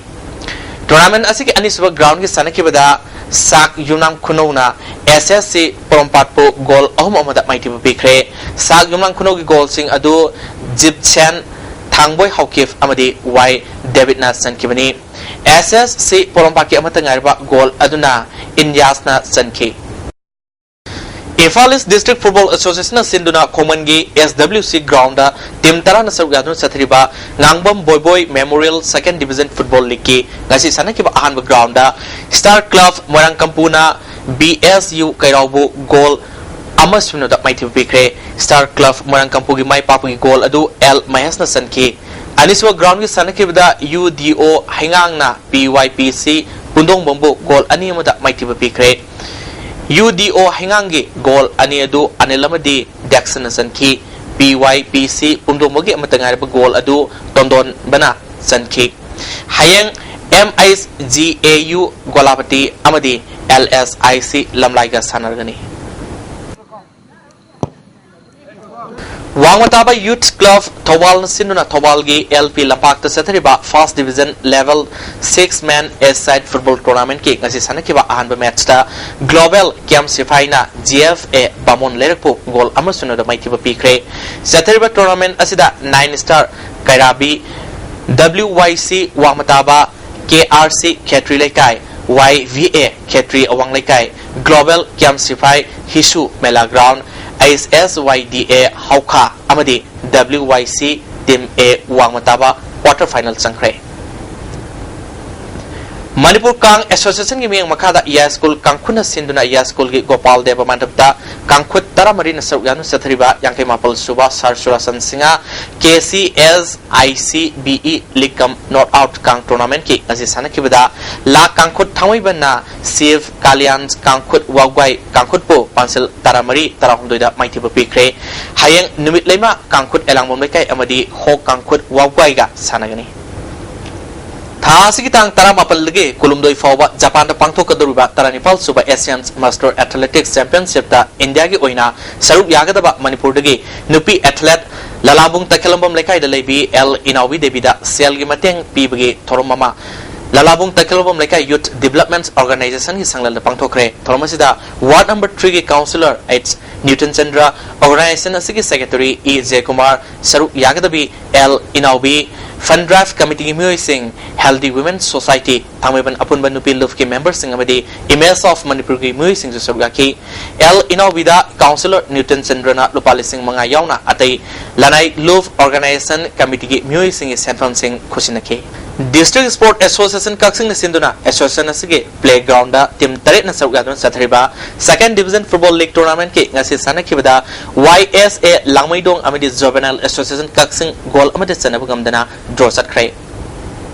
ꯇꯣꯔꯅꯥꯃꯦꯟ ꯑꯁꯤꯒꯤ ꯑꯅꯤꯁꯨꯕ ꯒ꯭ꯔꯥꯎꯟꯒꯤ ꯁꯥꯟꯅꯈꯤꯕꯗ ꯁꯥꯛ ꯌꯨꯝꯅꯥꯝ ꯈꯨꯅꯧꯅ ꯑꯦꯁ ꯑꯦꯁ ꯁꯤ ꯄꯣꯔꯣꯝꯄꯥꯠꯄꯨ ꯒꯣꯜ ꯑꯍꯨꯝ ꯑꯃꯗ ꯃꯥꯏꯊꯤꯕ ꯄꯤꯈ꯭ꯔꯦ꯫ ꯁꯥꯛ ꯌꯨꯝꯅꯥꯝ ꯈꯨꯅꯧꯒꯤ ꯒꯣꯜꯁꯤꯡ ꯑꯗꯨ ꯖꯤꯞꯁꯦꯟ, ꯊꯥꯡꯕꯣꯏ ꯍꯥꯎꯀꯤꯞ ꯑꯃꯗꯤ ꯋꯥꯏ ꯗꯦꯕꯤꯠꯅ ꯆꯟꯈꯤꯕꯅꯤ꯫ ꯑꯦꯁ ꯑꯦꯁ ꯁꯤ ꯄꯣꯔꯣꯝꯄꯥꯠꯀꯤ ꯑꯃꯠꯇ ꯉꯥꯏꯔꯕ ꯒꯣꯜ ꯑꯗꯨꯅ ꯏꯟꯗꯤꯌꯥꯁꯅ ꯆꯟꯈꯤ꯫ ꯏꯝꯐꯥꯜ ꯏꯁ ꯗꯤꯁꯇ꯭ꯔꯤꯛ ꯐꯨꯠꯕꯣꯜ ꯑꯦꯁꯣꯁꯤꯌꯦꯁꯟꯅ ꯁꯤꯟꯗꯨꯅ ꯈꯣꯡꯃꯟꯒꯤ S W C ground team ꯇꯔꯥꯅ ꯁꯔꯨꯛ ꯌꯥꯗꯨꯅ ꯆꯠꯊꯔꯤꯕ Ngangbam Boiboi memorial second division football ꯂꯤꯒꯀꯤ ꯉꯁꯤ ꯁꯥꯟꯅꯈꯤꯕ ꯑꯍꯥꯟꯕ ꯒ꯭ꯔꯥꯎꯟꯗ ꯁ꯭ꯇꯥꯔ ꯀ꯭ꯂꯕ ꯃꯣꯏꯔꯥꯡꯀꯝꯄꯨꯅ ꯕꯤ ꯑꯦꯁ ꯌꯨ ꯀꯩꯔꯥꯎꯕꯨ ꯒꯣꯜ ꯑꯃ ꯁꯤꯅꯣꯗ ꯃꯥꯏꯊꯤꯕ ꯄꯤꯈ꯭ꯔꯦ꯫ ꯁ꯭ꯇꯥꯔ ꯀ꯭ꯂꯕ ꯃꯣꯏꯔꯥꯡꯀꯝꯄꯨꯒꯤ ꯃꯥꯏ ꯄꯥꯛꯄꯒꯤ ꯒꯣꯜ ꯑꯗꯨ ꯑꯦꯜ ꯃꯍꯦꯁꯅ ꯆꯟꯈꯤ꯫ ꯑꯅꯤꯁꯨꯕ ꯒ꯭ꯔꯥꯎꯟꯒꯤ ꯁꯥꯟꯅꯈꯤꯕꯗ ꯌꯨ ꯗꯤ ꯑꯣ ꯍꯩꯉꯥꯡꯅ ꯄꯤ ꯋꯥꯏ ꯄꯤ ꯁꯤ ꯄꯨꯟꯗꯣꯡꯕꯝꯕꯨ ꯒꯣꯜ ꯑꯅꯤ ꯑꯃꯗ ꯃꯥꯏꯊꯤꯕ ꯄꯤꯈ꯭ꯔꯦ꯫ ꯌꯨ ꯗꯤ ꯑꯣ ꯍꯩꯉꯥꯡꯒꯤ ꯒꯣꯜ ꯑꯅꯤ ꯑꯗꯨ ꯑꯅꯤꯜ ꯑꯃꯗꯤ ꯗꯦꯛꯁꯟꯅ ꯆꯟꯈꯤ꯫ ꯄꯤ ꯋꯥꯏ ꯄꯤ ꯁꯤ ꯄꯨꯟꯗꯣꯡꯕꯝꯒꯤ ꯑꯃꯠꯇ ꯉꯥꯏꯔꯕ ꯒꯣꯜ ꯑꯗꯨ ꯇꯣꯟꯗꯣꯟꯕꯅ ꯆꯟꯈꯤ꯫ ꯍꯌꯦꯡ M H G A U Golapati ꯑꯃꯗꯤ ꯑꯦꯜ ꯑꯦꯁ ꯑꯥꯏ ꯁꯤ ꯂꯝꯂꯥꯏꯒ ꯁꯥꯟꯅꯔꯒꯅꯤ꯫ ꯋꯥꯡꯃ ꯇꯥꯕ ꯌꯨꯊ ꯀ꯭ꯂꯕ ꯊꯧꯕꯥꯜꯅ ꯁꯤꯟꯗꯨꯅ ꯊꯧꯕꯥꯜꯒꯤ ꯑꯦꯜ ꯄꯤ ꯂꯝꯄꯥꯛꯇ ꯆꯠꯊꯔꯤꯕ ꯐꯥꯔꯁ ꯗꯤꯕꯤꯖꯟ ꯂꯦꯚꯦꯜ ꯁꯤꯛꯁ ꯃꯦꯟ ꯑꯦ ꯁꯥꯏꯠ ꯐꯨꯠꯕꯣꯜ ꯇꯣꯔꯅꯥꯃꯦꯟꯠꯀꯤ ꯉꯁꯤ ꯁꯥꯟꯅꯈꯤꯕ ꯑꯍꯥꯟꯕ ꯃꯦꯠꯆꯇ global camp ꯁꯤꯐꯥꯏꯅ G F A ꯕꯥꯃꯣꯟ ꯂꯩꯔꯛꯄꯨ ꯒꯣꯜ ꯑꯃ ꯁꯨꯅꯗ ꯃꯥꯏꯊꯤꯕ ꯄꯤꯈ꯭ꯔꯦ꯫ ꯆꯠꯊꯔꯤꯕ ꯇꯣꯔꯅꯥꯃꯦꯟꯠ ꯑꯁꯤꯗ ꯅꯥꯏꯟ ꯁ꯭ꯇꯥꯔ ꯀꯩꯔꯥꯕꯤ, ꯗꯕ꯭ꯂꯤꯎ ꯋꯥꯏ ꯁꯤ ꯋꯥꯡꯃ ꯇꯥꯕ, ꯀꯦ ꯑꯥꯔ ꯁꯤ ꯈꯦꯇ꯭ꯔꯤ ꯂꯩꯀꯥꯏ, ꯋꯥꯏ ꯚꯤ ꯑꯦ ꯈꯦꯇ꯭ꯔꯤ ꯑꯋꯥꯡ ꯂꯩꯀꯥꯏ, ꯒ꯭ꯂꯣꯕꯦꯜ ꯀꯦꯝ ꯁꯤꯐꯥꯏ ꯍꯤꯁꯨ ꯃꯦꯂꯥ ꯒ꯭ꯔꯥꯎꯟ, ꯑꯩꯆ ꯑꯦꯁ ꯋꯥꯏ ꯗꯤ ꯑꯦ ꯍꯧꯈꯥ ꯑꯃꯗꯤ ꯗꯕ꯭ꯂꯤꯎ ꯋꯥꯏ ꯁꯤ ꯇꯤꯝ ꯑꯦ ꯋꯥꯡꯃ ꯇꯥꯕ ꯀ꯭ꯋꯥꯔꯇꯔ ꯐꯥꯏꯅꯦꯜ ꯆꯪꯈ꯭ꯔꯦ꯫ ꯃꯅꯤꯄꯨꯔ ꯀꯥꯡ ꯑꯦꯁꯣꯁꯤꯌꯦꯁꯟꯒꯤ ꯃꯤꯠꯌꯦꯡ ꯃꯈꯥꯗ ꯌꯥꯏꯁ꯭ꯀꯨꯜ ꯀꯥꯡꯈꯨꯠꯅ ꯁꯤꯟꯗꯨꯅ ꯌꯥꯏꯁ꯭ꯀꯨꯜꯒꯤ ꯒꯣꯄꯥꯜ ꯗꯦꯕ ꯃꯟꯗꯞꯇ ꯀꯥꯡꯈꯨꯠ ꯇꯔꯥꯃꯔꯤꯅ ꯁꯔꯨꯛ ꯌꯥꯗꯨꯅ ꯆꯠꯊꯔꯤꯕ ꯌꯥꯡꯈꯩ ꯃꯥꯄꯜ ꯁꯨꯕ ꯁꯥꯔ ꯆꯨꯔꯥꯆꯟ Singh K C S I C B E league cum knockout ꯑꯥꯎꯠ ꯀꯥꯡ ꯇꯣꯔꯅꯥꯃꯦꯟꯠꯀꯤ ꯉꯁꯤ ꯁꯥꯟꯅꯈꯤꯕꯗ ꯂꯥ ꯀꯥꯡꯈꯨꯠ ꯊꯥꯡꯃꯩꯕꯟꯅ ꯁꯤꯚ ꯀꯥꯂꯤꯌꯥꯟ ꯀꯥꯡꯈꯨꯠ ꯋꯥꯎꯒꯥꯏ ꯀꯥꯡꯈꯨꯠꯄꯨ ꯄꯥꯟꯁꯤꯜ ꯇꯔꯥꯃꯔꯤ ꯇꯔꯥꯍꯨꯝꯗꯣꯏꯗ ꯃꯥꯏꯊꯤꯕ ꯄꯤꯈ꯭ꯔꯦ꯫ ꯍꯌꯦꯡ ꯅꯨꯃꯤꯠ ꯂꯩꯃ ꯀꯥꯡꯈꯨꯠ ꯑꯦꯂꯥꯡꯕꯝ ꯂꯩꯀꯥꯏ ꯑꯃꯗꯤ ꯍꯣꯛ ꯀꯥꯡꯈꯨꯠ ꯋꯥꯎꯒꯥꯏꯒ ꯁꯥꯟꯅꯒꯅꯤ꯫ ꯊꯥ ꯑꯁꯤꯒꯤ ꯇꯥꯡ ꯇꯔꯥꯃꯥꯄꯜꯗꯒꯤ ꯀꯨꯟꯍꯨꯝꯗꯣꯏ ꯐꯥꯎꯕ ꯖꯄꯥꯟꯗ ꯄꯥꯡꯊꯣꯛꯀꯗꯧꯔꯤꯕ ꯇꯔꯥꯅꯤꯄꯥꯜ ꯁꯨꯕ ꯑꯦꯁꯤꯌꯥꯟ ꯃꯥꯁꯇꯔ ꯑꯦꯊꯂꯦꯇꯤꯛꯁ ꯆꯦꯝꯄꯤꯌꯟꯁꯤꯞꯇ ꯏꯟꯗꯤꯌꯥꯒꯤ ꯑꯣꯏꯅ ꯁꯔꯨꯛ ꯌꯥꯒꯗꯕ ꯃꯅꯤꯄꯨꯔꯗꯒꯤ ꯅꯨꯄꯤ ꯑꯦꯊꯂꯦꯠ ꯂꯂꯥꯕꯨꯡ ꯇꯈꯦꯂꯝꯕꯝ ꯂꯩꯀꯥꯏꯗ ꯂꯩꯕꯤ ꯑꯦꯜ ꯏꯅꯥꯎꯕꯤ ꯗꯦꯕꯤꯗ ꯁꯦꯜꯒꯤ ꯃꯇꯦꯡ ꯄꯤꯕꯒꯤ ꯊꯧꯔꯝ ꯑꯃ ꯂꯂꯥꯕꯨꯡ ꯇꯈꯦꯂꯝꯕꯝ ꯂꯩꯀꯥꯏ ꯌꯨꯊ ꯗꯤꯕꯂꯞꯃꯦꯟꯠ ꯑꯣꯔꯒꯅꯥꯏꯖꯦꯁꯟꯒꯤ ꯁꯪꯂꯦꯟꯗ ꯄꯥꯡꯊꯣꯛꯈ꯭ꯔꯦ꯫ ꯊꯧꯔꯝ ꯑꯁꯤꯗ ꯋꯥꯔꯗ ꯅꯝꯕꯔ ꯊ꯭ꯔꯤꯒꯤ councillor H Newton Chandra, organisation ꯑꯁꯤꯒꯤ ꯁꯦꯀ꯭ꯔꯦꯇꯔꯤ ꯏ ꯖꯦꯀꯨꯃꯥꯔ, ꯁꯔꯨꯛ ꯌꯥꯒꯗꯕꯤ ꯑꯦꯜ ꯏꯅꯥꯎꯕꯤ, Fund Drive Committeeꯒꯤ ꯃꯤꯑꯣꯏꯁꯤꯡ, Healthy Women Society, ꯊꯥꯡꯃꯩꯕꯟ ꯑꯄꯨꯟꯕ ꯅꯨꯄꯤ ꯂꯨꯞꯀꯤ memberꯁꯤꯡ ꯑꯃꯗꯤ Image of ꯃꯅꯤꯄꯨꯔꯒꯤ ꯃꯤꯑꯣꯏꯁꯤꯡꯁꯨ ꯁꯔꯨꯛ ꯌꯥꯈꯤ꯫ ꯑꯦꯜ ꯏꯅꯥꯎꯕꯤꯗ Councillor ꯅ꯭ꯌꯨꯇꯟ ꯆꯟꯗ꯭ꯔꯅ ꯂꯨꯄꯥ ꯂꯤꯁꯤꯡ ꯃꯉꯥ ꯌꯥꯎꯅ ꯑꯇꯩ ꯂꯅꯥꯏ ꯂꯨꯞ organization committeeꯒꯤ ꯃꯤꯑꯣꯏꯁꯤꯡꯒꯤ ꯁꯦꯟꯐꯝꯁꯤꯡ ꯈꯨꯠꯁꯤꯟꯅꯈꯤ꯫ District Sport Association ꯀꯛꯆꯤꯡꯅ ꯁꯤꯟꯗꯨꯅ association ꯑꯁꯤꯒꯤ playgroundꯗ team ꯇꯔꯦꯠꯅ ꯁꯔꯨꯛ ꯌꯥꯗꯨꯅ ꯆꯠꯊꯔꯤꯕ Second Division Football League Tournamentꯀꯤ ꯉꯁꯤ ꯁꯥꯟꯅꯈꯤꯕꯗ ꯋꯥꯏ ꯑꯦꯁ ꯑꯦ ꯂꯥꯡꯃꯩꯗꯣꯡ ꯑꯃꯗꯤ Juvenile Association ꯀꯛꯆꯤꯡ goal ꯑꯃꯠꯇ ꯆꯟꯅꯕ ꯉꯝꯗꯅ draw ꯆꯠꯈ꯭ꯔꯦ꯫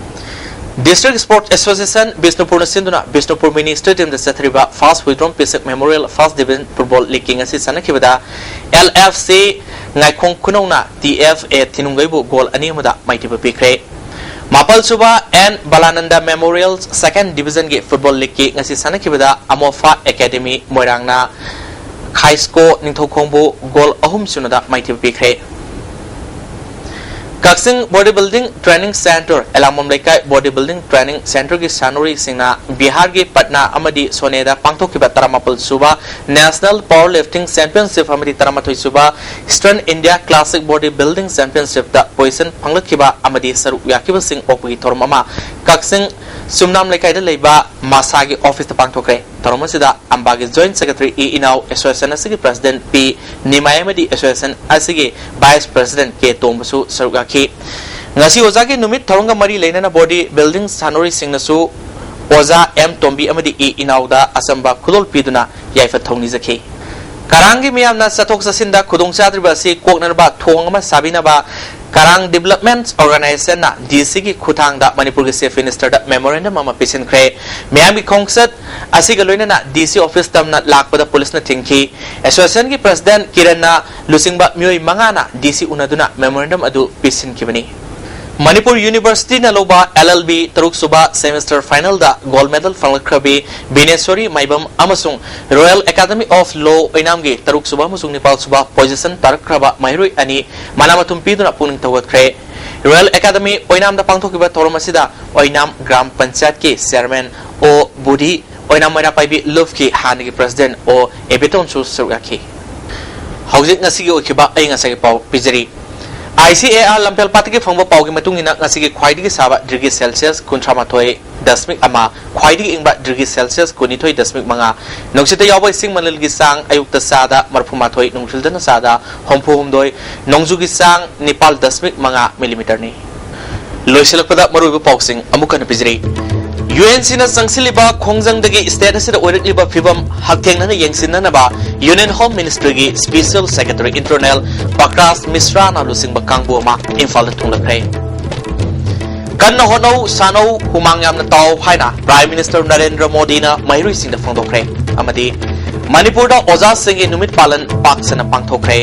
District Sport Association ꯕꯤꯁꯅꯨꯄꯨꯔꯅ ꯁꯤꯟꯗꯨꯅ ꯕꯤꯁꯅꯨꯄꯨꯔ Mini Stadiumꯗ ꯆꯠꯊꯔꯤꯕ First Huidrom Pisek Memorial First Division Football Leagueꯀꯤ ꯉꯁꯤ ꯁꯥꯟꯅꯈꯤꯕꯗ ꯑꯦꯜ ꯑꯦꯐ ꯁꯤ ꯉꯥꯏꯈꯣꯡ ꯈꯨꯅꯧꯅ ꯇꯤ ꯑꯦꯐ ꯑꯦ ꯊꯤꯅꯨꯡꯒꯩꯕꯨ goal ꯑꯅꯤ ꯑꯃꯗ ꯃꯥꯏꯊꯤꯕ ꯄꯤꯈ꯭ꯔꯦ꯫ ꯃꯥꯄꯜ ꯁꯨꯕ ꯑꯦꯟ ꯕꯂꯥꯅꯟꯗ Memorial Second Divisionꯒꯤ Football Leagueꯀꯤ ꯉꯁꯤ ꯁꯥꯟꯅꯈꯤꯕꯗ ꯑꯃꯣꯐꯥ Academy ꯃꯣꯏꯔꯥꯡꯅ ꯈꯥꯏꯁꯀꯣ ꯅꯤꯡꯊꯧꯈꯣꯡꯕꯨ goal ꯑꯍꯨꯝ ꯁꯨꯅꯗ ꯃꯥꯏꯊꯤꯕ ꯄꯤꯈ꯭ꯔꯦ꯫ ꯀꯛꯆꯤꯡ Body Building Training Centre, ꯑꯦꯂꯥꯡꯕꯝ ꯂꯩꯀꯥꯏ Body Building Training Centreꯒꯤ ꯁꯥꯟꯅꯔꯣꯏꯁꯤꯡꯅ ꯕꯤꯍꯥꯔꯒꯤ ꯄꯠꯅꯥ ꯑꯃꯗꯤ ꯁꯣꯅꯦꯗ ꯄꯥꯡꯊꯣꯛꯈꯤꯕ ꯇꯔꯥꯃꯥꯄꯜ ꯁꯨꯕ National Power Lifting Championship ꯑꯃꯗꯤ ꯇꯔꯥꯃꯥꯊꯣꯏ ꯁꯨꯕ Eastern India Classic Body Building Championshipꯇ position ꯐꯪꯂꯛꯈꯤꯕ ꯑꯃꯗꯤ ꯁꯔꯨꯛ ꯌꯥꯈꯤꯕꯁꯤꯡ ꯑꯣꯛꯄꯒꯤ ꯊꯧꯔꯝ ꯑꯃ ꯀꯛꯆꯤꯡ ꯆꯨꯝꯅꯥꯝ ꯂꯩꯀꯥꯏꯗ ꯂꯩꯕ ꯃꯁꯥꯒꯤ officeꯇ ꯄꯥꯡꯊꯣꯛꯈ꯭ꯔꯦ꯫ ꯊꯧꯔꯝ ꯑꯁꯤꯗ ꯑꯝꯕꯥꯒꯤ Joint Secretary ꯏ ꯏꯅꯥꯎ, Association ꯑꯁꯤꯒꯤ President ꯄꯤ ꯅꯤꯃꯥꯏ ꯑꯃꯗꯤ Association ꯑꯁꯤꯒꯤ Vice President ꯀꯦ ꯇꯣꯝꯕꯁꯨ ꯁꯔꯨꯛ ꯌꯥꯈꯤ꯫ ꯉꯁꯤ ꯑꯣꯖꯥꯒꯤ ꯅꯨꯃꯤꯠ ꯊꯧꯔꯝꯒ ꯃꯔꯤ ꯂꯩꯅꯅ body building ꯁꯥꯟꯅꯔꯣꯏꯁꯤꯡꯅꯁꯨ ꯑꯣꯖꯥ ꯑꯦꯝ ꯇꯣꯝꯕꯤ ꯑꯃꯗꯤ ꯏ ꯏꯅꯥꯎꯗ ꯑꯆꯝꯕ ꯈꯨꯗꯣꯜ ꯄꯤꯗꯨꯅ ꯌꯥꯏꯐ ꯊꯧꯅꯤꯖꯈꯤ꯫ ꯀꯔꯥꯡꯒꯤ ꯃꯤꯌꯥꯝꯅ ꯆꯠꯊꯣꯛ ꯆꯠꯁꯤꯟꯗ ꯈꯨꯗꯣꯡꯆꯥꯗ꯭ꯔꯤꯕ ꯑꯁꯤ ꯀꯣꯛꯅꯅꯕ ꯊꯣꯡ ꯑꯃ ꯁꯥꯕꯤꯅꯕ ꯀꯔꯥꯡ Development Organizationꯅ ꯗꯤ ꯁꯤꯒꯤ ꯈꯨꯠꯊꯥꯡꯗ ꯃꯅꯤꯄꯨꯔꯒꯤ Chief Ministerꯗ memorandum ꯑꯃ ꯄꯤꯁꯤꯟꯈ꯭ꯔꯦ꯫ ꯃꯤꯌꯥꯝꯒꯤ ꯈꯣꯡꯆꯠ ꯑꯁꯤꯒ ꯂꯣꯏꯅꯅ ꯗꯤ ꯁꯤ office ꯇꯝꯅ ꯂꯥꯛꯄꯗ policeꯅ ꯊꯤꯡꯈꯤ꯫ Associationꯒꯤ President ꯀꯤꯔꯟꯅ ꯂꯨꯆꯤꯡꯕ ꯃꯤꯑꯣꯏ ꯃꯉꯥꯅ ꯗꯤ ꯁꯤ ꯎꯅꯗꯨꯅ memorandum ꯑꯗꯨ ꯄꯤꯁꯤꯟꯈꯤꯕꯅꯤ꯫ ꯃꯅꯤꯄꯨꯔ Universityꯅ ꯂꯧꯕ ꯑꯦꯜ ꯑꯦꯜ ꯕꯤ ꯇꯔꯨꯛ ꯁꯨꯕ semester finalꯗ gold medal ꯐꯪꯂꯛꯈ꯭ꯔꯕꯤ ꯕꯤꯅꯦꯁꯣꯔꯤ ꯃꯥꯏꯕꯝ ꯑꯃꯁꯨꯡ Royal Academy of Law ꯑꯣꯏꯅꯥꯝꯒꯤ ꯇꯔꯨꯛ ꯁꯨꯕ ꯑꯃꯁꯨꯡ ꯅꯤꯄꯥꯜ ꯁꯨꯕ position ꯇꯥꯔꯛꯈ꯭ꯔꯕ ꯃꯍꯩꯔꯣꯏ ꯑꯅꯤ ꯃꯅꯥ ꯃꯊꯨꯝ ꯄꯤꯗꯨꯅ ꯄꯨꯛꯅꯤꯡ ꯊꯧꯒꯠꯈ꯭ꯔꯦ꯫ Royal Academy ꯑꯣꯏꯅꯥꯝꯗ ꯄꯥꯡꯊꯣꯛꯈꯤꯕ ꯊꯧꯔꯝ ꯑꯁꯤꯗ ꯑꯣꯏꯅꯥꯝ ꯒ꯭ꯔꯥꯝ ꯄꯟꯆꯥꯌꯠꯀꯤ Chairman ꯑꯣ ꯕꯨꯙꯤ, ꯑꯣꯏꯅꯥꯝ ꯃꯩꯔꯥ ꯄꯥꯏꯕꯤ ꯂꯨꯞꯀꯤ ꯍꯥꯟꯅꯒꯤ President ꯑꯣ ꯑꯦꯕꯦꯇꯣꯟꯁꯨ ꯁꯔꯨꯛ ꯌꯥꯈꯤ꯫ ꯍꯧꯖꯤꯛ ꯉꯁꯤꯒꯤ ꯑꯣꯏꯈꯤꯕ ꯑꯏꯪ ꯑꯁꯥꯒꯤ ꯄꯥꯎ ꯄꯤꯖꯔꯤ꯫ ꯑꯥꯏ ꯁꯤ ꯑꯦ ꯑꯥꯔ ꯂꯝꯐꯦꯜ ꯄꯥꯠꯇꯒꯤ ꯐꯪꯕ ꯄꯥꯎꯒꯤ ꯃꯇꯨꯡ ꯏꯟꯅ, ꯉꯁꯤꯒꯤ ꯈ꯭ꯋꯥꯏꯗꯒꯤ ꯁꯥꯕ ꯗꯤꯒ꯭ꯔꯤ ꯁꯦꯜꯁꯤꯌꯁ ꯀꯨꯟꯊ꯭ꯔꯥ ꯃꯥꯊꯣꯏ ꯗꯁꯃꯤꯛ ꯑꯃ, ꯈ꯭ꯋꯥꯏꯗꯒꯤ ꯏꯪꯕ ꯗꯤꯒ꯭ꯔꯤ ꯁꯦꯜꯁꯤꯌꯁ ꯀꯨꯟꯅꯤꯊꯣꯏ ꯗꯁꯃꯤꯛ ꯃꯉꯥ, ꯅꯨꯡꯁꯤꯠꯇ ꯌꯥꯎꯕ ꯏꯁꯤꯡ ꯃꯅꯤꯜꯒꯤ ꯆꯥꯡ ꯑꯌꯨꯛꯇ ꯆꯥꯗ ꯃꯔꯤꯐꯨ ꯃꯥꯊꯣꯏ, ꯅꯨꯡꯊꯤꯜꯗꯅ ꯆꯥꯗ ꯍꯨꯝꯐꯨ ꯍꯨꯝꯗꯣꯏ, ꯅꯣꯡꯖꯨꯒꯤ ꯆꯥꯡ ꯅꯤꯄꯥꯜ ꯗꯁꯃꯤꯛ ꯃꯉꯥ ꯃꯤꯂꯤꯃꯤꯇꯔꯅꯤ꯫ ꯂꯣꯏꯁꯤꯜꯂꯛꯄꯗ ꯃꯔꯨꯑꯣꯏꯕ ꯄꯥꯎꯁꯤꯡ ꯑꯃꯨꯛ ꯍꯟꯅ ꯄꯤꯖꯔꯤ꯫ ꯌꯨ ꯑꯦꯟ ꯁꯤꯅ ꯆꯪꯁꯤꯜꯂꯤꯕ ꯈꯣꯡꯖꯪꯗꯒꯤ state ꯑꯁꯤꯗ ꯑꯣꯏꯔꯛꯂꯤꯕ ꯐꯤꯕꯝ ꯍꯛꯊꯦꯡꯅꯅ ꯌꯦꯡꯁꯤꯟꯅꯅꯕ Union Home Ministryꯒꯤ Special Secretary Internal ꯄꯀ꯭ꯔꯥꯁ ꯃꯤꯁ꯭ꯔꯥꯅ ꯂꯨꯆꯤꯡꯕ ꯀꯥꯡꯕꯨ ꯑꯃ ꯏꯝꯐꯥꯜꯗ ꯊꯨꯡꯂꯈ꯭ꯔꯦ꯫ ꯀꯟꯅ ꯍꯣꯠꯅꯧ, ꯁꯥꯟꯅꯧ, ꯍꯨꯃꯥꯡ ꯌꯥꯝꯅ ꯇꯥꯎ ꯍꯥꯏꯅ Prime Minister ꯅꯔꯦꯟꯗ꯭ꯔ ꯃꯣꯗꯤꯅ ꯃꯍꯩꯔꯣꯏꯁꯤꯡꯗ ꯐꯣꯡꯗꯣꯛꯈ꯭ꯔꯦ꯫ ꯑꯃꯗꯤ ꯃꯅꯤꯄꯨꯔꯗ ꯑꯣꯖꯥꯁꯤꯡꯒꯤ ꯅꯨꯃꯤꯠ ꯄꯥꯂꯟ ꯄꯥꯛ ꯁꯟꯅ ꯄꯥꯡꯊꯣꯛꯈ꯭ꯔꯦ꯫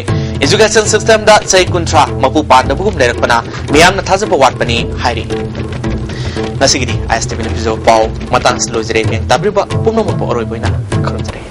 Education systemꯗ ꯆꯍꯤ ꯀꯨꯟꯊ꯭ꯔꯥ ꯃꯄꯨ ꯄꯥꯟꯗꯕꯒꯨꯝ ꯂꯩꯔꯛꯄꯅ ꯃꯤꯌꯥꯝꯅ ꯊꯥꯖꯕ ꯋꯥꯠꯄꯅꯤ ꯍꯥꯏꯔꯤ꯫ ꯉꯁꯤꯒꯤꯗꯤ ꯑꯥꯏ ꯑꯦꯁ ꯇꯤ ꯚꯤꯅ ꯄꯤꯖꯕ ꯄꯥꯎ ꯃꯇꯥꯡ ꯑꯁꯤꯗ ꯂꯣꯏꯖꯔꯦ꯫ ꯃꯤꯌꯥꯝ ꯇꯥꯕꯤꯔꯤꯕ ꯄꯨꯝꯅꯃꯛꯄꯨ ꯑꯔꯣꯏꯕ ꯑꯣꯏꯅ ꯈꯨꯔꯨꯝꯖꯔꯤ꯫